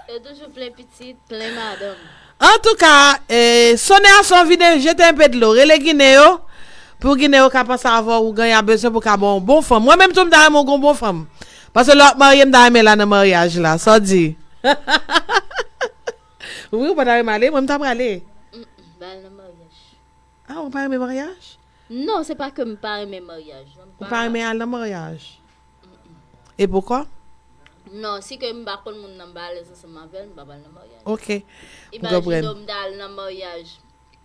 Yo toujou plen pitit, plen madanm. Antouka, eh, sonnen a son vide jete un peu de l'eau. Rele Ginen yo. Pou Ginen yo ka panse avè w, ougan y a bezwen pou ka ba w yon bon fanm. Mwen menm tou m ta renmen w gen yon bon fanm. Paske lè w ap marye, m ta renmen la nan maryaj la. Sa w di? Wi, ou pa ta renmen ale, mwen m ta prale. Ba l nan maryaj. Ah, ou pa renmen maryaj? Non, se pa ke m pa renmen maryaj. Ou pa renmen al nan maryaj? E poukwa? Non, si ke m pa konn moun nan, m pa alèz ansanm avè l, m pa pral nan maryaj. Ok. Imajine w m ta al nan maryaj,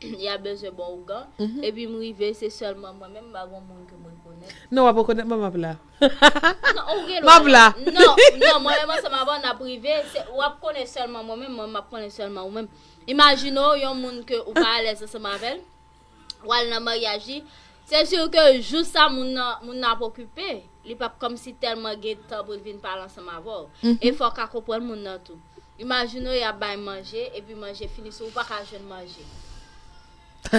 y a bezwen bon ougan, epi m rive, se sèlman mwen menm, m pa gon moun ke m rekonèt. Non, w ap rekonèt mwen, m ap la. Non, ou gen dwa la. M ap la. Non, non, mwen menm ansanm avè w, n ap rive, w ap konnen sèlman mwen menm, mwen m ap konnen sèlman ou menm. Imajine w yon moun ke ou pa alèz ansanm avè l, w al nan maryaj li, se si ke jou sa moun nan, moun nan ap okipe, li p ap kòmsi tèlman gen tan pou l vin pale ansanm avè w. E fò w ka konprann moun nan tou. Imajine w y ap bay manje, epi manje fini, si w pa ka jwenn manje.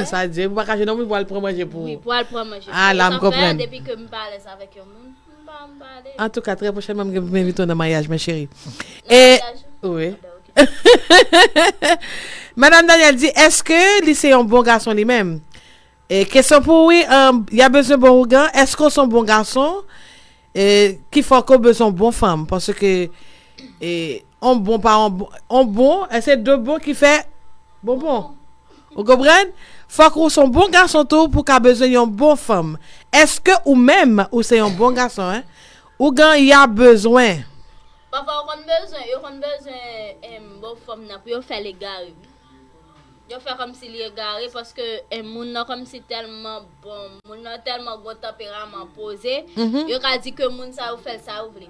Sa di, ou pa ka jwenn yon moun pou al pran manje pou ou. Wi, pou al pran manje pou ou. Ah, la, m konprann. Depi ke m pa alèz avèk yon moun, m pa, m pa ale. Antouka, trè pwochènman, m gen pou m envite w nan maryaj mwen, cheri. E, wi. Madam Daniel di, èske li se yon bon gason li menm? E, kesyon pou ou, wi, y a bezwen bon ougan. Èske w se yon bon gason? E, ki fè ke w bezwen yon bon fanm? Paske, e, yon bon pa yon bon, yon bon, e se de bon ki fè bon bon. Ou konprann? Fòk ou se yon bon gason tou pou ka bezwen yon bon fanm. Èske ou menm, ou se yon bon gason, en? Ougan y a bezwen. Pafwa yo konn bezwen, yo konn bezwen, em, bon fanm nan pou yo fè l egare, wi. Yo fè kòmsi li egare paske, em, moun nan kòmsi tèlman bon, moun nan tèlman gon tanperaman poze, yo ka di ke moun sa yo fè l sa yo vle.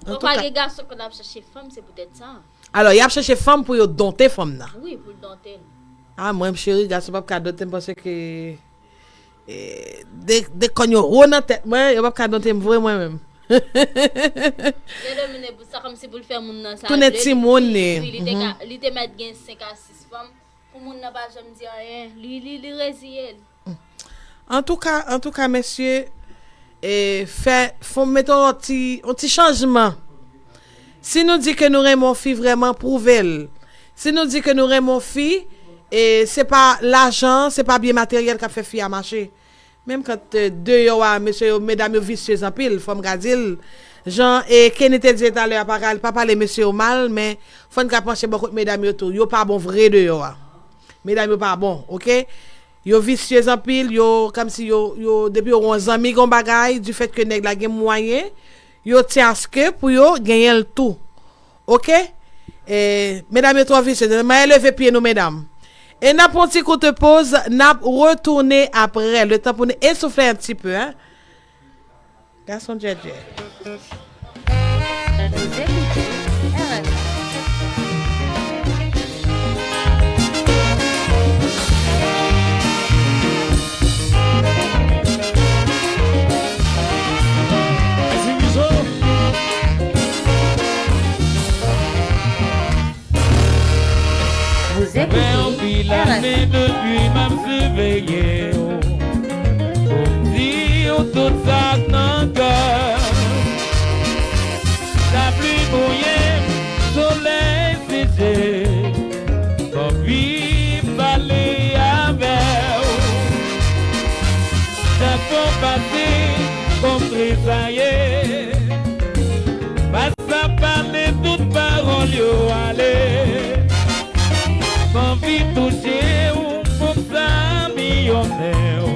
Pafwa gen gason konn ap chache fanm, se poutèt sa. Alò, y ap chache fanm pou yo donte fanm nan. Wi, pou l donte l. Ah, mwen, cheri, gason p ap ka donte m paske E, de, de kòn yo wo nan tèt mwen, yo p ap ka donte m vre mwen menm. Gen de moun e pou sa kòmsi pou l fè moun nan sa. Tounen timoun li. Wi, li te ka, li te mèt gen senk a sis fanm. Pou moun nan pa janm di anyen, li, li, li reziye l. Antouka, antouka, mesye, e, fè, fò m mete yon ti, yon ti chanjman. Si nou di ke nou renmen yon fi vrèman, pwouve l. Si nou di ke nou renmen yon fi, e se pa lajan, se pa byen materyèl k ap fè fi a mache. Menm kan, e, deyò a, mesye yo, medam yo visyez anpil, fò m ka di l. Jan, e, Kenny te di l talè a, pa ka, pa pale mesye yo mal, men fò n ka panche bò kot medam yo tou. Yo pa bon vre deyò a. Medam yo pa bon, oke? Yo visyez anpil, yo, kòmsi yo, yo, depi yo wè yon zanmi gen yon bagay, di fèt ke nèg la gen mwayen, yo tyen aske pou yo genyen l tou. Oke? E, medam yo twò visye. Mwen leve pye nou, medam. E n ap pran yon ti kout poz, n ap retounen apre. Letan pou nou esoufle un petit peu, hein? Gason djèdjè. Vous écoutez R F M. Vous écoutez R F M. Ye w, pou m di w tout sa k nan kè. Lapli mouye, solèy sije, m anvi pale avè w. Chak fwa w pase, kò m tresaye. Pase pale tout pawòl yo ale. M anvi touche w, pou m sa miyonnen w.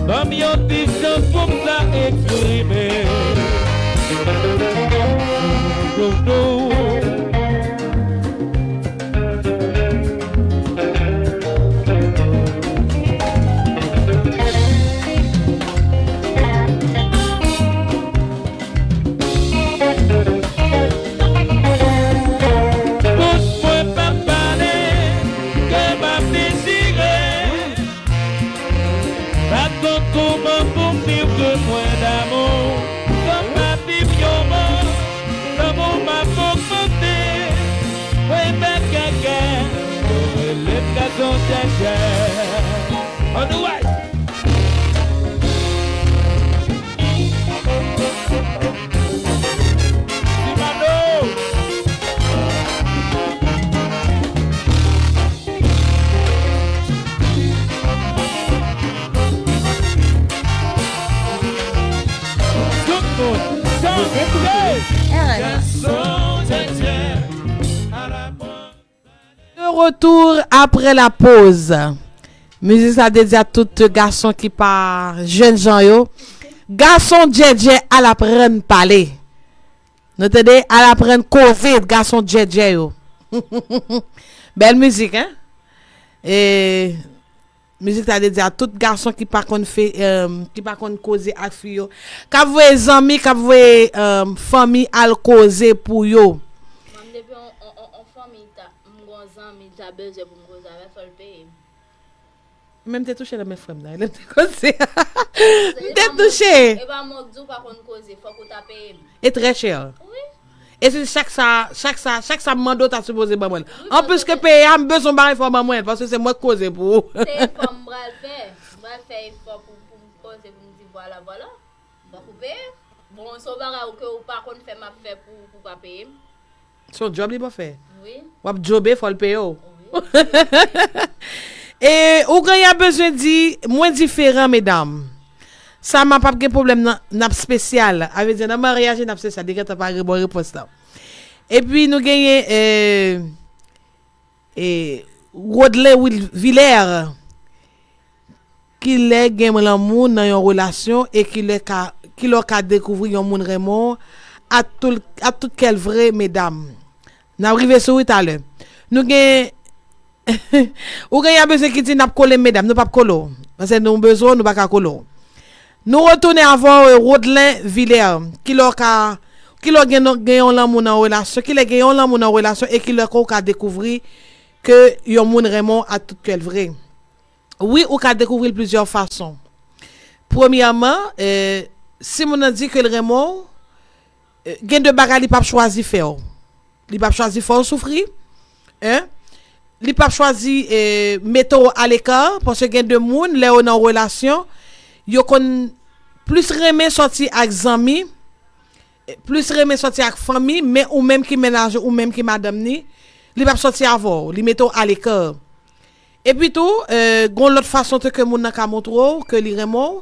Ban m yon ti chans pou m sa eksprime. Bouch mwen p ap pale, kè m ap dechire. Pa t gon kouman pou m di w ke mwen damou. San pa di m yon mo, lanmou m ap ogmante. Mwen pa kaka, yo rele m gason djèdjè. Ann nou wè. De retour après la pause. Mizik sa dedye a tout gason ki pa jènjan yo. Gason djèdjè al aprann pale. Nou tande, al aprann koze, gason djèdjè yo. Bèl mizik, en? E mizik sa dedye a tout gason ki pa konn fè, em, ki pa konn koze ak fi yo. K ap voye zanmi, k ap voye, em, fanmi al koze pou yo. Mwen, depi on, on, on, on fanmi ta, m gon zanmi ta bezwen pou m koze avè, fò l peye m. Men m te touche nan men frè m nan, lè m te koze. M te touche. E pa mwen k di w pa konn koze, fòk ou ta peye m. E trè chè. Wi. E se chak sa, chak sa, chak sa m mande w ta sipoze ban mwen l. Wi, anplis ke peye a, m bezwen w bay fò w ban mwen l, paske se mwen k koze pou ou. Se efò m pral fè. M pral fè efò pou, pou m koze, pou m di vwala, vwala. Fòk ou peye. Bon, se yon bagay ou ke ou pa konn fè, m ap fè pou, pou w pa peye m. Se yon djòb li p ap fè. Wi. W ap djobe, fò l peye w. Wi. E ou gen a bezwen di, mwen diferan, medam. Sa m ap ap gen pwoblèm nan, n ap espesyal. A vle di, nan maryaj, n ap espesyal. Li gentan pare bon repons lan. Epi nou genyen, e, e, Rodlen Wil-, Vilè. Kilè gen lanmou nan yon relasyon e kilè ka, kilè w ka dekouvri yon moun renmen w a tout, a tout kè l vre, medam. N ap rive sou wi talè. Nou gen, ou gen yon bezwen ki di n ap kole m, medam, nou p ap kole w. Paske nou bezwen w, nou pa ka kole w. Nou retounen avè w, Rodlen Vilè. Kilè w ka, kilè w gen, gen yon lanmou nan relasyon, kilè gen yon lanmou nan relasyon e kilè ke w ka dekouvri ke yon moun renmen w a tout kè l vre. Wi, ou ka dekouvri l plizyè fason. Premyèman, eh, si moun nan di ke l renmen w, eh, gen de bagay li p ap chwazi fè w. Li p ap chwazi fè w soufri. Hein? Li p ap chwazi, eh, mete w aleka, paske gen de moun, lè yo nan relasyon, yo konn plis renmen sòti ak zanmi, plis renmen sòti ak fanmi, men ou menm ki mennaj ou, ou menm ki madanm ni, li p ap sòti avè w, li mete w aleka. Epi tou, eh, gon lòt fason tou ke moun nan ka montre w ke li renmen w,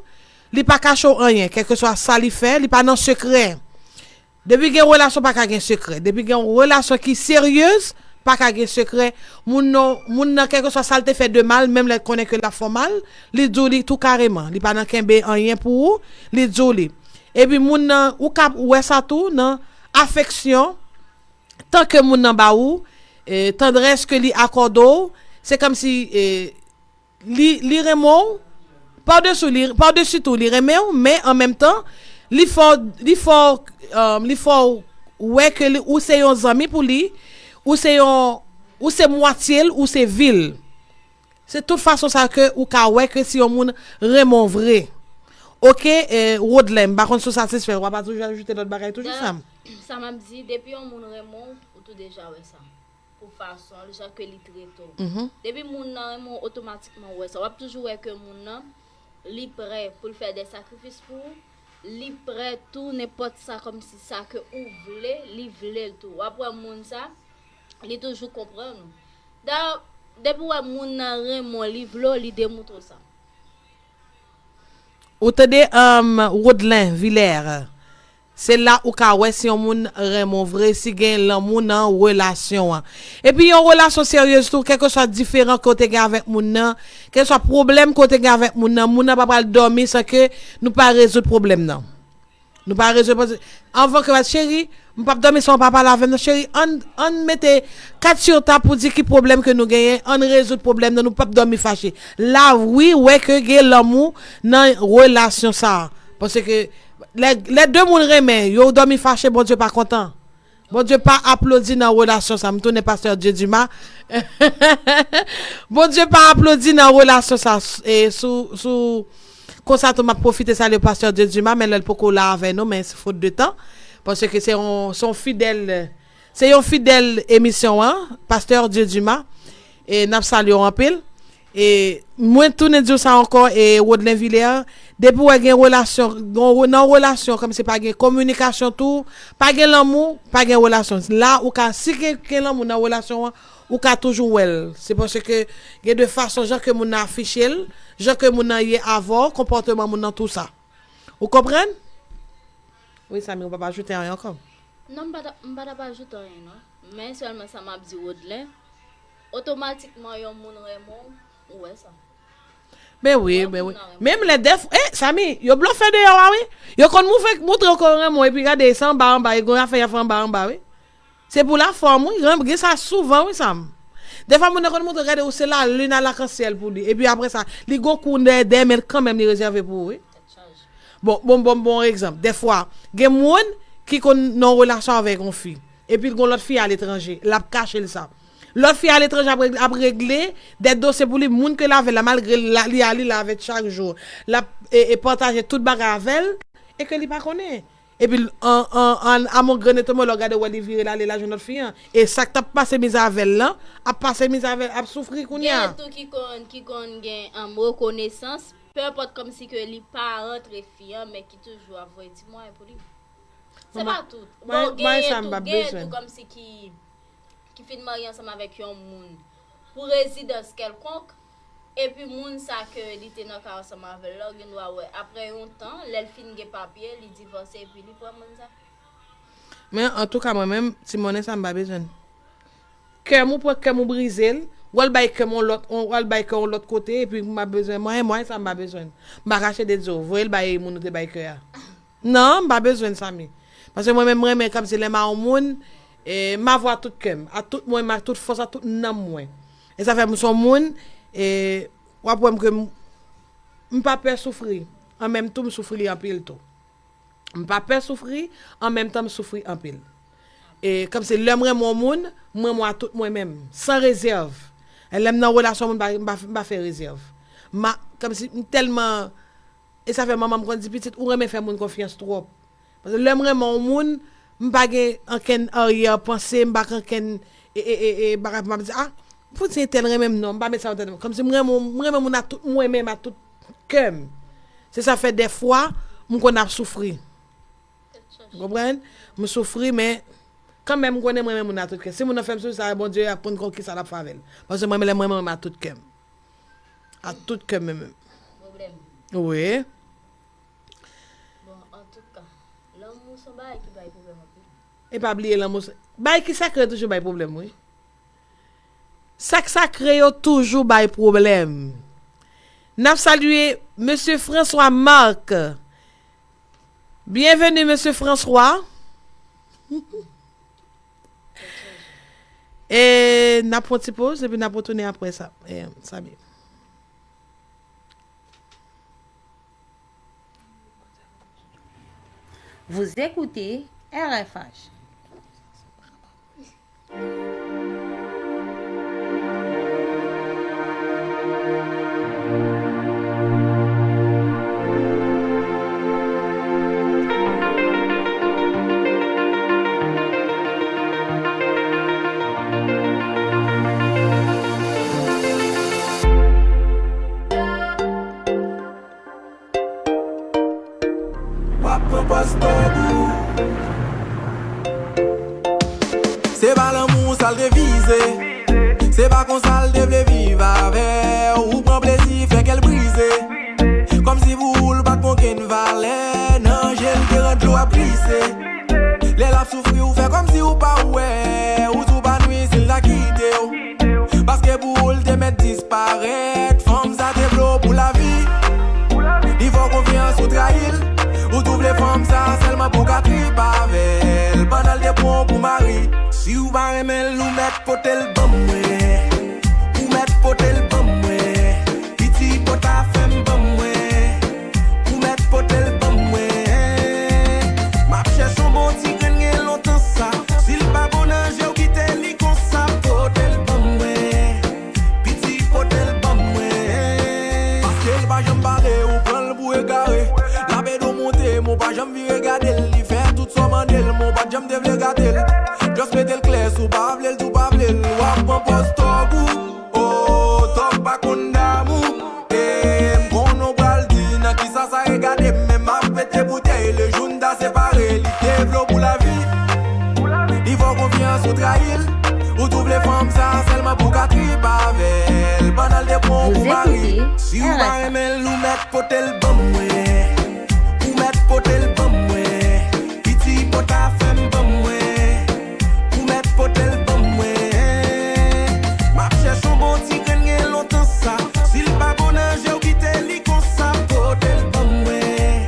li pa kache w anyen, kèlkeswa sa li fè, li pa nan sekrè. Depi gen relasyon, pa ka gen sekrè. Depi gen yon relasyon ki seryez, pa ka gen sekrè. Moun nan, moun nan, kèlkeswa sa l te fè de mal, menm lè l konnen ke l ap fè w mal, li di w li tou kareman. Li pa nan kenbe anyen pou ou, li di w li. Epi moun nan, ou ka wè sa tou nan afeksyon, tan ke moun nan ba ou, eh, tandrès ke li akòde w, se kòmsi, eh, li, li renmen w, padesi li, padesi tou, li renmen w, men an menm tan, li fè w, li fè w, eh, li fè w wè ke li, ou se yon zanmi pou li, ou se yon, ou se mwatye l, ou se vi l. Se tout fason sa ke ou ka wè ke si yon moun renmen w vre. Oke, eh, Rodlen, m pa konn si w satisfè, w ap toujou ajoute lòt bagay toujou, Sam? Sa m ap di, depi yon moun renmen w, ou tou deja wè sa. fason, jan ke li trete w. Mhm. Depi moun nan renmen w, otomatikman ou wè sa. W ap toujou wè ke moun nan, li prè pou l fè de sakrifis pou ou. Li prè tou, nenpòt sa, kòmsi sa ke ou vle, li vle l tou. W ap wè moun sa, li toujou konprann ou. Dayè, depi w wè moun nan renmen w, li vle w, li demontre w sa. Ou tande, um, Rodlin Villers. Se la ou ka wè si yon moun renmen w vre, si gen lanmou nan relasyon an. Epi yon relasyon seryez tou, kèlkeswa diferan ke w te gen avèk moun nan, kèlkeswa pwoblèm ke w te gen avèk moun nan, moun nan pa pral dòmi san ke nou pa rezoud pwoblèm nan. Nou pa rezoud, paske anvan ke, cheri, m p ap dòmi san w pa pale avè m nan, cheri, ann, ann mete kat sou tab pou di ki pwoblèm ke nou genyen, ann rezoud pwoblèm nan, nou p ap dòmi fache. La, wi, wè ke gen lanmou nan relasyon sa a. Paske lè, lè de moun renmen, yo dòmi fache, Bondye pa kontan. Bondye pa aplodi nan relasyon sa. M tounen pastè Dieu Duma. Bondye pa aplodi nan relasyon sa. E sou, sou, konsa tou, m ap pwofite salye pastè Dieu Duma, men lè l poko la avè nou, men se fot de tan. Paske se yon, se yon fidèl, se yon fidèl emisyon an, pastè Dieu Duma. E n ap salye w anpil. E mwen tounen di w sa ankò, e Rodlin Villers, depi w wè gen relasyon, gon re-, nan relasyon, kòmsi pa gen kominikasyon tou, pa gen lanmou, pa gen relasyon. La, ou ka, si gen, gen lanmou nan relasyon an, ou ka toujou wè l. Se paske gen de fason, jan ke moun nan afiche l, jan ke moun nan ye avè w, konpòteman moun nan, tou sa. Ou konprann? Wi, Samy, ou p ap ajoute anyen ankò? Non, m pa t ap, m pa t ap ajoute anyen, non. Men sèlman sa m ap di Rodlin, otomatikman yon moun renmen w, ou wè sa. Ben wi, ben wi. Menm lè dèf, eh, Samy, yo blofè deyò a, wi. Yo konn mouve, moutre yo konn renmen w, epi gade, se anba, anba, e gon afè y ap fè anba, anba, wi. Se pou lafòm, wi. Gen, gen sa souvan, wi, Sam. Defwa, moun nan konn moutre, gade, ou se lalin a lakansyèl pou li. Epi apre sa, li gon kou dèyè, dèyè, men kanmenm, li rezève pou ou, wi. Bon, bon, bon, bon egzanp. Defwa, gen moun ki konn nan relasyon avèk yon fi. Epi l gon lòt fi aletranje. L ap kache l sa. Lòt fi aletranje ap regle, ap regle de dosye pou li, moun ke l avè la, malgre la, li a li la avè l chak jou. L ap, e, e pataje tout bagay avè l, e ke li pa konnen. Epi l, an, an, an, a mon grenn etonman, lè w gade, w wè li vire l ale, l al jwenn lòt fi an. E sa k t ap pase mizè avè l lan, ap pase mizè avè l, ap soufri kounye a. Gen tou ki konn, ki konn gen, um, rekonesans, pe enpòt kòmsi ke li pa rantre fi an, men ki toujou ap voye ti mwayen pou li. Se pa tout. Bon, genyen tou, genyen tou kòmsi ki, ki fin marye ansanm avèk yon moun pou rezidans kèlkonk, epi moun sa ke li te nan kay ansanm avè l la, ou gen dwa wè, apre yon tan, lè l fin gen papye, li divòse epi li pran moun sa. Men, antouka, mwen menm, ti monnen sa, m pa bezwen l. Kè m, ou pran kè m, ou brize l, w al bay kè m yon lòt, w al bay kè yon lòt kote, epi m pa bezwen, mwen, mwen sa, m pa bezwen l. M pa ka chede di w, voye l bay moun ou te bay kè a. Non, m pa bezwen l, Samy. Paske mwen menm, m renmen kòmsi lè m a yon moun, e, m avè w a tout kè m, a tout mwen, a tout fòs, a tout nanm mwen. E sa fè m se yon moun, e, w ap wè m ke m, m pa pè soufri. An menm tan, m soufri li anpil tou. M pa pè soufri, an menm tan, m soufri anpil. E, kòmsi lè m renmen yon moun, m renmen w a tout mwen menm, san rezèv. E lè m nan relasyon moun, m pa, m pa, m pa fè rezèv. M a, kòmsi m tèlman E sa fè manman m konn di, "Pitit, ou renmen fè moun konfyans twòp." Paske lè m renmen yon moun, m pa gen ankenn aryè panse, m pa gen ankenn, e, e, e, e, bagay pou m ap di, "A, poutji entèl renmen m non, m pa met sa nan tèt mwen." Kòmsi m renmen, m renmen moun a tout mwen menm, a tout kè m. Se sa fè dèfwa, m konn ap soufri. Ou konprann? M soufri, men kanmenm, m konnen m renmen moun a tout kè. Si moun nan fè m soufri, sa vle Bondye ap konn kisa l ap fè avè l. Paske mwen menm, lè m renmen moun a tout kè m. A tout kè m menm. Pwoblèm. Wi. Bon, antouka, lanmou se yon bagay ki bay pwoblèm anpil. E pa bliye lanmou se, bagay ki sakre toujou bay pwoblèm, wi. Sa k sakre yo toujou bay pwoblèm. N ap salye Mesye François Marc. Byenveni, Mesye François. E n ap pran ti poz, epi n ap retounen apre sa. E, Samy. Vous écoutez R F H. Se pa lanmou sa l te vize. Se pa konsa l te vle viv avè w. Ou pran plezi, fè kè l brize. Kòmsi pou ou l pa t gen okenn valè. Nan je l te rann dlo ap glise. Lè l ap soufri, ou fè kòmsi ou pa wè. Ou tou pa nwi si l ta kite w. Paske pou ou l te mèt disparèt. Fanm sa te vle w pou lavi. Li fè w konfyans, ou trayi l. Ou tou vle fanm sa sèlman pou w ka trip avè l. Pandan l te pran w pou mari. Si w pa renmen l, ou mèt pote l ban mwen. Ou mèt pote l ban mwen. Piti pòtafèm ban mwen. Ou mèt pote l ban mwen. M ap chèche yon bon ti grenn gen lontan sa. Si l pa bon nan je w, kite li konsa. Pote l ban mwen. Piti pote l ban mwen. Paske l pa janm pale, ou pran l pou egare. L ap ede w monte, men w pa janm vire gade l. Li fè tout sa w mande l, men w pa t janm te vle gade l. Just mete l klè, si w pa vle l, tou pa vle l. W ap pran pòz tòg ou. Oh, tòg pa konn damou. E m konnen w pral di nan kisa sa e gade m, men m ap pete boutèy. Le jou n ta separe, li te vle w pou lavi. Li fè w konfyans, ou trayi l. Ou tou vle fanm sa sèlman pou w ka trip avè l. Pandan l te pran w pou mari. Si w pa renmen l, ou mèt pote l ban mwen. Ou mèt pote l ban mwen. Piti pòtafèm ban mwen. Ou mèt pote l ban mwen. M ap chèche yon bon ti grenn gen lontan sa. Si l pa bon nan je w, kite li konsa. Pote l ban mwen.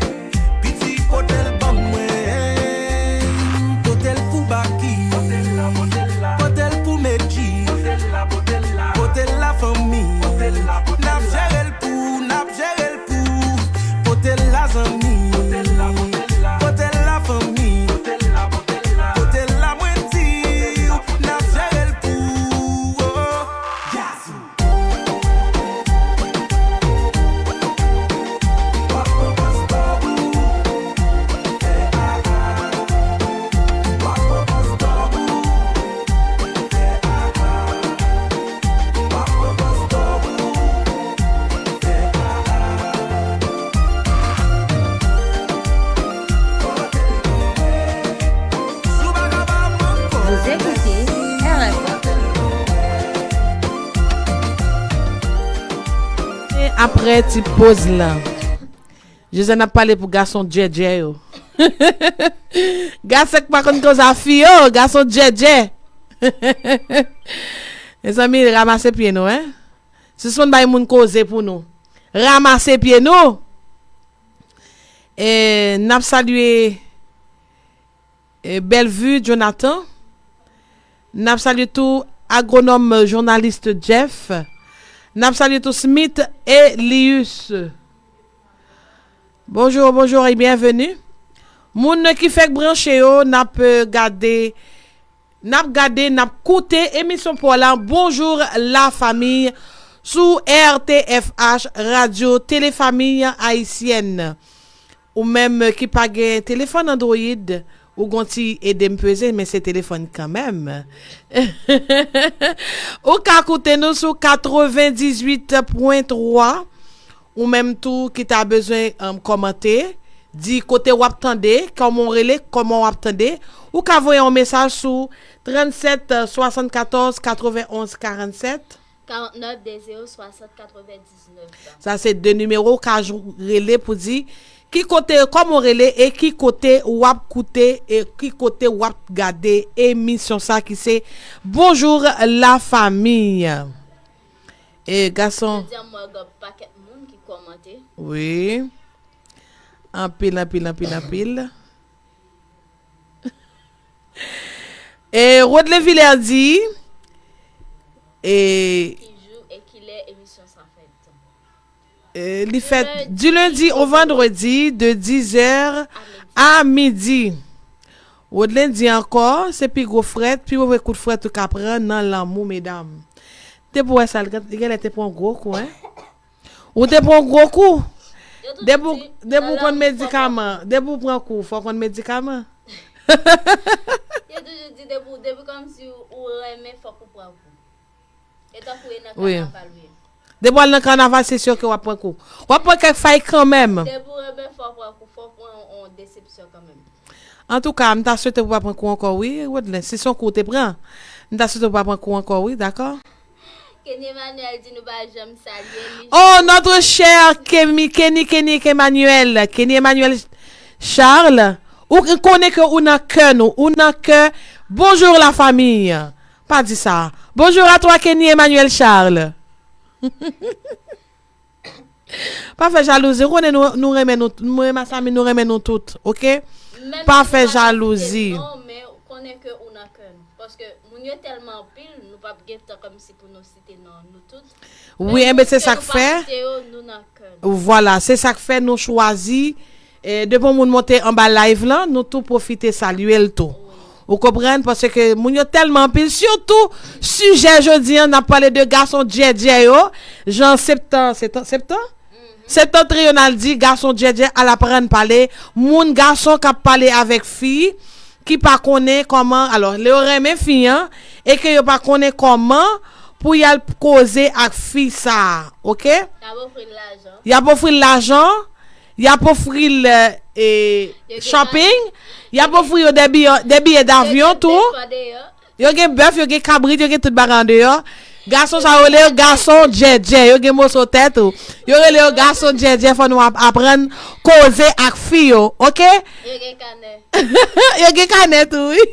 Piti pote l ban mwen. Pote l pou Baky. Pote l pou Medjy. Pote l la fanmi. N ap jere l pou, n ap jere l pou. Pote l la zanmi. Pote l la fanmi. Pote l la mwen di w. N ap jere l pou. Oh. Gazou. Vous écoutez R F M. E apre ti poz la, José n ap pale pou gason djèdjè yo. Gason k pa konn koze a fi yo, gason djèdjè. Mezanmi, ranmase pye nou, en. Sispann bay moun koze pou nou. Ranmase pye nou. E, n ap salye, e, Bellevue Jonathan. N ap salye tou agwonòm jounalis Jeff. N ap salye tou Smith Elius. Bonjou, bonjou e byenveni. Moun ki fèk branche yo, n ap, e, gade N ap gade, n ap koute emisyon pa w la, Bonjou la Famille, sou R T F H, Radyo Tele Fanmi Ayisyèn. Ou menm ki pa gen telefòn Android, ou gon ti ede m peze, men se telefòn kanmenm. Ou ka koute nou sou katrevendizuit pwen twa. Ou menm tou ki ta bezwen, um, kòmante, di kote w ap tande, kòman w rele, kòman w ap tande, ou ka voye yon mesaj sou trannsèt swasannkatòz katrevenonz karannsèt. Karantnèf de zewo swasant katrevendiznèf. Sa se de nimewo ou ka jou-, rele pou di ki kote, kòman w rele e ki kote w ap koute e ki kote w ap gade emisyon sa ki se Bonjou la Fanmi. E gason. Jodi a m wè gen pakèt moun ki kòmante. Wi. Anpil, anpil, anpil, anpil. E Rodley Villers di, e, ki jou e ki lè emisyon sa fèt? E, li fèt du lundi au vendredi de dix heures à midi. Rodley di ankò, se pi gwo frèt, pi move kout frèt ou ka pran nan lanmou, medam. Depi w wè sa, li gen, li genlè te pran gwo kou, en. Ou te pran gwo kou. Depi w, depi w konn medikaman, depi w pran kou, fò w konn medikaman. Yo toujou di depi, depi kòmsi ou renmen, fòk ou pran kou. E tankou e nan kanaval ou ye. Depi w al nan kanaval, se si ke w ap pran kou. W ap pran kèk fay kanmenm. Depi w renmen, fò w pran kou, fò w pran yon desepsyon kanmenm. Antouka, m ta swete pou w pa pran kou ankò, wi, Rodlen. Si se yon kou w te pran, m ta swete pou w pa pran kou ankò, wi, dakò? Kenny Emmanuel di nou pa janm salye li. Oh, notre cher Kenny, Kenny, Kenny Emmanuel, Kenny Emmanuel Charles, ou konnen ke ou nan kè nou, ou nan kè. Bonjour la famille. Pa di sa. Bonjour à toi, Kenny Emmanuel Charles. Pa fè jalouzi, ou konnen nou, nou renmen nou, mwen, Masami, nou renmen nou tout, ok? Pa fè jalouzi. Non, men konnen ke ou nan kè nou. Paske moun yo tèlman anpil, nou p ap gen tan kòmsi pou nou site non nou tout. Wi, enben se sa k fè. Vwala, se sa k fè nou chwazi, eh, depi yon moun monte anba live lan, nou tou pwofite salye l tou. Ou konprann? Paske moun yo tèlman anpil, sitou sijè jodi an, n ap pale de gason djèdjè yo, jan septan, septan, septan? Septentrional di, gason djèdjè al aprann pale, moun gason k ap pale avèk fi, ki pa konnen kòman, alò, lè yo renmen fi an, e ke yo pa konnen kòman pou y al koze ak fi sa a, ok? Y ap ofri l lajan. Y ap ofri l lajan, y ap ofri l, eh, shopping, y ap ofri yo de biyè, de biyè davyon tou. Yo gen bèf, yo gen kabrit, yo gen tout bagay andeyò. Gason sa yo rele yo gason djèdjè, yo gen moso tèt tou. Yo rele yo gason djèdjè, fò nou ap-, aprann koze ak fi yo, ok? Yo gen kanè. Yo gen kanè tou, wi.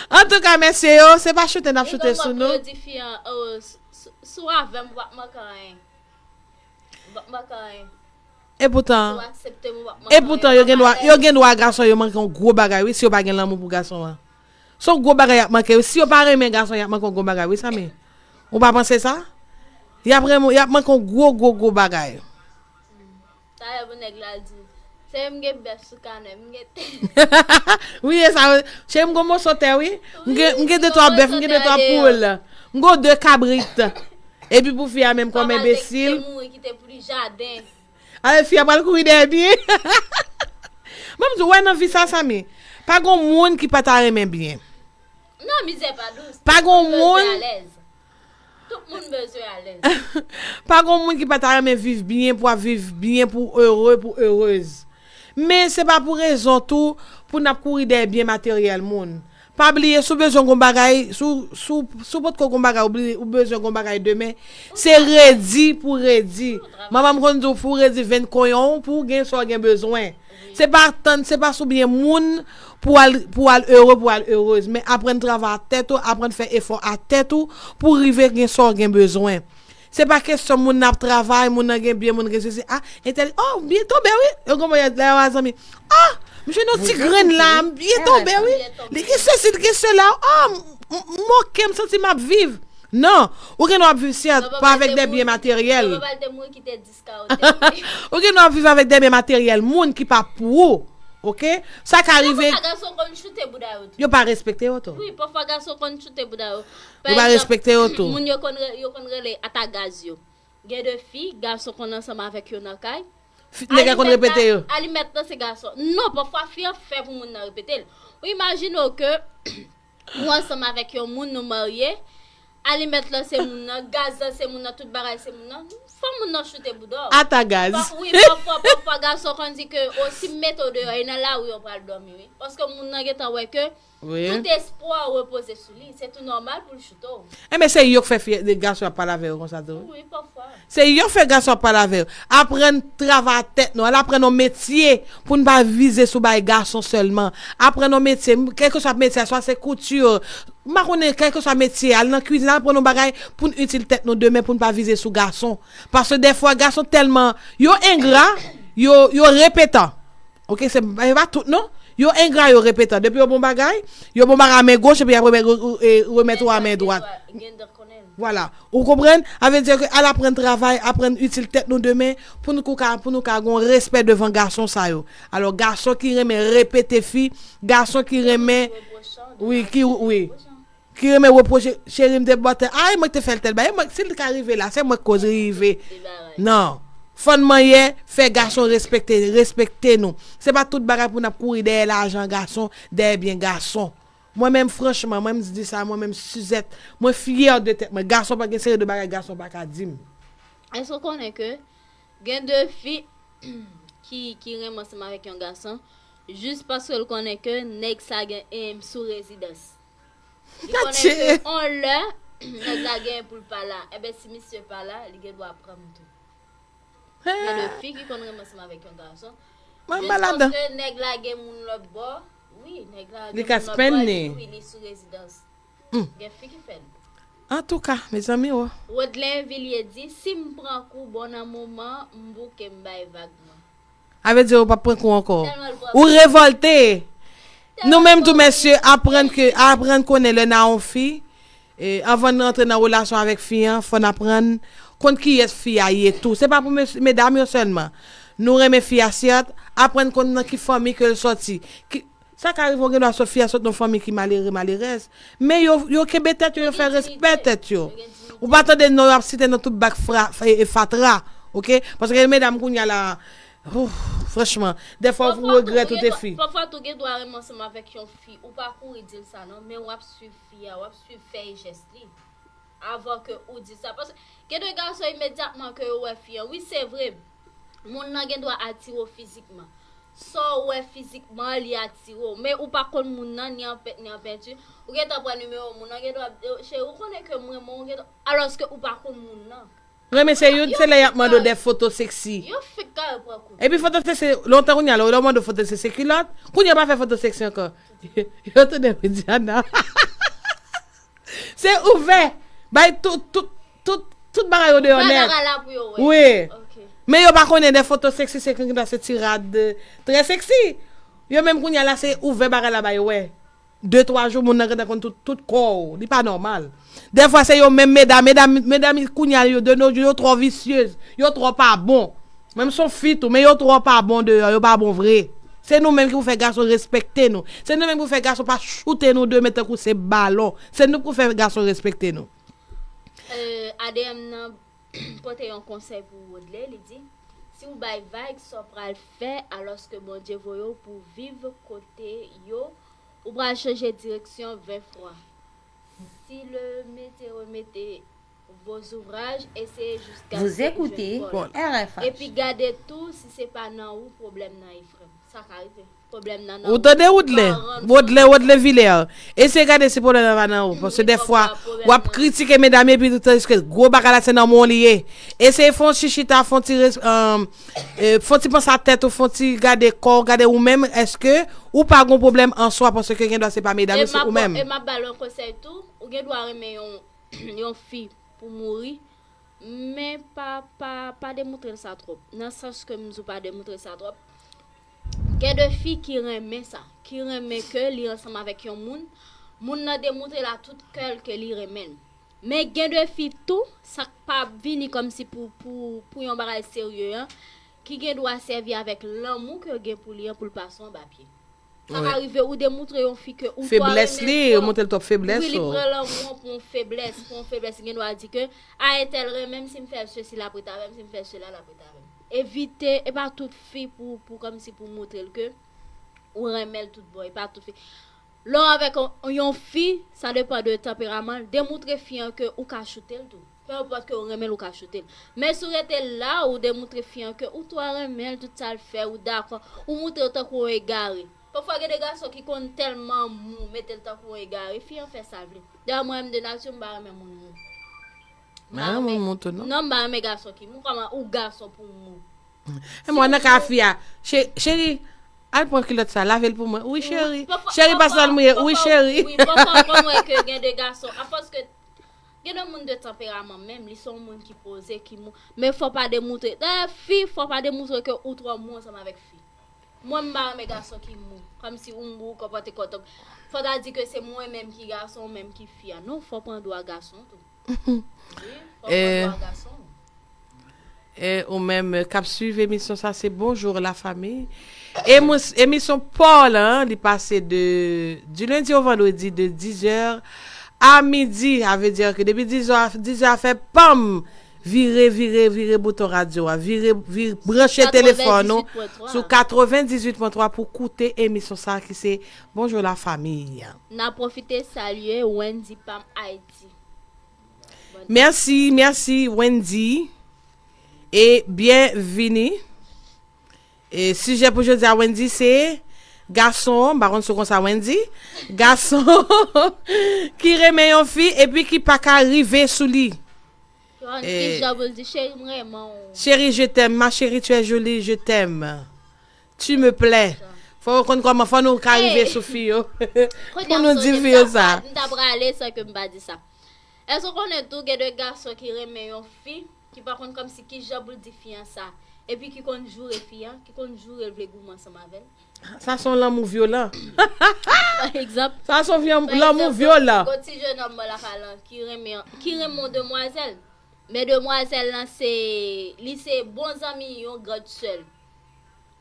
Antouka, mesye yo, se pa choute n ap choute sou nou. Yo di fi an, oh, s-, s-, si w avè m, w ap manke anyen. M p ap manke anyen. Epoutan, epoutan, yo gen dwa, yo gen dwa gason yo manke yon gwo bagay, wi, si yo pa gen lanmou pou gason an. Se yon gwo bagay y ap manke, wi. Si yo pa renmen gason, y ap manke yon gwo bagay, wi, Samy. Ou pa panse sa? Y ap renmen, y ap manke yon gwo, gwo, gwo bagay. Talè pou nèg la di, se m gen bèf sou kanè, m gen. Wi, e sa, cheri, m gen moso tè, wi. M gen, m gen de twa bèf, m gen de twa poul. M gen de kabrit. Epi pou fi a menm kòm enbesil. Kite pou li jaden. Ale, fi a pral kouri dèyè byen. Ban m di w, wè nan vi sa, Samy, pa gon moun ki pa ta renmen byen. Non, mizè pa dous. Pa gon moun. Tout moun bezwen alèz. Pa gon moun ki pa ta renmen viv byen pou ap viv byen, pou ere, pou erez. Men se pa pou rezon tou pou n ap kouri dèyè byen materyèl moun. Pa bliye, si w bezwen gon bagay, si w, si w, si w potko gon bagay, ou bli-, ou bezwen gon bagay demen, se redi pou redi. Manman m konn di w, pou w redi venn konyon w, pou w gen sa w gen bezwen. Se pa tann, se pa sou byen moun pou al, pou al ere, pou al erez. Men aprann travay ak tèt ou, aprann fè efò ak tèt ou pou rive gen sa w gen bezwen. Se pa kesyon moun nan ap travay, moun nan gen byen, moun gen sesi. Ah, entèl, oh, m byen tonbe, wi. Yo gen moman lè yo a zanmi. Ah, m jwenn yon ti grenn la, m byen tonbe, wi. Li gen sesi, li gen sela. Ah, m, m, m oke, m santi m ap viv. Non, ou gen dwa ap viv, sèt, pa avèk de byen materyèl. Ou gen dwa ap viv avèk de byen materyèl moun ki pa pou ou. Ok? Sa ka rive. Pafwa gason konn choute bouda yo tou. Yo pa respekte yo tou. Wi, pafwa gason konn choute bouda yo. Yo pa respekte yo tou. Moun yo konn re-, yo konn rele ata gaz yo. Gen de fi, gason konn ansanm avèk yo nan kay. Nèg la konn repete yo. Alimèt la se gason. Non, pafwa fi an fè pou moun nan repete l. Ou imajine w ke ou ansanm avèk yon moun, nou marye, alimèt lan se moun nan, gaz lan se moun nan, tout bagay se moun nan. Fò moun nan choute bouda w. Ata gaz. Wi, pafwa, pafwa gason konn di ke, o, si m mete w deyò, e nan lari w pral dòmi, wi. Paske moun nan gentan wè ke tout espwa w repoze sou li. Se tou nòmal pou l choute w. Enben, se yo k fè fi, gason ap pale avè yo konsa tou. Wi, pafwa. Se yo fè gason ap pale avè yo. Aprann travay tèt nou. Al aprann yon metye pou n pa vize sou bay gason sèlman. Aprann yon metye, kèlkeswa metye a, swa se kouti, m pa konnen, kèlkeswa metye, al nan kwizin, al aprann yon bagay pou n itil tèt nou demen, pou n pa vize sou gason. Paske dèfwa, gason tèlman, yo engra, yo, yo repetan. Ok, se, se pa tout, non. Yo engra, yo repetan. Depi yo bon bagay, yo bon bagay a men goch, epi apre, men, e, remèt ou a men dwat. Vwala. Ou konprann? A vle di ke al aprann travay, aprann itil tèt nou demen, pou nou ka, pou nou ka gon respè devan gason sa yo. Alò, gason ki renmen repete fi, gason ki renmen, wi, ki, wi. Ki renmen repwoche, cheri m te bò tè, ay, mwen k te fè l tèl bagay, mwen, si l ka rive la, se mwen k koz rive. Non. Fò n manyen fè gason respekte, respekte nou. Se pa tout bagay pou n ap kouri dèyè lajan gason, dèyè byen gason. Mwen menm, franchman, mwen m di sa, mwen menm, Suzette, mwen fyè de tèt mwen. Gason pa gen seri de bagay gason pa ka di m. Èske w konnen ke gen de fi ki, ki renmen ansanm avèk yon gason, jis paske l konnen ke nèg sa gen em, sou rezidans. Li konnen ke on lè, nèg la gen pou l pa la. Enben, si misye pa la, li gen dwa pran m tou. Gen de fi ki konn renmen ansanm avèk yon gason. Jis paske nèg la gen moun lòt bò. Wi, nèg la gen moun lòt bò, epi wi, li sou rezidans. Gen fi ki fè l. Antouka, mezanmi, o. Rodlen Vilye di, si m pran kou bon nan moman, m bouke m bay vag mwen. A vle di ou p ap pran kou ankò. Ou revòlte. Nou menm tou, mesye, aprann ke, aprann konnen lè n a yon fi, e, anvan n rantre nan relasyon avèk fi an, fò n aprann konn kiyès fi a ye tou. Se pa pou medam yo sèlman. Nou renmen fi a, sèt, aprann konn nan ki fanmi ke l sòti. Ki, sa ka rive w gen dwa sòt fi a sot nan fanmi ki malere, malerèz. Men yo, yo kenbe tèt yo, yo fè respè tèt yo. Ou pa tande non yo ap site nan tout bak fra, e, e fatra, oke? Paske gen medam kounye a la, Ouf, franchman, dèfwa ou regrèt ou te fi. Pafwa tou gen dwa renmen ansanm avèk yon fi, ou pa kouri di l sa non, men w ap swiv fi a, w ap swiv fè e jès li. Avan ke ou di sa, paske gen de gason imedyatman ke yo wè fi an, wi se vre, moun nan gen dwa atire w fizikman. Sa w wè fizikman an li atire w, men ou pa konn moun nan ni an pent ni an penti, ou gentan pran nimewo moun nan, gen dwa, cheri ou konnen ke m renmen w, alòske ou pa konn moun nan. Renmen se youn, se lè y ap mande w de foto seksi. Yo fèk ka yo pran kou. Epi foto seksi, lontan kounye a, lè yo mande w foto seksi, se kilòt. Kounye a pa fè foto seksi ankò. Yo tounen Widiana. Se ouvè. Bay tout, tout, tout, tout bagay yo deyò nèt. Bagay la pou yo wè. Wi. Men yo pa konnen de foto seksi, se kounye a se ti rad trè seksi. Yo menm kounye a la, se ouvè bagay la ba yo wè. De twa jou, moun nan gentan konn tout, tout kò w. Li pa nòmal. Dèfwa, se yo menm medam, medam, medam kounye a yo, de nos jours, yo twò visyez, yo twò pa bon. Mwen, m se yon fi tou, men yo twò pa bon deyò, yo pa bon vre. Se nou menm ki pou fè gason respekte nou. Se nou menm ki pou fè gason pa choute nou de men tankou se balon. Se nou pou fè gason respekte nou. A D M nan pote yon konsèy pou Rodley, li di, si w bay vag, sa w pral fè alòske Bondye voye w pou w viv kote yo, ou pral chanje direksyon ven fwa. Si le mete remete vos ouvrages, eseye jiska Vous écoutez R F H. Epi gade tou si se pa nan ou pwoblèm nan ye frè m. Sa ka rive. Pwoblèm nan nan ou. Ou tande Woodley? Woodley, Woodley Villers. Eseye gade si pwoblèm nan pa nan ou. Paske dèfwa, w ap kritike medam epi tandiske gwo bagay la se nan men w li ye. Eseye fè yon ti chita, fè yon ti res- um, e, fè yon ti panse a tèt ou, fè yon ti gade kò w, gade ou menm, èske ou pa gon pwoblèm an swa paske gen dwa se pa medam yo, se ou menm. E m ap ba l yon konsèy tou, ou gen dwa renmen yon, yon fi pou mouri, men pa, pa, pa demontre l sa twòp. Nan sans ke m di w pa demontre l sa twòp, gen de fi ki renmen sa, ki renmen ke li ansanm avèk yon moun, moun nan demontre l a tout kè l ke li renmen l. Men gen de fi tou, sa k pa vini kòmsi pou, pou, pou yon bagay serye an, ki gen dwa sèvi avèk lanmou ke l gen pou li an pou l pase anba pye. Sa ka rive ou demontre yon fi ke ou twò renmen li twòp. Feblès li, ou montre l twòp feblès. Wi, li pran lanmou an pou yon feblès, pou yon feblès. Li gen dwa di ke, a entèl renmen m, si m fè l sesi, l ap ret avè m, si m fè l sela, l ap ret avè m. Evite, e pa tout fi pou, pou kòmsi pou montre l ke ou renmen l tout bon, e pa tout fi. Lè w avèk yon, yon fi, sa depann de tanperaman l, demontre fi an ke ou ka choute l tou. Fè yon pòt ke ou renmen l, ou ka choute l. Men si w rete la, ou demontre fi an ke ou twò renmen l, tout sa l fè, ou dakò, ou montre l tankou yon egare. Pafwa gen de gason ki konn tèlman mou, mete l tankou yon egare, fi an fè sa l vle. Dayè mwen menm de nati m pa renmen moun mou. M pa renmen moun mou tou non. Non, m pa renmen gason ki mou, kòman ou gason pou w mou? E mwen nan ka fi a. Cheri, al pran kilòt sa, lave l pou mwen. Wi cheri. Cheri pa sal mouye. Wi cheri. Wi, pafwa ou konn wè ke gen de gason, afòs ke gen de moun de tanperaman menm, li se yon moun ki poze, ki mou. Men fò pa demontre, dayè fi, fò pa demontre ke ou twò mou ansanm avèk fi. Mwen m pa renmen gason ki mou. Kòmsi ou mou, ou konpòte kò w tankou. Fò ta di ke se mwen menm ki gason, ou menm ki fi a. Non, fò pran dwa gason tou. Wi, fò pran dwa gason. E ou menm k ap swiv emisyon sa, se Bonjour la famille. E mwen, emisyon pa w lan, li pase de, du lundi au vendredi de dix heures à midi. A vle di ke depi dizè, dizè a fè panm, Vire, vire, vire bouton radyo a. Vire, vire, branche telefòn ou sou katrevendizuit pwen twa pou koute emisyon sa a ki se Bonjou Lafami. N a pwofite salye Wendy Pam Haiti. Mèsi, mèsi Wendy. E byenvini. E sijè pou jodi a Wendy se gason, m pa konn si w konsa Wendy, gason ki renmen yon fi epi ki pa ka rive sou li. Yon fi jan pou l di, "Cheri, m renmen w." Chérie, je t'aime, ma chérie, tu es jolie, je t'aime. Tu me plais. Fò w konn kòman, fò nou ka rive sou fi yo. Pou nou di fi yo sa. M ta prale san ke m pa di sa. Èske w konnen tou gen de gason ki renmen yon fi, ki pa konn kòmsi ki jan pou l di fi an sa, epi ki konn joure fi an, ki konn joure l vle goumen ansanm avè l? Sa se yon lanmou vyolan. Pa egzanp, sa se yon vyan- lanmou vyolan. Gon ti jenòm mwen lakay lan ki renmen, ki renmen yon demwazèl. Men demwazèl lan se, li se bon zanmi yon grann sè l.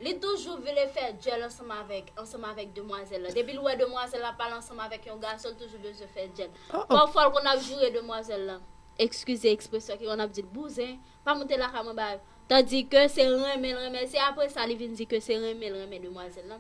Li toujou vle fè djèl ansanm avèk, ansanm avèk demwazèl lan. Depi l wè demwazèl lan ap pale ansanm avèk yon gason, l toujou bezwen fè djèl. Oh, oh. Pafwa, l konn ap joure demwazèl lan. Eskize ekspresyon, ki konn ap di l, "Bouzen, pa moute lakay mwen, ba." Tandike se renmen l renmen l. Se apre sa, li vin di ke se renmen l renmen demwazèl lan.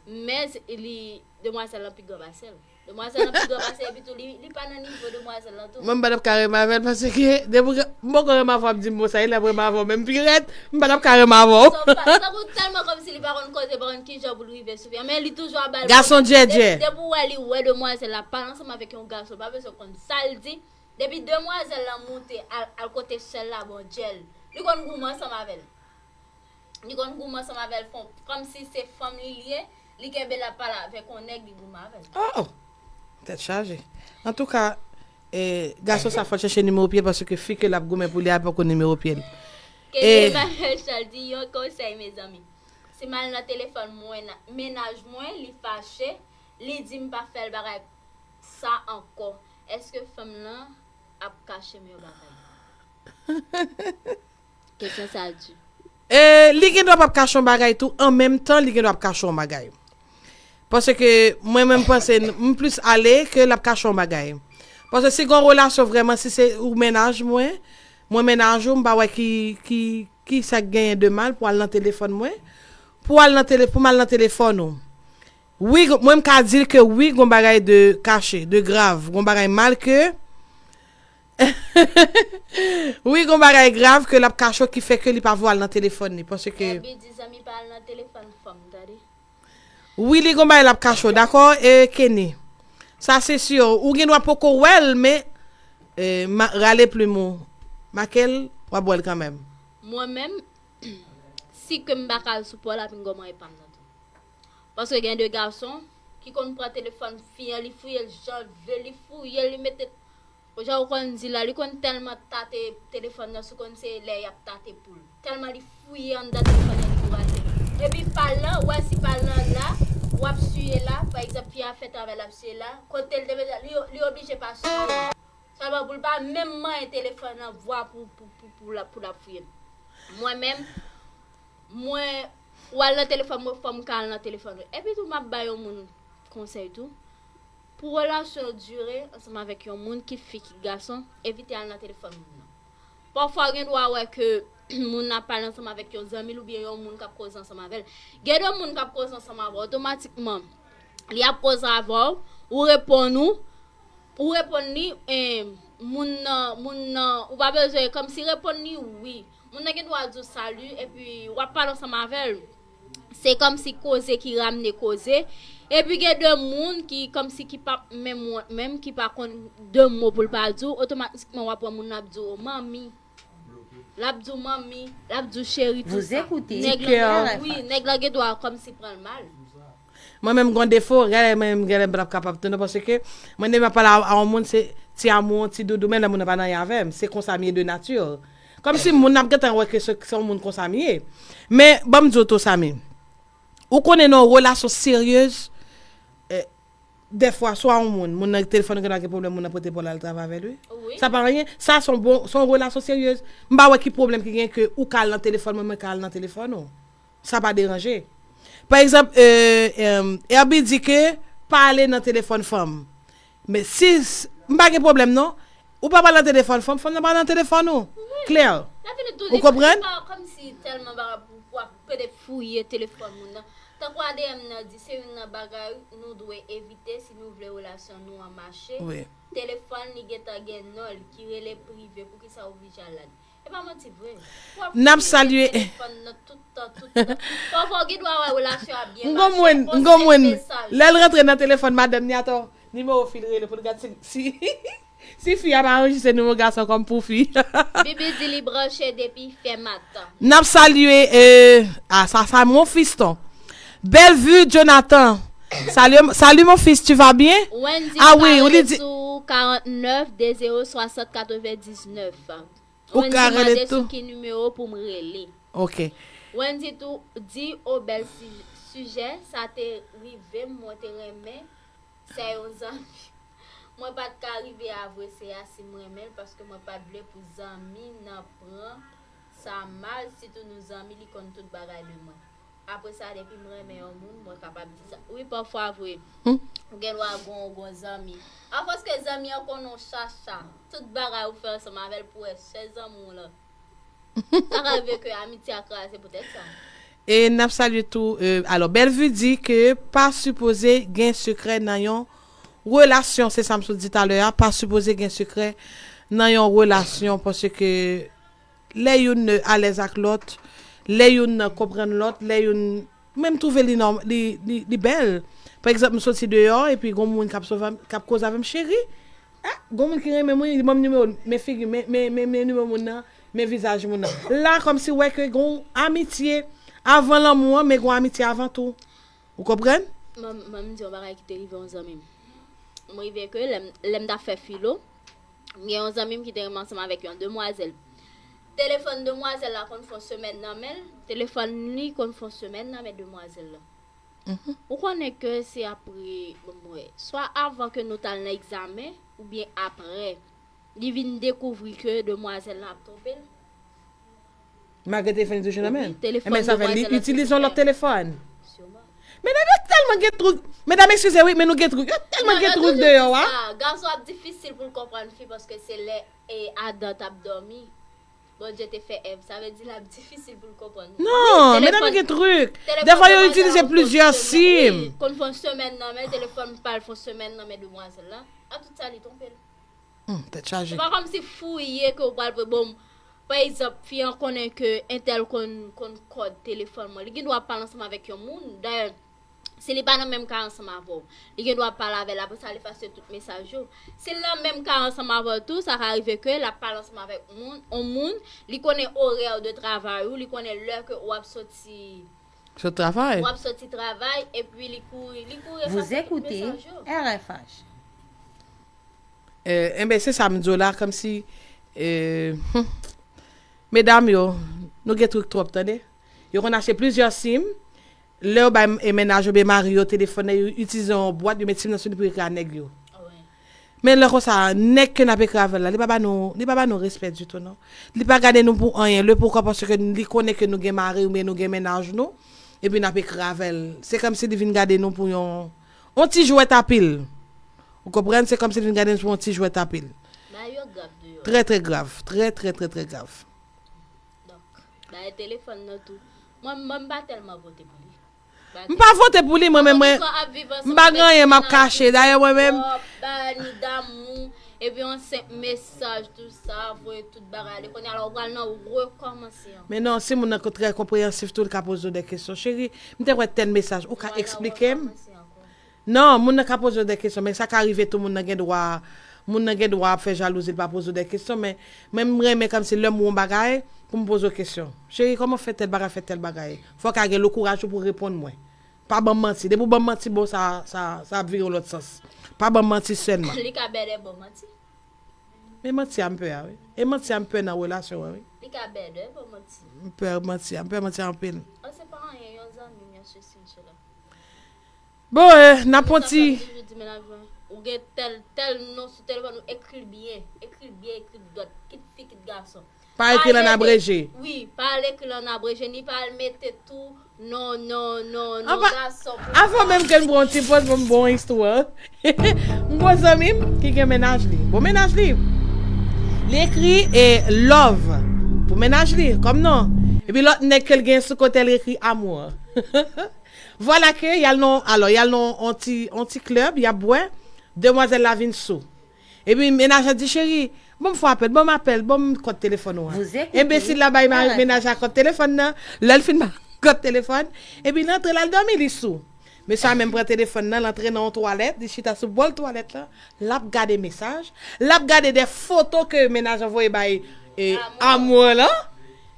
Men se- li, demwazèl lan pi gran pase l. Demwazèl lan pi gran pase l, epi tou, li, li pa nan nivo demwazèl lan tou. Mwen, m pa t ap ka renmen avè l, paske depi w gen- m poko renmen avè w, ap di m bon sa, e lè m renmen avè w, menm pi rèd, m pa t ap ka renmen avè w. Sa w pa- sa w tèlman kòmsi li pa konn koze, pa konn ki jan pou l rive sou fi an, men li toujou ap ba l gason djèdjè. Depi, depi w wè li wè demwazèl la pale ansanm avèk yon gason, pa bezwen konn sa l di. Depi demwazèl lan moute al, al kote sè l la, bon, djèl, li konn goumen ansanm avè l. Li konn goumen ansanm avè l, fon, kòmsi se fanm li li ye, li kenbe l ap pale avèk yon nèg, li goumen avè l. Oh! Tèt chaje. Antouka, eh, gason sa fò l chèche nimewo pye l, paske fi ke l ap goumen pou li a poko nimewo pye l. Kenny Emmanuel Charles di yon konsèy, mezanmi. Si m al nan telefòn mwen, mennaj mwen, li fache, li di m pa fè l bagay sa ankò, èske fanm lan ap kache m yon bagay? Kesyon sa a di. E, li gen dwa p ap kache yon bagay tou, an menm tan, li gen dwa ap kache yon bagay. Paske mwen menm panse, m plis ale ke l ap kache yon bagay. Paske si gen yon relasyon vrèman, si se ou mennaj mwen, mwen mennaj ou, m pa wè ki, ki, ki sa k genyen de mal pou al nan telefòn mwen, pou al nan tele-, pou m al nan telefòn ou. Wi, mwen m ka di l ke wi, gon bagay de kache, de grav, gon bagay mal ke, wi, gon bagay grav ke l ap kache w ki fè ke li pa vle al nan telefòn li, paske Ebi di zanmi pa al nan telefòn fanm, tande. Wi, li gon bagay l ap kache w, dakò, e, Kenny? Sa se si, ou gen dwa poko wè l, men, e, ma-, rale plim ou, make l, w ap wè l kanmenm. Mwen menm, si ke m pa ka al sou pòl la, pinga mwen e pa m nan tou. Paske gen de gason ki konn pran telefòn fi an, li fouye l jan l vle, li fouye l, li mete, jan ou konn di la, li konn tèlman tate telefòn nan, si w konn se lè y ap tate poul. Tèlman li fouye anndan telefòn nan, li bourase. Epi pal lan, ou wè si pal lan la, w ap siye la, pa egzanp, fi a fè travay, l ap siye la, kote l te bezwen, li, li oblije pa siye. Sèlman pou l pa menm manyen telefòn nan vwa pou, pou, pou, pou l ap, pou l ap fouye l. Mwen menm, mwen, ou al nan telefòn mwen, fò m ka al nan telefòn ou. Epi tou, m ap bay yon moun konsèy tou. Pou relasyon w dire ansanm avèk yon moun, kit fi, kit gason, evite al nan telefòn moun nan. Pafwa, gen dwa wè ke moun nan ap pale ansanm avèk yon zanmi l oubyen yon moun k ap koze ansanm avè l. Gen de moun k ap koze ansanm avè w, otomatikman, li ap koze avè w, ou reponn ou, ou reponn li, e, moun nan, moun nan, ou pa bezwen, kòmsi reponn li wi. Moun nan gen dwa di w sali, epi w ap pale ansanm avè l. Se kòmsi koze ki ramne koze. Epi gen de moun ki kòmsi ki p ap menm wont menm, ki pa konn de mo pou l pa di w, otomatikman w ap wè moun nan ap di w manmi. L ap di w manmi, l ap di w cheri, tout sa. Nèg lan, wi, nèg lan gen dwa kòmsi pran l mal. Mwen menm gon defo, genlè mwen menm genlè m pa t ap kapab tou non, paske mwen depi m ap pale a, a yon moun, se ti amou, ti doudou, men lè moun nan pa nan avè m, se konsa m ye de nati. Kòmsi moun nan ap gentan wè ke se, se yon moun konsa m ye. Men, ban m di w tou, Samy, ou konnen nan yon relasyon seryez, eh, dèfwa, swa yon moun, moun nan telefòn ou gen dwa gen pwoblèm, moun nan pote pou l al travay avè l, wi. Wi. Sa pa anyen, sa se yon bon, se yon relasyon seryez. M pa wè ki pwoblèm ki gen ke ou ka al nan telefòn mwen, mwen ka al nan telefòn ou. Sa pa deranje. Pa egzanp, e, e, Herbie di ke pa ale nan telefòn fanm. Men si, s- m pa gen pwoblèm non. Ou pa pale nan telefòn fanm, fanm nan pale nan telefòn ou. Klè. Ou konprann? Kòmsi tèlman bagay pou w ap pede fouye telefòn moun nan. Tankou A D M nan di, se youn nan bagay nou dwe evite si nou vle relasyon nou an mache. Telefòn li gentan gen non l ki rele prive, poukisa w oblije al ladan? E pa manti vre. N ap salye. Telefòn nan tout tan, tout tan. Pafwa w gen dwa wè relasyon ap byen mache. M gon moun, m gon moun. Lè l rantre nan telefòn madanm ni atò, nimewo fi l rele pou l gad si, si, si fi a pa anrejistre nimewo gason kòm pou fi. Bibi di li branche depi fè maten. N ap salye, euh, ah, sa, sa, mon fiston. Bellevue Jonathan. Salut, salut mon fils, tu vas bien? Wendy ah oui, ou li di sou karant nèf de zewo swasant katrevendiznèf. Ou ka rele tou. Sou ki nimewo pou m rele. Ok. Wendy tou di o bèl sijè, sa te rive m, mwen te renmen sè yon zanmi. Mwen pa t ka rive avwe sè a si m renmen l paske mwen pa t vle pou zanmi nan pran sa mal, sitou nou zanmi li konn tout bagay de mwen. Apre sa, depi m renmen yon moun, mwen kapab di sa. Wi, pafwa vre. Ou gen dwa gon, gon zanmi. Afòs ke zanmi an konnen w chacha, tout bagay ou fè ansanm avè l pou wè sè zanmi w lan. Sa ka rive ke amitye a kraze poutèt sa. E n ap salye tou, euh, alò, Bellevue di ke pa sipoze gen sekrè nan yon relasyon, se sa m sot di talè a, pa sipoze gen sekrè nan yon relasyon, paske lè youn alèz ak lòt, lè youn konprann lòt, lè youn menm twouve li nòm, li, li, li bèl. Pa egzanp, m soti deyò, epi gon moun k ap sove, k ap koze avè m, cheri, ah, gon moun ki renmen mwen, li ban m nimewo l, men figi, men, men, men, men nimewo moun nan, men vizaj moun nan. La, kòmsi w wè ke gon amitye avan lanmou an, men gon amitye avan tou. Ou konprann? Mwen, mwen, m di yon bagay ki te rive yon zanmi m. M rive ke lè m, lè m t ap fè filo, m gen yon zanmi m ki te renmen ansanm avèk yon demwazèl. Telefòn demwazèl la konn fè yon semèn nan men l, telefòn li konn fè yon semèn nan men demwazèl la. Ou konnen ke se apre, bon, mwen, swa avan ke nou t al nan egzamen, oubyen apre, li vin dekouvri ke demwazèl la ap twonpe l. Malgre telefòn li toujou nan men l. Enben sa fè li itilize yon lòt telefòn. Medam yo tèlman gen trik. Medam, eskize wi, men nou gen trik. Yo tèlman gen trik deyò a. Gason ap difisil pou l konprann fi paske se lè Adan t ap dòmi. Bondye te fè Èv. Sa vle di l ap difisil pou l konprann. Non, medam yo gen trik. Dèfwa yo itilize plizyè sim. Konn fè yon semèn nan men telefòn pa l, fè yon semèn nan men demwazèl la. Ak tout sa li twonpe l. Hmm, tèt chaje. Se pa kòmsi fouye ke w pral pre bon. Pa egzanp, fi an konnen ke entèl konn, konn kòd telefòn mwen. Li gen dwa ap pale ansanm avèk yon moun. Dayè, si li pa nan menm kay ansanm avè w, li gen dwa ap pale avè l, apre sa li efase tout mesaj yo. Si l nan menm kay ansanm avè w tou, sa ka rive ke l ap pale ansanm avèk moun, yon moun, li konnen orè de travay ou, li konnen lè ke w ap soti. Sot travay. W ap soti travay, epi li kouri, li kouri efase tout mesaj yo. Vous écoutez R F H. Eh, enben, se sa m di w la, kòmsi, eh, hmm. Medam yo, nou gen trik twòp, tande. Yo konn achte plizyè sim, lè yo bay e mennaj yo oubyen mari yo telefòn nan, yo itilize yon bwat, yo met sim nan sou li pou yo ekri a nèg yo. Men lè konsa, nèg ke n ap ekri avè l la, li pa ba nou, li pa ba nou respè ditou, non. Li pa gade nou pou anyen, le poukwa, paske li konnen ke nou gen mari oubyen nou gen mennaj nou, epi n ap ekri avè l. Se kòmsi li vin gade nou pou yon, yon ti jwèt a pil. Ou konprann? Se kòmsi li vin gade nou pou yon ti jwèt a pil. Bagay yo grav deyò. Trè, trè grav. Trè, trè, trè, trè grav. Donk, bagay telefòn nan tou. Mwen, mwen m pa tèlman vote pou li. M pa vote pou li, mwen menm, mwen. M pa gen anyen m ap kache. Dayè, mwen menm. Ba ni damou, epi yon senp mesaj, tou sa, voye tout bagay ale. Kounye a la, ou pral nan rekòmanse ankò. Men non, si moun nan trè konpreyansif tou, li ka poze w de kesyon. Cheri, m te wè tèl mesaj, ou ka eksplike m? Non, moun nan ka poze w de kesyon, men sa ka rive tou, moun nan gen dwa, moun nan gen dwa ap fè jalouzi, li pa poze w de kesyon, men, men m renmen kòmsi lè m wè yon bagay, pou m poze w kesyon. Cheri, kòman fè tèl bagay, fè tèl bagay? Fò w ka gen lo kouraj ou pou w reponn mwen. Pa ban m manti. Depi w ban m manti, bon, sa, sa, sa ap vire yon lòt sans. Pa ban m manti sèlman. Li ka bèlè ban w manti. Men manti a m pè a, wi. E manti a m pè nan relasyon an, wi. Li ka bèlè ban w manti. M pè manti a, m pè manti a anpil. An se pa anyen, yon zanmi m, yon sesi, yon sela. Bon, eh, n ap pran ti. Ou gen tèl, tèl non sou telefòn ou, ekri l byen. Ekri l byen, ekri l dwat. Kit fi, kit gason. Pa ekri l an abreje. Wi, pa al ekri l an abreje, ni pa al mete tou non, non, non, non gason pou. Avan menm ke n pran yon ti poz pou m ba w yon istwa. M gon zanmi m ki gen mennaj li. Bon, mennaj li. Li ekri e love pou mennaj li kòm non. Epi lòt nèg ke l gen sou kote l ekri amour. Vwala ke y al nan, alò, y al nan on ti, on ti klèb, y ap bwè, demwazèl la vin sou. Epi mennaj la di, cheri, ban m fè apèl, ban m apèl, ban m kòd telefòn ou an. Enbesil la bay mennaj la kòd telefòn nan. Lè l fin bay kòd telefòn, epi l antre l al dòmi, li sou. Mesye a menm pran telefòn nan, l antre nan yon twalèt, li chita sou bò twalèt la, l ap gade mesaj, l ap gade de foto ke mennaj an voye bay e, amour lan.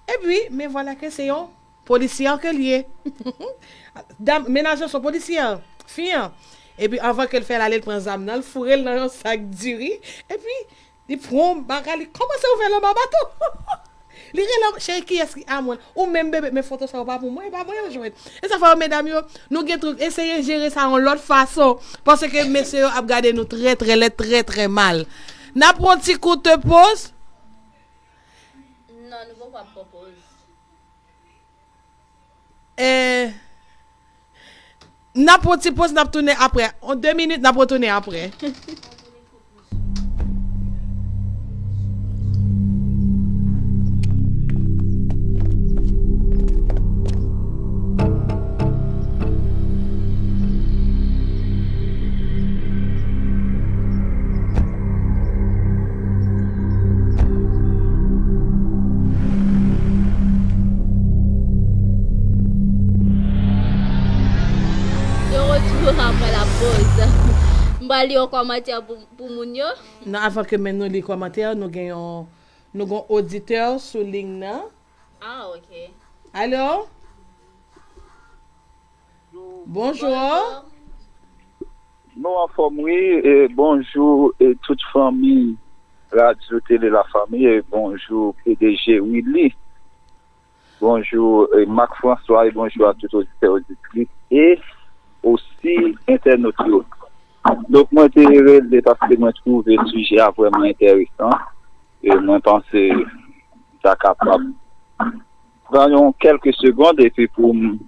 Epi, men vwala ke se yon polisyè ke l ye. Dam, mennaj lan se yon polisyè, fi an. Epi, anvan ke l fè l ale, l pran zam nan, l foure l nan yon sak diri. Epi, li pran bagay, li kòmanse ouvè lanmò bato. Li rele, cheri, kiyès ki amour? Ou menm, bebe, men foto sa yo pa pou mwen, e pa mwen yo jwenn. E sa fè yo, medam yo, nou gen twoup, eseye jere sa yon lòt fason. Paske mesye yo ap gade nou trè, trè lèd, trè, trè mal. N ap pran ti kout poz. Non, nou poko ap pran poz. Eh, n ap pran ti poz, n ap tounen apre. An de minit, n ap retounen apre. De retour après la pause. M pral li yon kòmantè pou, pou moun yo. Non, avan ke men nou li kòmantè, nou gen yon, nou gen yon oditè sou liy nan. Ah, ok. Alo? Bonjou. Bonjou. Nou anfòm, wi. E, bonjou, e, tout fanmi Radyo Tele La Famille, e bonjou, P D G Willy. Bonjou, e, Marc François, e bonjou a tout oditè, oditris, e osi entènot yo. Donk, mwen te rele paske mwen twouve sijè a vrèman enteresan. E mwen panse m ta kapab pran yon kèlke segond epi pou m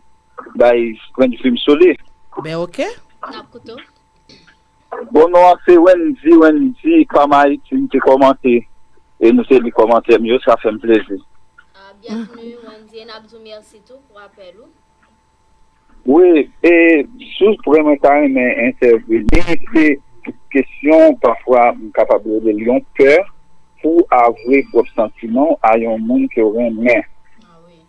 bay pwennvi m sou li. Ben, ok. N ap koute w. Bon, non an se Wendy, Wendy, Pam Ayiti, m te kòmante. E nou te li kòmantè m yo, sa fè m plezi. Ah, byenvni, Wendy, e n ap di w mèsi tou pou apèl ou. Wi, e sou pwen mwen ta renmen entèveni, se kesyon, pafwa, m kapab rele l yon pè pou avwe pwòp santiman w a yon moun ke w renmen. Ah, wi.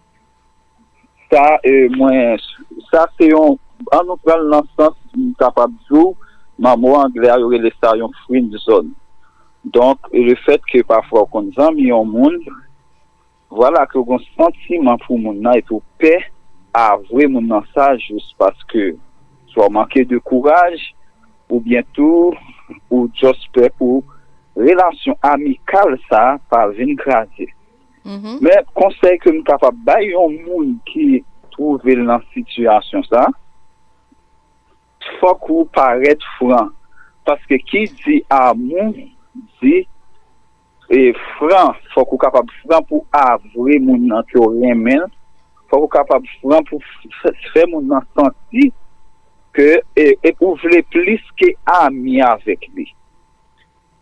Sa, e, mwen, sa se yon, an nou pran l nan sans, m kapab di w, nan mo anglè a, yo rele sa yon friend zone. Donk, e, le fèt ke pafwa w konn zanmi yon moun, vwala ke w gen santiman pou moun nan epi w pè avwe moun nan sa jis paske swa w manke de kouraj oubyen tou ou just pè pou relasyon amikal sa pa vin kraze. Men konsèy ke m kapab bay yon moun ki twouve l nan sitiyasyon sa, fòk ou parèt fran. Paske ki di amou, di, e, fran. Fòk ou kapab fran pou avwe moun nan ke w renmen l. Fòk ou kapab fran pou f-, fè moun nan santi ke, e, e ou vle plis ke ami avèk li.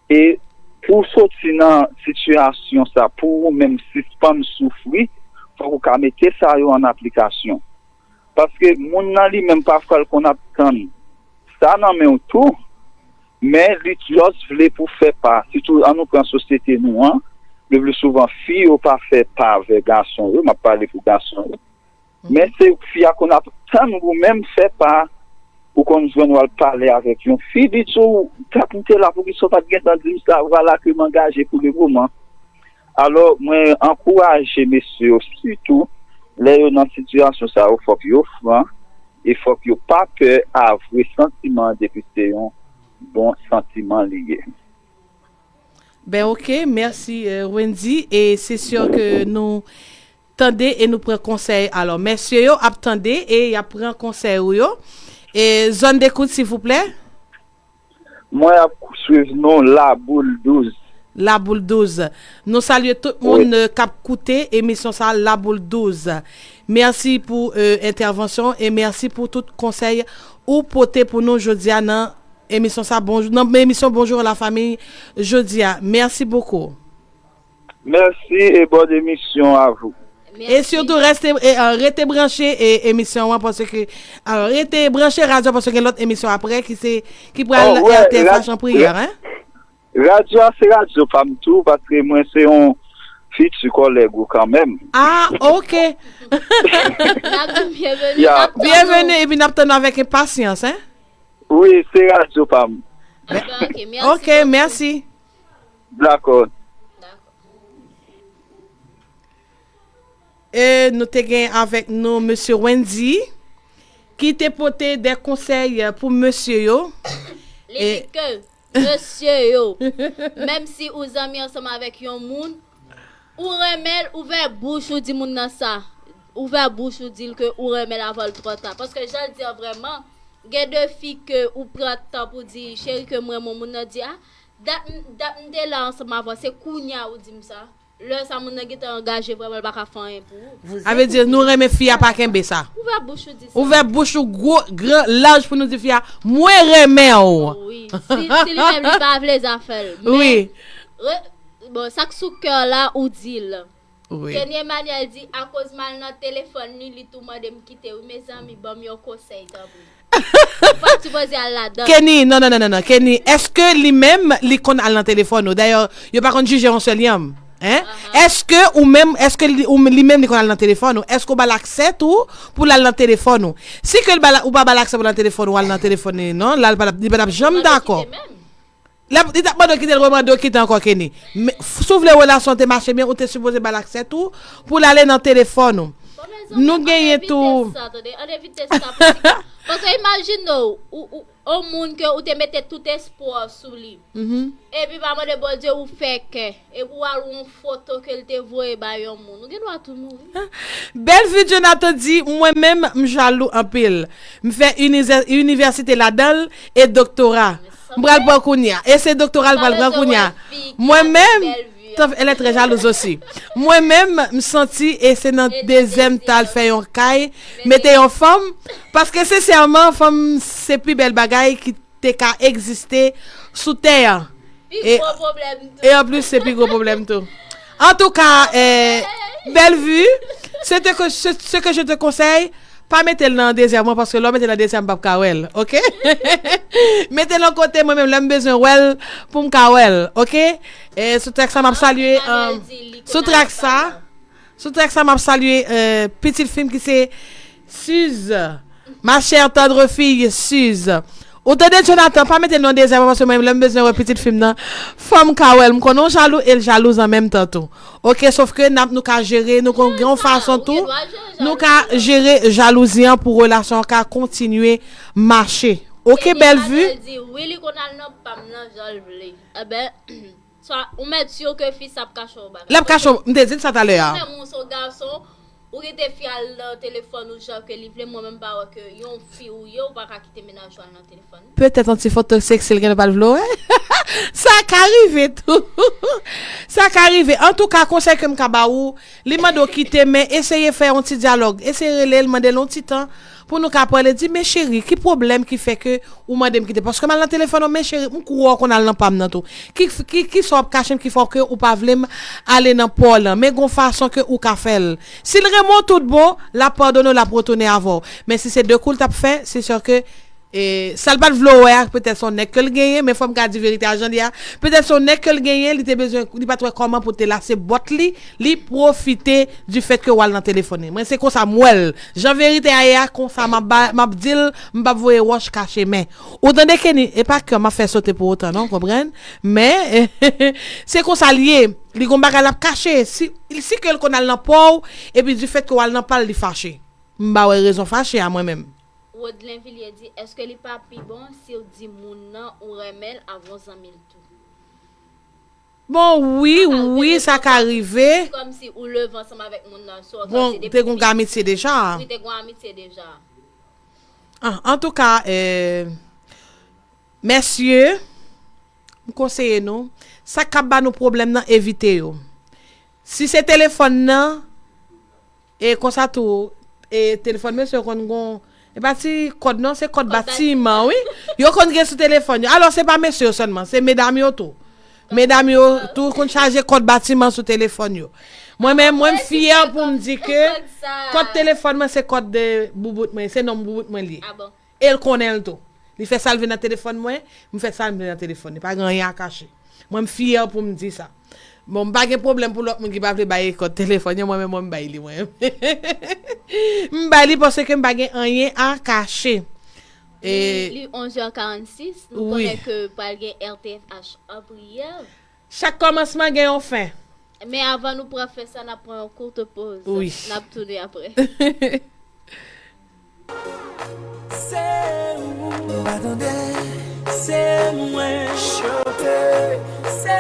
E pou w soti nan sitiyasyon sa, pou ou menm sispann soufri, fòk ou ka mete sa yo an aplikasyon. Paske moun nan li menm pafwa l konn ap tann sa nan men w tou, men li just vle pou fè pa. Sitou an nou pran sosyete nou an, le pli souvan fi yo pa fè pa avè gason yo, m ap pale pou gason yo. Men se fi a konn ap tann ou menm fè pa, ou konn jwenn w al pale avèk yon fi, li di w, "Gad m te la, poukisa w pa t gentan di m sa, vwala ke m angaje pou le moman." Alò, mwen ankouraje mesye yo, sitou lè yo nan sitiyasyon sa yo, fòk yo fran e fòk yo pa pè avwe santiman depi se yon bon santiman li ye. Ben, ok, mèsi, euh, Wendy. E se si ke nou tande e nou pran konsèy. Alò, mesye yo ap tande e y ap pran konsèy ou yo. E zòn dekout, silvouplè? Mwen ap swiv nou, Laboul douz. Laboul douz. Nou salye tout moun, euh, k ap koute emisyon sa, Laboul douz. Mèsi pou, euh, entèvansyon e mèsi pou tout konsèy ou pote pou nou jodi a nan emisyon sa, bonjou, nan emisyon Bonjou la Famille jodi a. Mèsi bokou. Mèsi e bòn emisyon a vou. E sitou rete, e, e, rete branche e, emisyon an paske e, rete branche radyo paske gen lòt emisyon apre ki se ki pral Oh, wè, R T F ra- H an priyè, hein? Radyo a se radyo pa m tou, paske mwen se yon fiti kòlèg ou kanmenm. Ah, ok. N ap di w byenveni, n ap tann ou. Byenveni, epi n ap tann ou avèk enpasyans, hein? Wi, se radyo pa m. Ah ben, ok, mèsi. Ok, bokou. Mèsi. Dakò. Dakò. E nou te gen avèk nou mesye Wendy ki te pote de konsèy pou mesye yo. Li di ke mesye yo, menm si ou zanmi ansanm avèk yon moun, ou renmen l, ouvè bouch ou di moun nan sa. Ouvè bouch ou di l ke ou renmen l avan l twò ta. Paske jan l di an vrèman, gen de fi ke ou pran tan pou di, cheri ke m renmen w, moun nan di, ah, dat m- dat m te la ansanm avè w, se kounya ou di m sa. Lè sa moun nan gentan angaje vrèman, l pa ka fè anyen pou ou. A vle di nou renmen fi a pa kenbe sa. Ouvè bouch ou di sa. Ouvè bouch ou gwo, gran, laj pou nou di fi a, mwen renmen w. Wi. Si, si li menm li pa vle zafè l. Men, Wi. re- bon, sa k sou kè w la ou di l. Wi. Kenny Emmanuel di, akoz m al nan telefòn li, li tou mande m kite. Wi, mezanmi, ban m yon konsèy, tanpri. Ou pa t sipoze al ladan. Kenny, non, non, non, non, non. Kenny, èske li menm, li konn al nan telefòn ou? Dayè, yo pa konn jije yon sèl yanm. Hein? Èske ou menm, èske li, ou, li menm li konn al nan telefòn ou? Èske ou ba l aksè tou pou l al nan telefòn ou? Si ke l ba l- ou pa ba l aksè pou l al nan telefòn ou, al nan telefòn li, non, la l pa t ap- li pa t ap janm dakò. L ap- li t ap mande w kite l, remande w kite ankò, Kenny. Men, f- si w vle relasyon te mache byen, ou te sipoze ba l aksè tou pou l ale nan telefòn ou. Nou genyen tou. Ann evite sa, tande. Ann evite sa. Paske, paske imajine w, ou, ou, yon moun ke ou te mete tout espwa w sou li. Epi pa mande Bondye ou fè kè. Epi w al wè yon foto ke l te voye bay yon moun. Ou gen dwa tou mouri. Bellevue Jonathan di, mwen menm, m jalou anpil. M fè inizè- inivèsite ladan l e doktora. M pral pran kounye a. E se doktora l pral pran kounye a. Mwen menm, elle est très jalouse aussi. Mwen menm, m santi e se nan dezyèm ta l fè yon kay, mete yon fanm, paske sensèman, fanm se pi bèl bagay ki te ka egziste sou tè a. Pi gwo pwoblèm tou. E anplis, se pi gwo pwoblèm tou. Antouka, eh, Bellevue, ce que, ce, ce que je te conseille, pa mete l nan dezyèm an, paske lè w mete l nan dezyèm, m p ap ka wè l, ok? Mete l yon kote, mwen menm, lè m bezwen wè l, pou m ka wè l, ok? Eh, sou trèk sa, m ap salye, eh, sou trèk sa, sou trèk sa, m ap salye, eh, pitit fi m ki se Suze. Ma chère tendre fille, Suze. Ou tande, Jonathan, pa mete l nan dezyèm an, paske mwen, lè m bezwen wè pitit fi m nan, fò m ka wè l. M konnen w jalou e l jalouz an menm tan tou. Ok, sof ke n ap, nou ka jere, nou kon- gen yon fason tou, nou ka jere jalouzi an pou relasyon an ka kontinye mache. Ok, Bellevue? Di, wi, li konn al nan pa m nan jan l vle. Eben, swa, ou mèt si ke fi sa ap kache yon bagay. L ap kache, m te di l sa talè a. Ou menm, ou se yon gason, ou kite fi al nan telefòn ou jan ke li vle, mwen menm pa wè ke yon fi ou ye, ou pa ka kite mennaj ou al nan telefòn. Petèt yon ti foto seksi l gen pa l vle wè. Sa ka rive tou. Sa ka rive. Antouka, konsèy ke m ka ba ou, li mande w kite, men eseye fè yon ti dyalòg. Eseye rele l, mande l yon ti tan pou nou ka pale. Di, men cheri, ki pwoblèm ki fè ke ou mande m kite? Paske m al nan telefòn ou, men cheri, m kwè w konn al nan pa m nan tou. Ki, ki, ki sa w ap kache m ki fè ke ou pa vle m ale nan pa w lan? Men gon fason ke ou ka fè l. Si l renmen w tout bon, l ap padone w, l ap retounen avè w. Men si se de kou l t ap fè, se sè ke E, sa l pa t vle w wè a, petèt se yon nèg ke l genyen, men fò m ka di verite a jan l ye a. Petèt se yon nèg ke l genyen, li te bezwen, li pa t wè kòman pou te lase bòt li, li pwofite du fait ke w al nan telefòn li. Mwen, se konsa m wè l. Jan verite a ye a, konsa m ap ba- m ap di l, m p ap voye wòch kache men. Ou tande, Kenny, e pa kè m ap fè sote pou otan, non, konprann? Men, se konsa l ye. Li gon bagay l ap kache. Si, si ke l konn al nan pa w, epi du fait ke w al nan pa l, li fache. M pa wè rezon fache a mwen menm. Rodlin Villiers di, èske li pa pi bon si w di moun nan ou renmen l avan w zanmi l tou? Bon, wi, wi, sa ka rive. Kòmsi ou leve ansanm avèk moun nan, so, Bon, te gon amitye deja. Wi, te gon amitye deja. Ah, antouka, eh, mesye, m konseye nou, sa k ap ba nou pwoblèm nan, evite yo. Si se telefòn nan, e konsa tou, e telefòn mesye yo konn gon, e pa ti kòd non, se kòd batiman, wi. Yo konn gen sou telefòn yo. Alò, se pa mesye yo sèlman, se medam yo tou. Medam yo tou konn chaje kòd batiman sou telefòn yo. Mwen menm, mwen m fyè pou m di ke kòd telefòn mwen se kòd de boubout mwen, se nonm boubout mwen li ye. E l konnen l tou. Li fè sa l vle nan telefòn mwen, m fè sa m vle nan telefòn li. Pa gen anyen a kache. Mwen m fyè pou m di sa. Bon, m pa gen pwoblèm pou lòt moun ki pa vle bay kòd telefòn yo, mwen menm mwen m bay li mwen. M bay li paske m pa gen anyen a kache. Li onz è karannsis, nou konnen ke pral gen R T F H an priyè. Chak kòmansman gen yon fen. Men avan nou pran fen sa, n ap pran yon kout poz. Wi. N ap tounen apre. Se ou, m pa tande, se mwen. Chante, se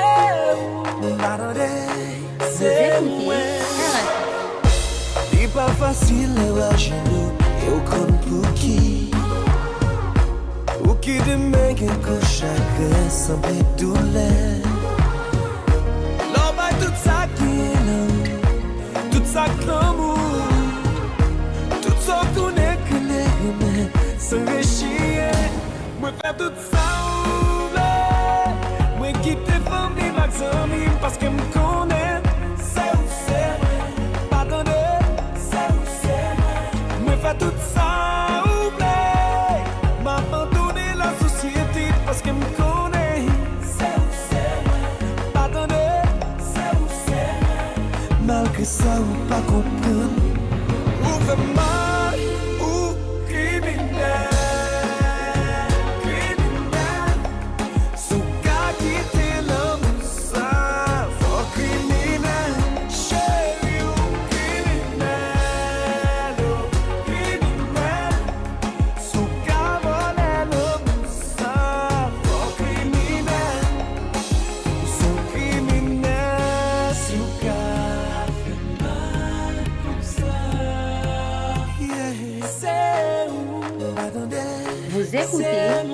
ou, m pa tande, se mwen. Li pa fasil lè w ajenou e w konn pouki. Ou ki demen gen kou chagren sanble doulè. Lè w bay tout sa k genyen nan ou, tout sa k lanmou, tout sa w konnen ke n renmen san rechiyen. Mwen fè tout sa ou vle. Mwen kite fanmi m ak zanmi m paske m konnen se ou se mwen. Pa tande, se ou se mwen. Mwen fè tout sa ou vle. M abandone lasosyete paske m konnen se ou se mwen. Pa tande, se ou se mwen. Malgre sa ou pa konprann. Ou fè m mal, ou kriminèl. Kriminèl. Si w ka kite lanmou sa, fò w kriminèl. Cheri, ou kriminèl, ou kriminèl. Si w ka vòlè lanmou sa, fò w kriminèl. Ou se yon kriminèl si w ka fè m mal konsa. Yeah. Se ou, m pa tande. Vous écoutez R F M.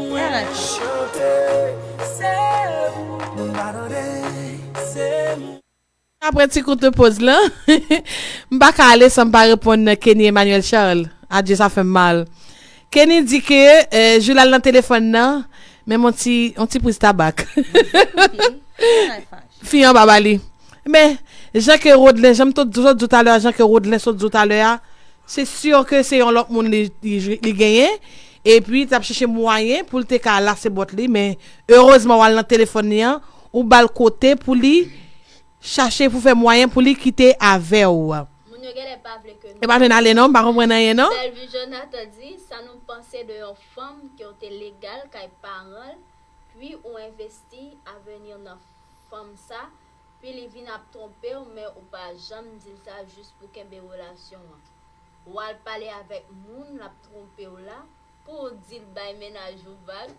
Chante, se ou, m pa tande. Se ou. Apre ti kout poz lan, m pa ka ale san m pa reponn Kenny Emmanuel Charles. Adye, sa fè m mal. Kenny di ke jou l al nan telefòn nan, menm yon ti, yon ti priz tabak. Fi an pa ba li. Men, jan ke Rodlen, jan m sot di w talè a, jan ke Rodlen sot di w talè a, se si ke se yon lòt moun li, li, li genyen, epi l t ap chèche mwayen pou l te ka lase bòt li, men erezman w al nan telefòn li an, ou ba l kote pou li chache pou fè mwayen pou li kite avè w. Moun yo genlè pa vle ke nou. E pa vle n ale non, m pa konprann anyen non. Bellevue Jonathan di, sa nou panse de yon fanm ki te legal kay paran l, pi ou envesti avni nan fanm sa, pi li vin ap twonpe w, men ou pa janm di l sa jis pou kenbe relasyon an. W al pale avèk moun l ap twonpe w la, pou w di l bay mennaj ou vag,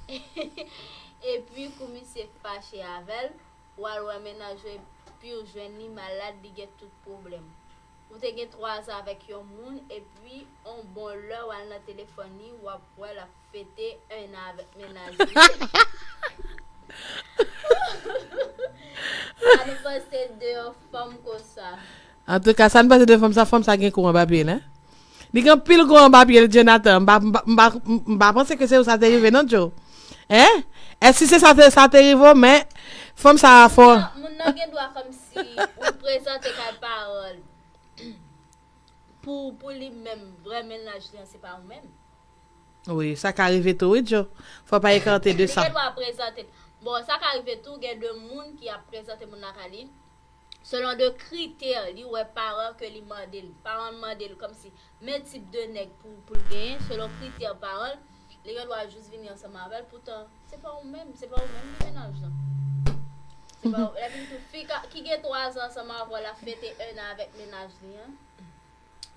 epi kou misye fache avè l, w al wè mennaj ou epi w jwenn li malad, li gen tout pwoblèm. Ou te gen twa zan avèk yon moun, epi on bon lè w al nan telefòn li, w ap wè l ap fete en an avèk mennaj li. Sa nou panse de yon fanm konsa? Antouka, sa n panse de fanm sa, fanm sa gen kou anba pye l, en. Li gen anpil kou anba pye l, Jonathan. M pa, m pa, m pa, m pa panse ke se ou sa te rive, non, Joe. En? Èske se sa te, sa te rive w, men fanm sa a fò. Moun nan, moun nan gen dwa kòmsi ou prezante kay paran l pou, pou li menm, vrè mennaj li an, se pa ou menm. Wi, sa ka rive tou, wi, Joe. Fò pa ekarte de sa. Li gen dwa prezante. Bon, sa ka rive tou, gen de moun ki ap prezante moun lakay li. Selon de kritè li wè paran ke li mande l. Paran l mande l kòmsi men tip de nèg pou, pou l genyen, selon kritè paran l, li gen dwa jis vini ansanm avè l, poutan se pa ou menm, se pa ou menm ki mennaj lan. Se pa ou, epi tou, fi ka, ki gen twa zan ansanm avè w, l ap fete en an avèk mennaj li an.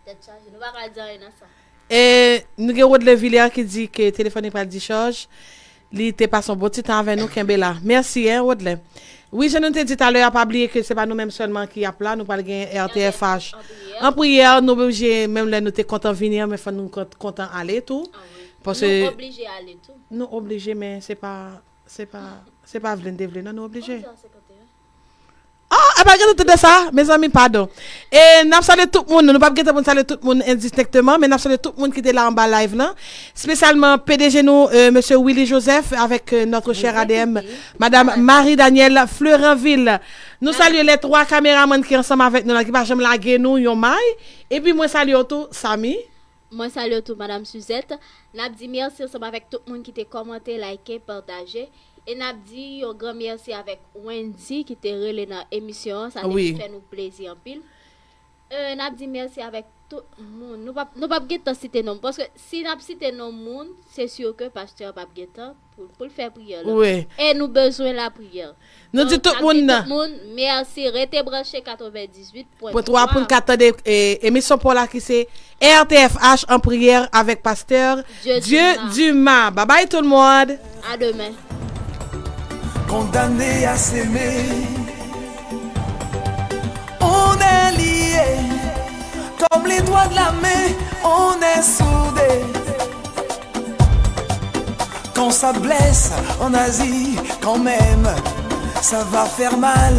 Tèt chaje, nou pa ka di anyen nan sa. E nou gen Rodley Villière ki di ke telefòn li pral dichaj. Li te pase yon bon ti tan avè nou, kenbe la. Mèsi, en, Rodley. Wi, jan nou te di talè a, pa bliye ke se pa nou menm sèlman ki ap la, nou pral gen R T F H. An priyè, nou oblije, menm lè nou te kontan vini an, men fò nou kont-, kontan ale tou. Paske nou oblije ale tou. Nou oblije, men se pa, se pa, se pa vle n te vle, non, nou oblije. Kòman sa, senkant e en? Ah, pa gentan tande sa, mezanmi, padon. E n ap salye tout moun, nou p ap gentan pou n salye tout moun endistenkteman, men n ap salye tout moun ki te la anba live lan, espesyalman P D G nou, euh, mesye Willy Joseph, avèk euh, notre chère A D M, Madame Marie Danielle Fleuranville. Nou salye les trois caméramans ki ansanm avèk nou la, ki pa janm lage nou yon may. Epi mwen salye w tou, Samy. Mwen salye w tou, Madame Suzette. N ap di mèsi ansanm avèk tout moun ki te kòmante, like, pataje. E n ap di yon gran mèsi avèk Wendy ki te rele nan emisyon an. Sa te Wi. Fè nou plezi anpil. Euh, n ap di mèsi avèk tout moun. Nou p ap, nou p ap gentan site non. Paske si n ap site non moun, se si ke pastè a p ap gentan pou, pou l fè priyè la. Wi. E nou bezwen lapriyè. Nou di Donk, tout n ap moun di nan. Tout moun, mèsi. Rete branche katrevendizuit pwen Pwen twa pou n ka tande e, emisyon pa w la ki se R T F H en prière avec pasteur Dieu Dieu Dumas. Dumas. Bye bye tout le monde. A demen. Condamné à s'aimer on est lié comme les doigts de la main, on est soudés. Quand ça blesse en Asie, quand même, ça va faire mal